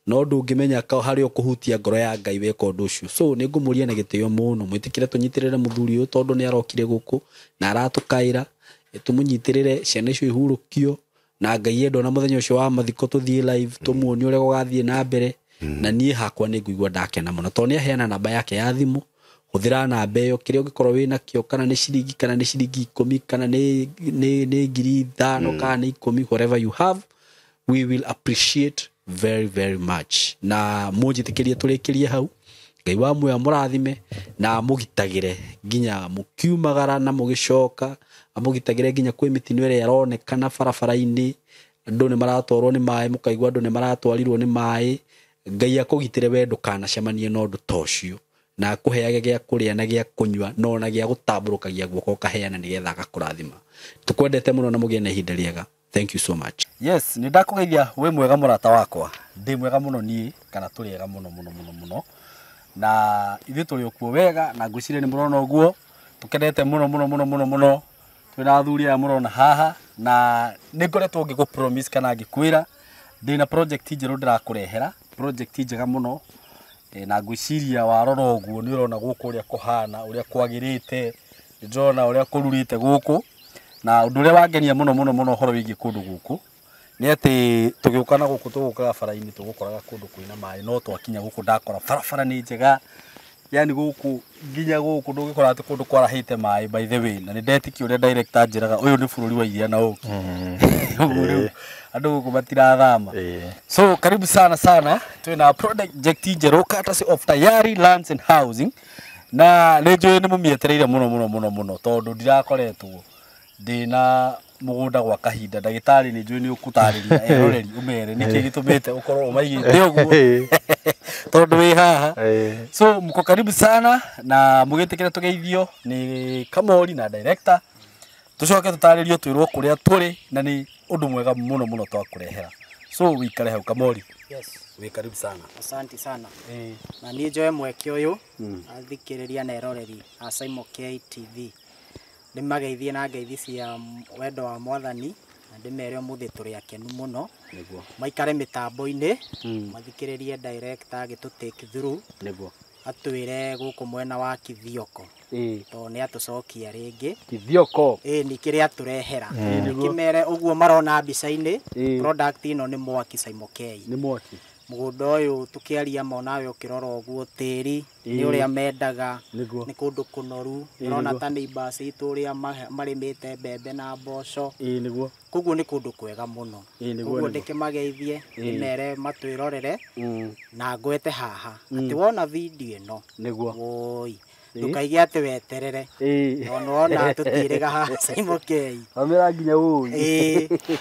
no ndũngĩmenya harĩa ũkũhutia ngoro ya Ngai weka ũndũ ũcio. So nĩ ngũmũria na gĩtĩo mũno mwĩtĩkĩre tũnyitĩrĩre mũthuri ũyũ tondũ nĩ arokire gũkũ na aratũkaĩra, tũmũnyitĩrĩre ciana icio ihurũkio, na Ngai enda ona mũthenya ũcio wa mathiko tũthiĩ live tũmuonie ũrĩa gũgathiĩ na mbere. Na niĩ hakwa nĩ ngũigua ndakena mũno tondũ nĩ aheana namba yake ya thimũ. Hũthĩra namba ĩyo kĩrĩa ũngĩkorwo wĩnakĩo, kana nĩ ciringi, kana nĩ ciringi 10, kana nĩ 5,000, kana nĩ 10, whatever you have, we will appreciate very very much. Na mũnjĩtĩkĩrie tũrĩkĩrie hau. Ngai wa muoyo amũrathime na amũgitagĩre nginya mũkiumagara na mũgĩcoka, amũgitagĩre nginya kwĩ mĩtino ĩrĩa ĩronekana barabara-inĩ. Andũ nĩ maratwarwo nĩ maĩ, mũkaigua andũ nĩ maratwarirwo nĩ maĩ. Ngai akũgitĩre we ndũkanacemanie na ũndũ ta ũcio, na akũheage gĩa kũrĩa na gĩa kũnyua, no ona gĩa gũtambũrũkagia guoko ũkaheana nĩgetha agakũrathima. Tũkwendete mũno na mũgĩe na ihinda rĩega. Thank you so much. Yes, nĩ ndakũgeithia wĩ mwega mũrata wakwa. Ndĩ mwega mũno niĩ, kana tũrĩ ega mũno mũno mũno mũno. Na ithuĩ tũrĩ okuo wega, na ngwĩciria nĩ mũrona ũguo. Tũkenete mũno mũno mũno mũno mũno. Twĩna athuri aya mũrona haha, na nĩ ngoretwo ngĩkũ promise kana ngĩkwĩra ndĩna project njerũ ndĩrakũrehera, project njega mũno. Na ngwĩciria warora ũguo nĩ ũrona gũkũ ũrĩa kũhana, ũrĩa kwagĩrĩte, nĩ ndĩrona ũrĩa kũrurĩte gũkũ. Na ũndũ ũrĩa wangenia mũno mũno mũno ũhoro wĩgiĩ kũndũ gũkũ nĩ atĩ tũgĩũka na gũkũ tũgũkaga bara-inĩ tũgũkoraga kũndũ kwĩna maĩ, no twakinya gũkũ ndakora barabara nĩ njega, yani gũkũ nginya gũkũ ndũngĩkora atĩ kũndũ kwarahĩte maĩ by the way. Na nĩ ndetĩkia ũrĩa director anjĩraga ũyũ nĩ bũrũri wa iria na ũkĩ. Ũguo rĩu andũ gũkũ matirathama. So karibu sana sana, twĩna project njerũ courtesy of Tayari Lands and Housing, na nĩ njũĩ nĩ mũmĩetereire mũno mũno mũno mũno tondũ ndirakoretwo ndĩna mũgũnda gwa kahinda. Ndagĩtarĩ nĩ njũĩ nĩ ũkũtarĩria eroreri ũmere nĩkĩ gĩtũmĩte ũkorwo ũmaigĩte ũguo tondũ wĩ haha. So mko karibu sana na mũgĩtĩkĩre tũgeithio nĩ Kamori na director, tũcoke tũtarĩrio twĩrwo kũrĩa tũrĩ, na nĩ ũndũ mwega mũno mũno twakũrehera. So wĩikare hau Kamori. Yes. Wĩ karibu sana. Asante sana. Na niĩ njoe mweke ũyũ athikĩrĩria na eroreri a Saimo K TV ndĩmageithie na ngeithi cia wendo wa Mwathani, na ndĩmere ũmũthĩ tũrĩ akenu mũno. Nĩguo. Maikare mĩtambo-inĩ, mathikĩrĩrie director agĩtũ take through. Nĩguo. Atwĩre gũkũ mwena wa Kithioko. Tondũ nĩ atũcokia rĩngĩ. Kithioko. Nĩ kĩrĩa atũrehera. Kĩmere ũguo marona mbica-inĩ, product ĩno nĩ mwaki Saimo K. Nĩ mwaki. Mũgũnda ũyũ tũkĩaria ma onawe ũkĩrora ũguo tĩri nĩ ũrĩa mendaga, nĩ kũndũ kũnoru, ũrona ta neighbors itũ ũrĩa marĩmĩte mbembe na mboco. Nĩguo. Koguo nĩ kũndũ kwega mũno. Koguo ndĩkĩmageithie, ndĩmere matwĩrorere na ngwete haha atĩ wona video ĩno, nĩguo, woi ndũkaige atĩ weterere, tondũ wona tũtiĩrĩga haha Saimo K. Wamĩra nginya woi.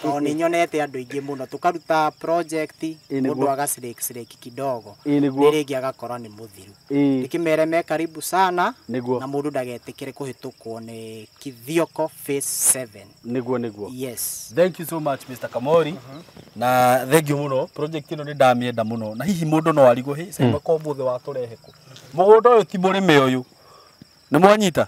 Tondũ nĩ nyonete andũ aingĩ mũno tũkaruta project mũndũ aga slake kidogo, nĩguo, rĩngĩ agakora nĩ mũthiru. Ndĩkĩmere me karibu sana, na mũndũ ndagetĩkĩre kũhĩtũkwo nĩ Kithioko phase 7. Nĩguo nĩguo. Yes. Thank you so much Mr. Kamori. Na thank you mũno, project ĩno nĩ ndamĩenda mũno, na hihi mũndũ no arigwo hĩ Saimo ko mũthĩ watũrehe kũ? Mũgũnda ũyũ ti mũrĩme ũyũ. Nĩ mwanyita?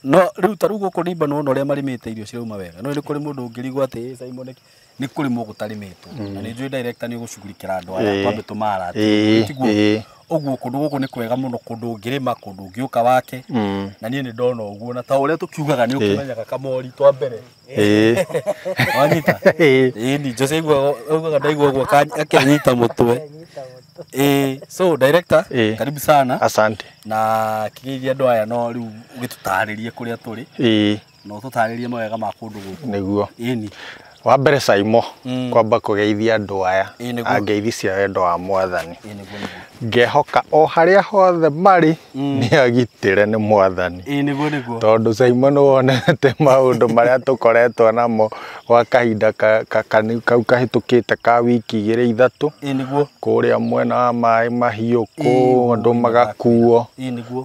No rĩu ta rĩu gũkũ nĩ nĩwona ũrĩa marĩmĩte irio cirauma wega. No nĩ kũrĩ mũndũ ũngĩrigwo atĩ Saimo nĩ kũrĩmwo gũtarĩmĩtwo. Na nĩ njũĩ director nĩ ũgũcugurikĩra andũ aya twambe tũmarate. Tiguo ũguo kũndũ gũkũ nĩ kwega mũno, kũndũ ũngĩrĩma, kũndũ ũngĩũka wake. Na niĩ nĩ ndona ũguo, na ta ũrĩa tũkiugaga nĩ ũkĩmenyaga Kamori twa mbere. Wanyita? Ni Jose augaga ndaigua ũguo akĩnyita mũtwe. So director, karibu sana. Asante. Na kĩgeithia andũ aya no rĩu ũgĩtũtarĩrie kũrĩa tũrĩ. Na ũtũtarĩrie mawega ma kũndũ gũkũ. Nĩguo. Ĩni. Wa mbere Saimo kwamba kũgeithia andũ aya angeithi cia wendo wa mwathani. Ngehoka o harĩa hothe marĩ nĩ agitĩre nĩ mwathani. Tondũ Saimo nĩ wonete maũndũ marĩa tũkoretwo namo gwa kahinda kau kahĩtũkĩte ka wiki igĩrĩ ithatũ kũrĩa mwena wa maĩ mahiũ kũ andũ magakuo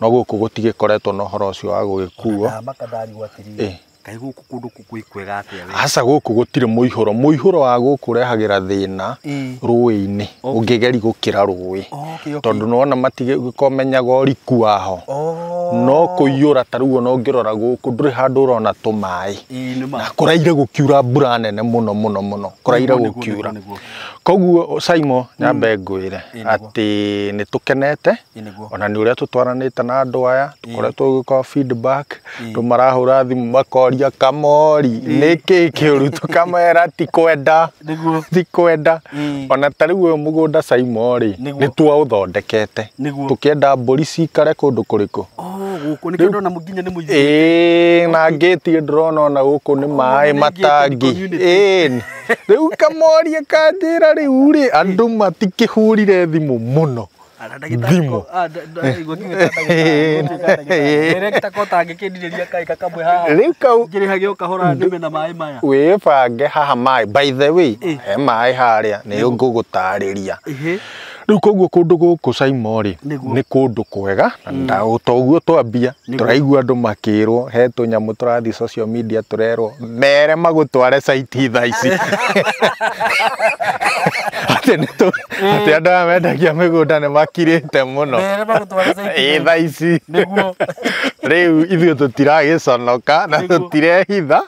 no gũkũ gũtigĩkoretwo na ũhoro ũcio wa gũgĩkuo. Kai gũkũ kũndũ kwĩ kwega atĩa we? Aca gũkũ gũtirĩ mũihũro. Mũihũro wa gũkũ ũrehagĩra thĩna rũĩ-inĩ ũngĩgeri gũkĩra rũĩ tondũ nĩwona matigĩkomenyaga ũriku waho no kũiyũra ta rĩu ona ũngĩrora gũkũ ndũrĩ handũ ũrona tũmaĩ na kũraire gũkiura mbura nene mũno mũno mũno kũraire gũkiura. Koguo Saimo nyambe ngwĩre atĩ nĩ tũkenete ona nĩ ũrĩa tũtwaranĩte na andũ aya tũkoretwo gũgĩka feedback andũ marahũra thimũ makoria Kamori nĩkĩ kĩũru tũkamera ti kwenda ti kwenda. Ona ta rĩu ũyũ mũgũnda Saimo rĩ nĩ twaũthondekete tũkĩenda mbũri cikare kũndũ kũrĩkũ gũkũ nĩkĩo ndona nginya nĩ mũigithĩtie na ngĩti ndĩrona ona gũkũ nĩ maĩ matangi rĩu Kamori akanjĩra rĩu rĩ andũ matikĩhũrire thimũ mũno thimũ rĩu kau wĩbange haha maĩ by the way he maĩ harĩa nĩ ngũgũtarĩria. Rĩu koguo kũndũ gũkũ Saimo rĩ nĩ kũndũ kwega na toguo twambia tũraigua andũ makĩrwo he tũnyamũ tũrathiĩ social media tũrerwo mere magũtware site thaa ici atĩ andũ aya mendagia mĩgũnda nĩ makirĩte mũno thaa ici. Rĩu ithuĩ tũtiragĩconoka na tũtirehitha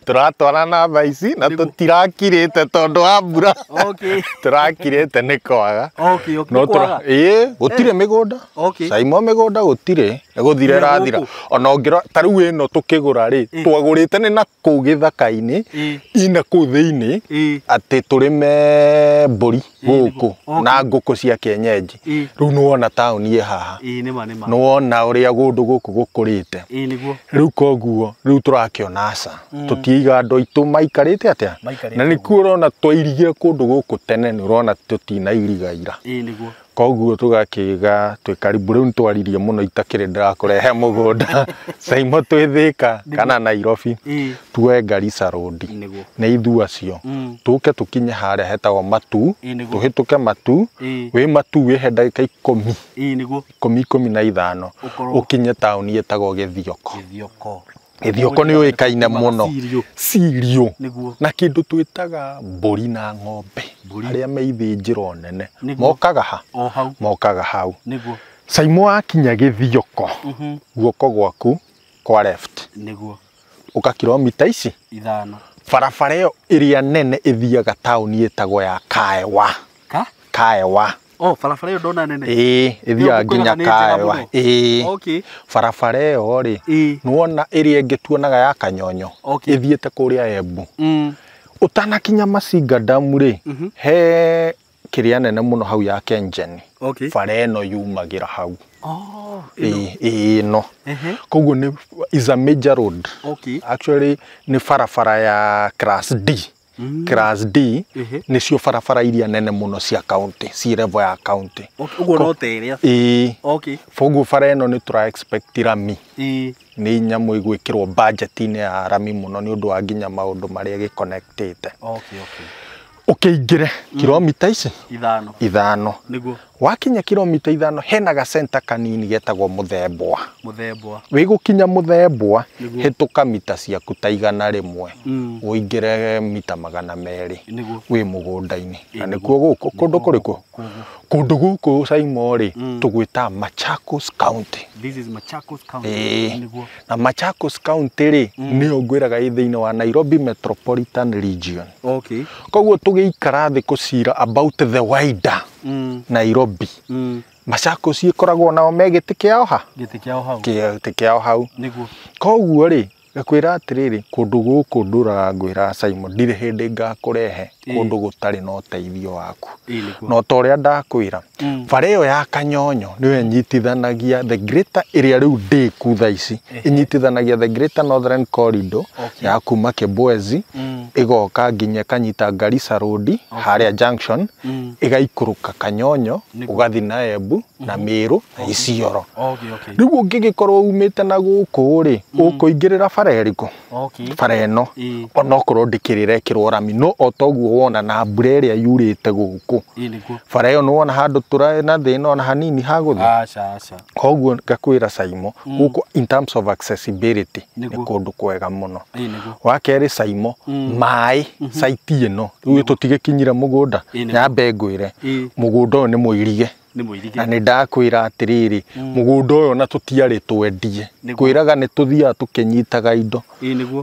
tũratwara na thaa ici na tũtirakirĩte tondũ wa mbura tũrakirĩte nĩ kwaga. No gũtirĩ mĩgũnda Saimo mĩgũnda gũtirĩ gũthira ĩrathira ona ũngĩrora ta rĩu ĩno tũkĩgũra rĩ twagũrĩte nĩ na kũu gĩthaka-inĩ ina kũu thĩinĩ atĩ tũrĩme mbũri gũkũ na ngũkũ cia kienyeji. Rĩu nĩwona taũni ĩ haha nĩwona ũrĩa kũndũ gũkũ gũkũrĩte. Rĩu koguo rĩu tũrakĩona aca tũtiiga andũ aitũ maikarĩte atĩa na nĩkuo ũrona twairigire kũndũ gũkũ tene nĩ ũrona tũtinairiga ira. Koguo tũgakĩiga twĩ karibu rĩu nĩtwaririe mũno itakĩrĩ ndĩrakũrehe mũgũnda Saimo twĩ Thĩka kana Nairobi tuoe Garissa Road nĩ ithuĩ acio tũke tũkinye harĩa hetagwo Matu tũhĩtũke Matu wĩ Matu wĩhe ndagĩka ikũmi ikũmi na ithano ũkinye taũni ĩtagwo Gĩthioko. Gĩthioko nĩ ũĩkaine mũno Cirio na kĩndũ twĩtaga mbũri na ng'ombe arĩa me ithĩnjĩro nene mokaga ha mokaga hau. Saimo wakinya Gĩthioko guoko gwaku kwa left ũka kilomita ici 5 barabara ĩyo ĩrĩa nene ĩthiaga taũni ĩtagwo ya Kaewa. Kaewa barabara ĩyo ndona nene ĩthiaga nginya Kaewa. Barabara ĩyo rĩ nĩwona ĩrĩa ĩngĩ tuonaga ya Kanyonyo ĩthiĩte kũrĩa Embu ũtanakinya Masinga Dam rĩ he kĩrĩa nene mũno hau ya Kengen bara ĩno yumagĩra hau ĩno koguo nĩ is a major road. Actually nĩ barabara ya class D. Class D nĩcio barabara iria nene mũno cia county ci level ya county ũguo no ta ĩrĩa koguo bara ĩno nĩ tũra expect rami nĩ nyamũ ĩgwĩkĩrwo budget-inĩ ya rami mũno nĩ ũndũ wa nginya maũndũ marĩa gĩconnectĩte. Ũkĩingĩre kilomita ici ithano wakinya kilomita 5 hena gacenta kanini getagwo Mũthembwa. Wĩgũkinya Mũthembwa hĩtũka mita ciaku ta 100 ũingĩre mita 200 wĩ mũgũnda-inĩ na nĩkuo gũkũ kũndũ kũrĩkũ kũndũ gũkũ Saimo rĩ tũgwĩta Machakos County. This is Machakos County. Na Machakos County rĩ nĩyo ngwĩraga ĩ thĩinĩ wa Nairobi Metropolitan Region. Koguo tũgĩikara thĩ kũcira about the wider Nairobi Machakos ĩkoragwo nao me gĩtĩ kĩao ha gĩtĩ kĩao hau. Koguo rĩ Ngakwĩra atĩrĩrĩ, kũndũ gũkũ ndũraga ngwĩra Simon, ndirĩ hĩndĩ ngakũrehe kũndũ gũtarĩ na ũteithio waku. Na ta ũrĩa ndakwĩra, bara ĩyo ya Kanyonyo nĩyo ĩnyitithanagia the greater ĩrĩa rĩu ndĩku thaa ici, ĩnyitithanagia the greater northern corridor ya kuma Kibwezi, ĩgoka nginya ĩkanyita Garissa Road harĩa junction, ĩgaikũrũka Kanyonyo, ũgathi na Embu na Meru na Isiolo. Rĩu ũngĩgĩkorwo umĩte na gũkũ rĩ, ũkũingĩrĩra bara ĩrĩkũ? Bara ĩno onokorwo ndĩkĩrĩrekĩrwo rami, no o toguo wona na mbura ĩrĩa yurĩte gũkũ, bara ĩyo nĩwona handũ tũrarĩ na thĩna ona hanini ha gũthiĩ. Koguo ngakwĩra Saimo, gũkũ in terms of accessibility nĩ kũndũ kwega mũno. Wa kerĩ Saimo, maĩ site ĩno rĩu tũtigĩkinyire mũgũnda, nyambe ngwĩre mũgũnda ũyũ nĩ mũirige. Na nĩ ndakwĩra atĩrĩrĩ, mũgũnda ũyũ na tũtiarĩ twendie, kwĩraga nĩ tũthiaga tũkĩnyitaga indo,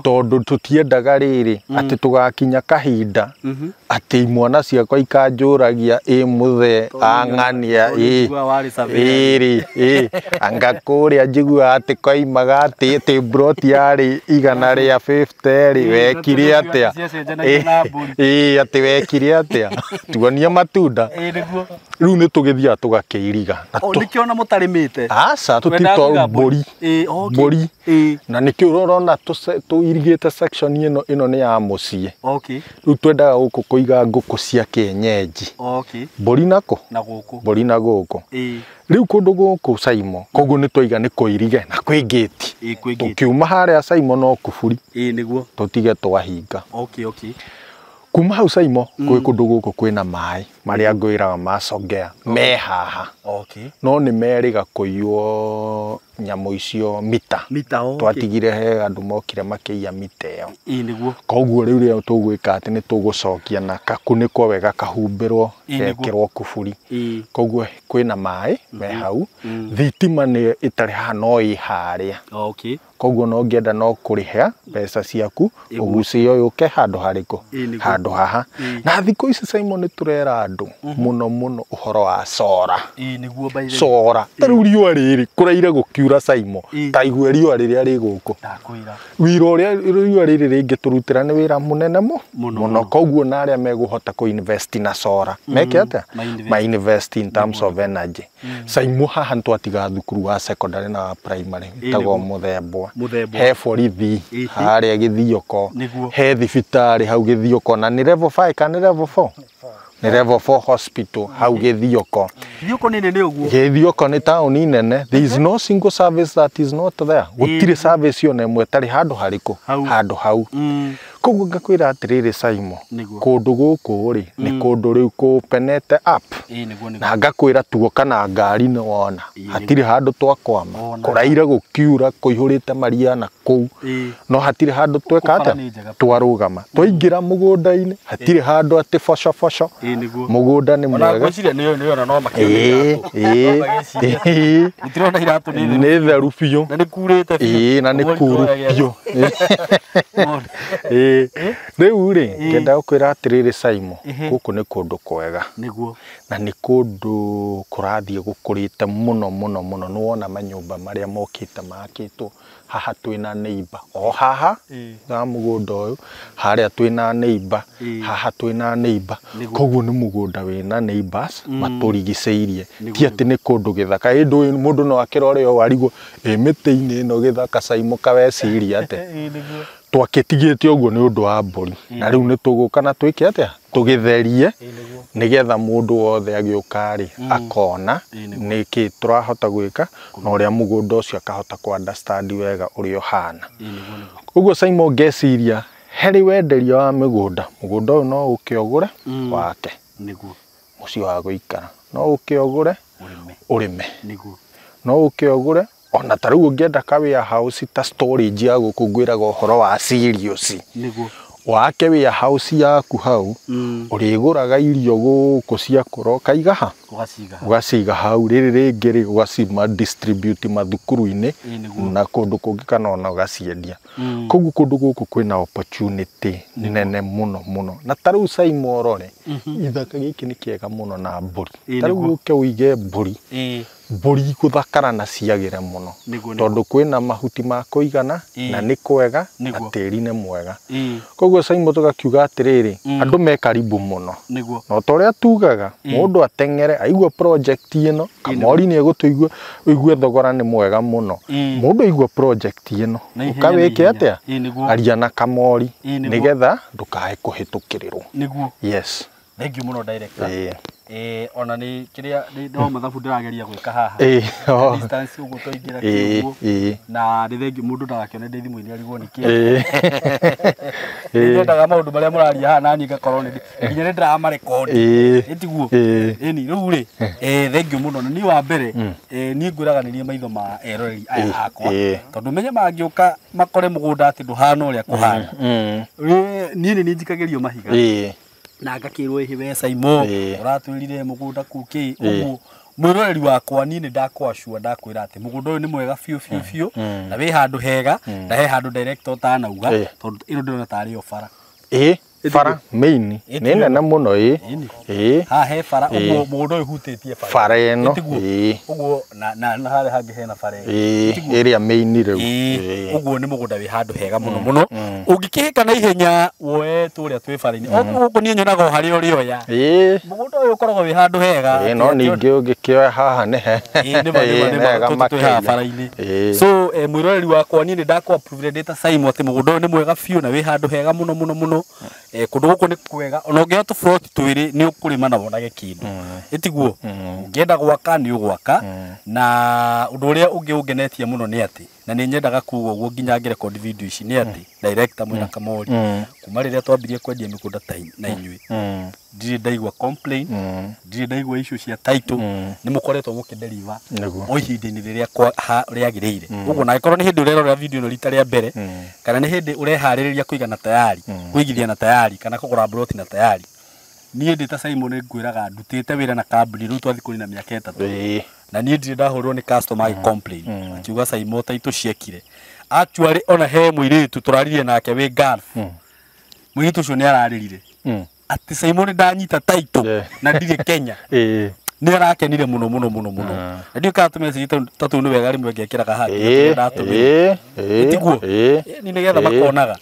tondũ tũtiendaga rĩrĩ atĩ tũgakinya kahinda atĩ imwana ciakwa ikanjũragia ĩ mũthee ang'ania ĩ ĩrĩ anga kũrĩa njiguaga atĩ koimaga atĩ broti yarĩ 150 rĩ, wekire atĩa? Ĩ atĩ wekire atĩa? Tuonie matunda. Rĩu nĩ tũgĩthiaga tũgakĩiriga. Nĩkĩo ona mũtarĩmĩte? Aca, tũtitwaru mbũri. Mbũri. Na nĩkĩo ũrona tũirigĩte section ĩno, ĩno nĩ ya mũciĩ. Rĩu twendaga gũkũ kũiga ngũkũ cia kĩenyenji. Mbũri nako? Mbũri na gũkũ. Rĩu kũndũ gũkũ Saimo, koguo nĩ twaiga nĩ kũirige na kwĩ gate. Tũkiuma harĩa Saimo no kuburi. Tũtige twahinga. Kuma hau Saimo, kwĩ kũndũ gũkũ kwĩna maĩ marĩa ngwĩraga macongea me haha. No nĩ merĩga kũiywo nyamũ icio mita. Twatigire he andũ mokire makĩiya mita ĩyo. Koguo rĩu rĩrĩa tũgwĩka atĩ nĩ tũgũcokia na kakunĩkwo wega kahumbĩrwo gekĩrwo kuburi. Koguo kwĩna maĩ me hau. Thitima nĩ ĩtarĩ haha no ĩ harĩa. Koguo no ngĩenda no kũrĩha mbeca ciaku ũgucie ũyũke handũ harĩkũ? Handũ haha. Na thikũ ici Simon nĩ tũrera andũ mũno mũno ũhoro wa sora. Sora. Ta rĩu riũa rĩrĩ kũraire gũkiura Simon, ta igue riũa rĩrĩa rĩ gũkũ. Wĩra ũrĩa riũa rĩrĩ rĩngĩtũrutĩra nĩ wĩra mũnene mũno. Koguo na arĩa megũhota kũ invest na sora meke atĩa? Ma invest in terms of energy. Simon haha nĩtwatiga thukuru wa secondary na wa primary ĩtagwo Mũthembwa. He borithi harĩa Gĩthioko, he thibitarĩ hau Gĩthioko, na nĩ level 5 kana nĩ level 4? Nĩ level 4 hospital hau Gĩthioko. Gĩthioko nĩ nene ũguo? Gĩthioko nĩ taũni nene. There is no single service that is not there. Gũtirĩ service ona ĩmwe ĩtarĩ handũ harĩkũ? Handũ hau. Koguo ngakwĩra atĩrĩrĩ Simon, kũndũ gũkũ rĩ nĩ kũndũ rĩu kũpenete up. Na ngakwĩra tuoka na ngari nĩ wona hatirĩ handũ twakwama, kũraire gũkiura kũihũrĩte maria na kũu, no hatirĩ handũ tweka atĩa? Twarũgama. Twaingĩra mũgũnda-inĩ hatirĩ handũ atĩ boco boco. Mũgũnda nĩ mwega. Nĩ theru biũ. Na nĩ kuru biũ. Rĩu rĩ ngenda gũkwĩra atĩrĩrĩ Simon, gũkũ nĩ kũndũ kwega. Na nĩ kũndũ kũrathiĩ gũkũrĩte mũno mũno mũno. Nĩ wona manyũmba marĩa mokĩte makĩtwo haha twĩna neighbor o haha na mũgũnda ũyũ, harĩa twĩna neighbor, haha twĩna neighbor. Koguo nĩ mũgũnda wĩna neighbors matũrigicĩirie. Ti atĩ nĩ kũndũ gĩthaka. Ĩndũ mũndũ no akĩrore ũũ arigwo ĩ mĩtĩ-inĩ ĩno gĩthaka Simon kaweciria atĩa? Twakĩtigĩte ũguo nĩ ũndũ wa mbũri. Na rĩu nĩ tũgũka na twĩke atĩa? Tũgĩtherie nĩgetha mũndũ wothe agĩũka rĩ akona nĩkĩ tũrahota gwĩka na ũrĩa mũgũnda ũcio akahota kũ understand wega ũrĩa ũhana. Ũguo Simon ngeciria harĩ wenderia wa mĩgũnda, mũgũnda ũyũ no ũke ũgũre wake mũciĩ wa gũikara, no ũke ũgũre ũrĩme, no ũke ũgũre ona ta rĩu ũngĩenda ka warehouse ta storage ya gũkũ ngwĩraga ũhoro wa cereals. Wake warehouse yaku hau, ũrĩgũraga irio gũkũ cia kũra ũkaiga ha? Ũgaciga hau. Rĩrĩ rĩngĩ rĩ ũgacima distribute mathukuru-inĩ na kũndũ kũngĩ kana ona ũgaciendia. Koguo kũndũ gũkũ kwĩna opportunity nene mũno mũno. Na ta rĩu Simon ũrore, gĩthaka gĩkĩ nĩ kĩega mũno na mbũri. Ta rĩu ũke ũige mbũri. Mbũri gũthakara na ciagĩre mũno tondũ kwĩna mahuti ma kũigana na nĩ kwega na tĩri nĩ mwega. Koguo Simon tũgakiuga atĩrĩrĩ, andũ me karibu mũno na ta ũrĩa tugaga mũndũ ateng'ere aigua project ĩno, Kamori nĩ egũtũigua ũigue thogora nĩ mwega mũno. Mũndũ aigua project ĩno ũkawĩke atĩa? Aria na Kamori nĩgetha ndũkae kũhĩtũkĩrĩrwo. Yes. Thank you mũno director. Ona nĩ kĩrĩa no mathabu ndĩrageria gwĩka haha. Distance ũguo twaingĩra kĩguo. Na nĩ thengiũ mũndũ ndagakĩone ndĩ thimũ-inĩ arigwo nĩ kĩĩ. Nyendaga maũndũ marĩa mũraria haha naniĩ ngakorwo nĩ nginya nĩ ndĩramarekondi. Ĩtiguo? Ĩni rĩu rĩ, thengiũ mũno. Na niĩ wa mbere, niĩ ngwĩraga nĩ niĩ maitho ma eroreri aya akwa. Tondũ menye mangĩũka makore mũgũnda atĩ ndũhana ũrĩa kũhana. Niĩ nĩ njikagĩrio mahiga. Na ngakĩrwo ĩhĩ we Simon ũratwĩrire mũgũnda kũu kĩ ũguo mwĩroreri wakwa niĩ nĩ ndakwacua ndakwĩra atĩ mũgũnda ũyũ nĩ mwega biũ biũ biũ na wĩ handũ hega na he handũ director ũtanauga tondũ ĩno ndĩrona tarĩ o bara. Bara main nĩ nene mũno. Haha he bara ũguo mũgũnda ũyũ hutĩtie bara ĩno ũguo na harĩa hangĩ hena bara ĩrĩa main rĩu. Ũguo nĩ mũgũnda wĩ handũ hega mũno mũno ũngĩkĩhĩka na ihenya woe tũrĩa twĩ bara-inĩ gũkũ niĩ nyonaga o harĩa ũrĩoya. Mũgũnda ũyũ ũkoragwo wĩ handũ hega. No ningĩ ũngĩkĩoya haha nĩ hega twĩ haha bara-inĩ. So mwĩroreri wakwa niĩ nĩ ndakũ approve ndĩ ta Simon atĩ mũgũnda ũyũ nĩ mwega biũ na wĩ handũ hega mũno mũno mũno. Kũndũ gũkũ nĩ kwega ona ũngĩoya tũburoti twĩrĩ nĩ ũkũrĩma na wonage kĩndũ. Ĩtiguo? Ũngĩenda gwaka nĩ ũgwaka. Na ũndũ ũrĩa ũngĩ ũngenetie mũno nĩ atĩ na nĩ nyendaga kuga ũguo nginya ngĩrekondi video ici nĩ atĩ director mwĩna Kamori kuma rĩrĩa twambirie kwendia mĩgũnda na inyuĩ ndirĩ ndaigua complain, ndirĩ ndaigua issue cia title, nĩ mũkoretwo mũkĩdeliver o ihinda-inĩ rĩrĩa rĩagĩrĩire. Ũguo na angĩkorwo nĩ hĩndĩ ũrerorera video ĩno rita rĩa mbere kana nĩ hĩndĩ ũreharĩrĩria kũiga na tayari, kũigithia na tayari kana kũgũra plot na tayari, niĩ ndĩ ta Simon ngwĩraga ndutĩte wĩra na kambuni rĩu twathiĩ kũrĩ na mĩaka 3 na niĩ ndirĩ ndahũrwo nĩ customer agĩ complain akiuga Simon title ciekire. Actually ona he mũirĩtu tũraririe nake wĩ Gulf, mũirĩtu ũcio nĩ ararĩrire atĩ Simon ndanyita title na ndirĩ Kenya. Nĩ arakenire mũno mũno mũno mũno. Na ndiũ kana tũmessage ta tũu nĩ wega rĩmwe ngekĩraga haha ndatũmĩra. Ĩtiguo? Nĩ nĩgetha makonaga.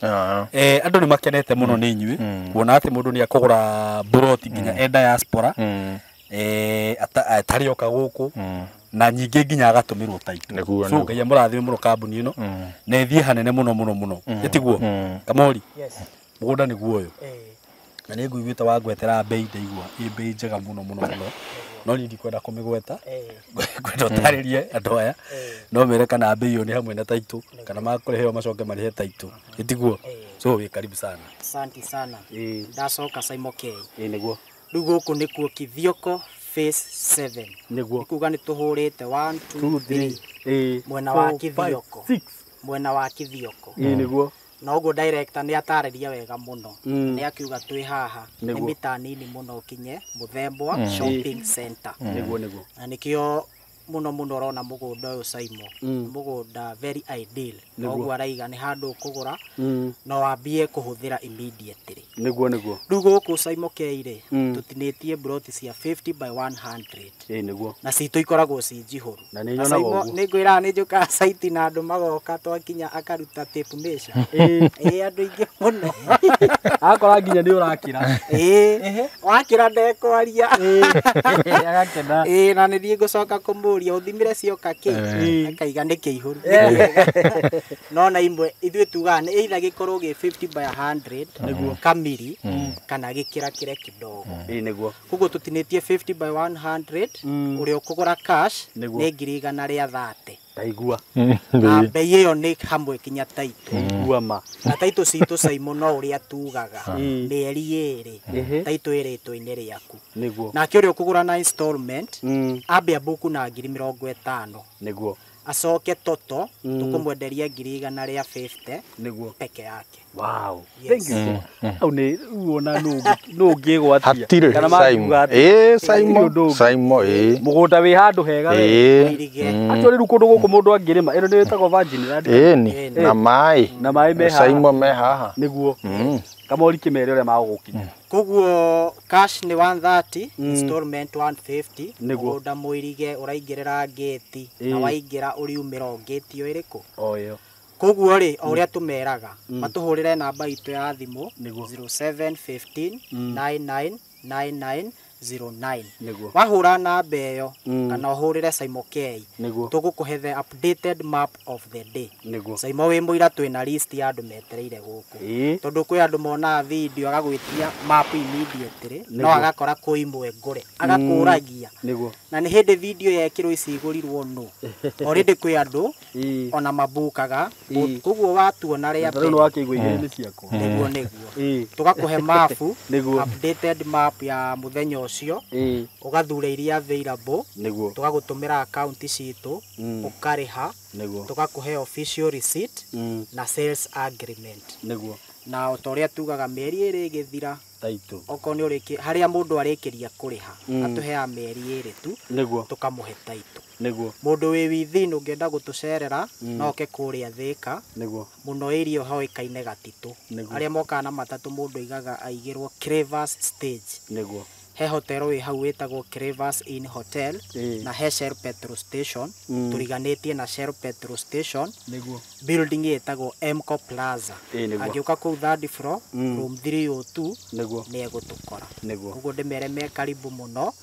Andũ nĩ makenete mũno nĩ inyuĩ kuona atĩ mũndũ nĩ akũgũra buroti nginya e diaspora atarĩ oka gũkũ na nyingĩ nginya agatũmĩrwo title. So Ngai amũrathime mũno kambuni ĩno na ĩthiĩ hanene mũno mũno mũno. Ĩtiguo? Kamori, mũgũnda nĩguo ũyũ. Na nĩ nguiguĩte wangwetera bei ndaigua ĩ bei njega mũno mũno mũno no niĩ ndikwenda kũmĩgweta, ngwenda ũtarĩrie andũ aya no mere kana bei ĩyo nĩ hamwe na title kana makũrĩheo macoke marĩhe title. Ĩtiguo? So wĩ karibu sana. Asante sana. Ndacoka Simon K. Nĩguo. Rĩu gũkũ nĩkuo Kithioko phase 7. Nĩguo. Kuga nĩ tũhũrĩte 1 2 3 mwena wa Kithioko. Mwena wa Kithioko. Nĩguo. Na ũguo director nĩ atarĩria wega mũno. Nĩ akiuga twĩ haha nĩ mita nini mũno ũkinye Mũthembwa Shopping Center. Nĩguo nĩguo. Na nĩkĩo mũno mũno ũrona mũgũnda ũyũ Simon. Mũgũnda very ideal. Ũguo araiga nĩ handũ ũkũgũra no wambie kũhũthĩra immediately. Nĩguo nĩguo. Rĩu gũkũ Simon K rĩ, tũtinĩtie ploti cia 50 by 100. Nĩguo. Na citũ ikoragwo ci njihũru. Na nĩ nyonaga ũguo. Nĩ ngwĩraga nĩ njũkaga site na andũ magoka twakinya akaruta tape measure. Andũ aingĩ mũno. Akora nginya nĩ ũrakĩra. Wakĩra ndekwaria. Agakena. Na nĩ thiĩ ngũcoka kũmũria ũthimire cioka kĩ akaiga nĩ kĩihũru. No na imwe ithuĩ tugaga nĩ either gĩkorwo gĩ 50 by 100 kamiri kana gĩkĩrakĩre kidogo. Nĩguo. Koguo tũtinĩtie 50 by 100 ũrĩa ũkũgũra cash nĩ 130,000. Ndaigua. Na bei ĩyo nĩ hamwe kinya title. Ndaigua ma. Na title citũ Simon no ũrĩa tugaga mĩeri ĩrĩ title ĩrĩtwo-inĩ rĩaku. Nĩguo. Nake ũrĩa ũkũgũra na installment ambe ambuku na 50,000. Nĩguo. Acoke toto tũkũmwenderia 150,000 Nĩguo. peke yake. Wow. Yes. Thank you. Hau nĩ wona nũ ũngĩgwatia. Hatirĩ Kana Simon. mangiuga atĩa? Simon. Simon Mũgũnda wĩ handũ hega we. Irige. Actually rĩu kũndũ gũkũ mũndũ angĩrĩma ĩno nĩ ĩtagwo virgin land. Ĩni na maĩ. Na maĩ me haha. Simon me haha. Nĩguo. Kamori kĩmere ũrĩa magũgũkinya. Koguo cash nĩ 130, installment 150. Nĩguo. Mũgũnda mũirige ũraingĩrĩra ngĩti na Ĩĩ. waingĩra ũriumĩra o ngĩti o ĩrĩkũ. O ĩyo. Koguo rĩ, o ũrĩa tũmeraga matũhũrĩre namba itũ ya thimũ Nĩguo. 0715 999909. Nĩguo. Wahũra namba ĩyo kana ũhũrĩre Saimo K, Nĩguo. tũgũkũhe the updated map of the day. Nĩguo. Saimo wĩ mũira twĩna list ya andũ metereire gũkũ. Ĩĩ. Tondũ kwĩ andũ monaga video agagwĩtia map immediately, no Nĩguo. agakora kwĩ imwe ngũre agakũragia. Nĩguo. Na nĩ hĩndĩ video yekĩrwo ici igũrirwo nũ already kwĩ andũ Ĩĩ. ona mabukaga. Ĩĩ. Koguo watuona rĩa Tarĩu nĩ mbere wakĩigua igĩrĩ nĩ ciakwa. nĩguo nĩguo Ĩĩ. tũgakũhe mabu, Nĩguo. updated map ya mũthenya ũcio, Ĩĩ. ũgathura iria available, Nĩguo. tũgagũtũmĩra akaunti citũ, ũkarĩha, Nĩguo. tũgakũhe official receipt na sales agreement. Nĩguo. Na o ta ũrĩa tugaga mĩeri ĩrĩ ĩgĩthira, Taitũ. okorwo nĩ ũrĩki harĩa mũndũ arĩkĩria kũrĩha, atũheaga mĩeri ĩrĩ tu, Nĩguo. tũkamũhe taitũ. Nĩguo. Mũndũ wĩ within ũngĩenda gũtũcerera no oke kũrĩa Thĩka, Nĩguo. mũno area hoĩkaine Gatitũ. Nĩguo. Arĩa mokaga na matatũ mũndũ aigaga aigĩrwo Cravers stage. Nĩguo. He hotel wĩ hau wĩtagwo Cravers Inn Hotel Ĩĩ. na he Shell petrol station, tũriganĩtie na Shell petrol station, Nĩguo. building ĩtagwo Mco Plaza. Ĩĩ, nĩguo. Angĩũka kũu third floor, room 302, Nĩguo. nĩ egũtũkora. Nĩguo. Koguo ndĩmere me karibu mũno,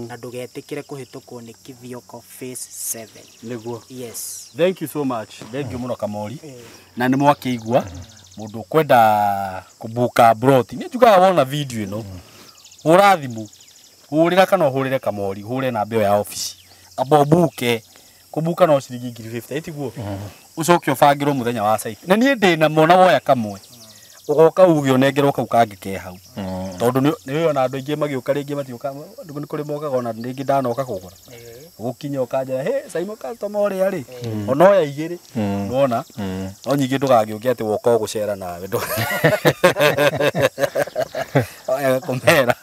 na ndũgetĩkĩre kũhĩtũkwo nĩ Kithioko phase 7. Nĩguo. Yes. Thank you so much. Thank you mũno Kamori. Na nĩ mwakĩigua mũndũ ũkwenda kũbuka broti. Nĩ njugaga wona video ĩno, hũra thimũ, hũrĩra kana ũhũrĩre Kamori, hũre namba ĩyo ya obici. Amba ũbuke. Kũbuka no ciringi 50,000, ĩtiguo? Ũcoke ũbangĩrwo mũthenya wa site. Na niĩ ndĩ na mona woya kamwe. Ũgoka uge ũnengerwo kau kangĩ ke hau. Tondũ nĩ ona andũ aingĩ magĩũka rĩngĩ matiũka, nĩ kũrĩ mokaga ona rĩngĩ ndanoka kũgũra. Gũkinya ũkanjĩra, "Hey, Saimo customer ũrĩa rĩ, ona oya igĩrĩ." Nĩwona? No nyingĩ ndũgagĩũke atĩ woka gũcera nawe. Oya kũmera.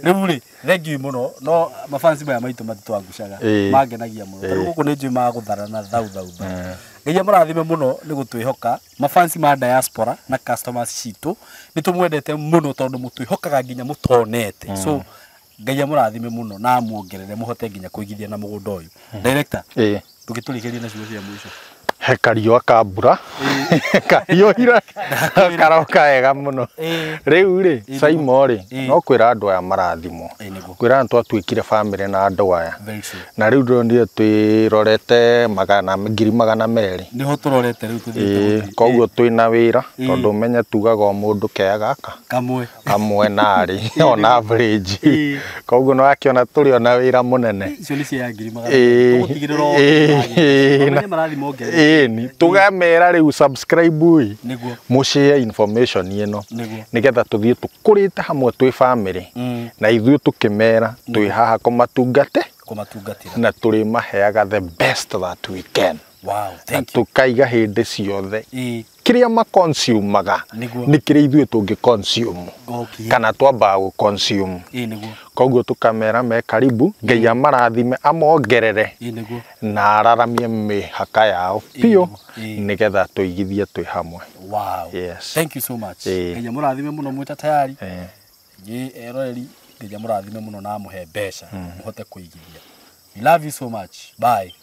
Rĩu rĩ, thank you mũno. No mafansi maya maitũ matitwangucaga. Ĩĩ. Mangenagia mũno. Tarĩu gũkũ nĩ njũĩ magũtharana thau thau thau. Ngai amũrathime mũno nĩ gũtwĩhoka. Mafansi ma diaspora na customers citũ nĩ tũmwendete mũno tondũ mũtwĩhokaga nginya mũtonete. So Ngai amũrathime mũno na amuongerere mũhote nginya kũigithia na mũgũnda ũyũ. Director, Ĩĩ. ndũgĩtũrĩkĩrie na ciugo cia mũico. He kariũa ka mbura kariũire karoka wega mũno. Rĩu rĩ, Saimo rĩ, no kwĩra andũ aya marathimwo, Ĩĩ, nĩguo. kwĩra nĩ twatuĩkire bamĩrĩ na andũ aya. Very true. Na rĩu ndĩronire twĩrorete 200,000. Nĩho tũrorete rĩu tũthiĩte Ĩĩ, gũthiĩ. koguo twĩna wĩra tondũ ũmenye tugaga o mũndũ kea gaka Kamwe. kamwe narĩ on average. Ĩĩ. Koguo nĩ wakĩona tũrĩ ona wĩra mũnene. Icio nĩ cia 200,000. Ĩĩ. Tũgũtigĩrĩra o Ĩĩ. mamenye marathi mongerere. Ĩni tũgamera rĩu subscribe ĩ, Nĩguo. mũshare information ĩno Nĩguo. nĩgetha tũthiĩ tũkũrĩte hamwe twĩ bamĩrĩ, na ithuĩ tũkĩmera twĩ haha kũmatungate Kũmatungatĩra. na tũrĩmaheaga the best that we can. Wow, Na thank you. tũkaiga hĩndĩ ciothe Ĩĩ. kĩrĩa maconsumaga Nĩguo. nĩ kĩrĩa ithuĩ tũngĩ consume Okay. kana twambaga gũ consume. Ĩĩ, nĩguo. Koguo tũkamera me karibu, Ngai amarathime amongerere Ĩĩ, nĩguo. na araramie mĩhaka yao biũ, Ĩĩ. nĩgetha tũigithie twĩ hamwe. Wow. Yes. Thank you so much. Ĩĩ. Ngai amũrathime mũno mwĩ ta tayari. Eh. Inyuĩ eroreri, Ngai amũrathime mũno na amũhe mbeca mũhote kũigithia. We love you so much. Bye.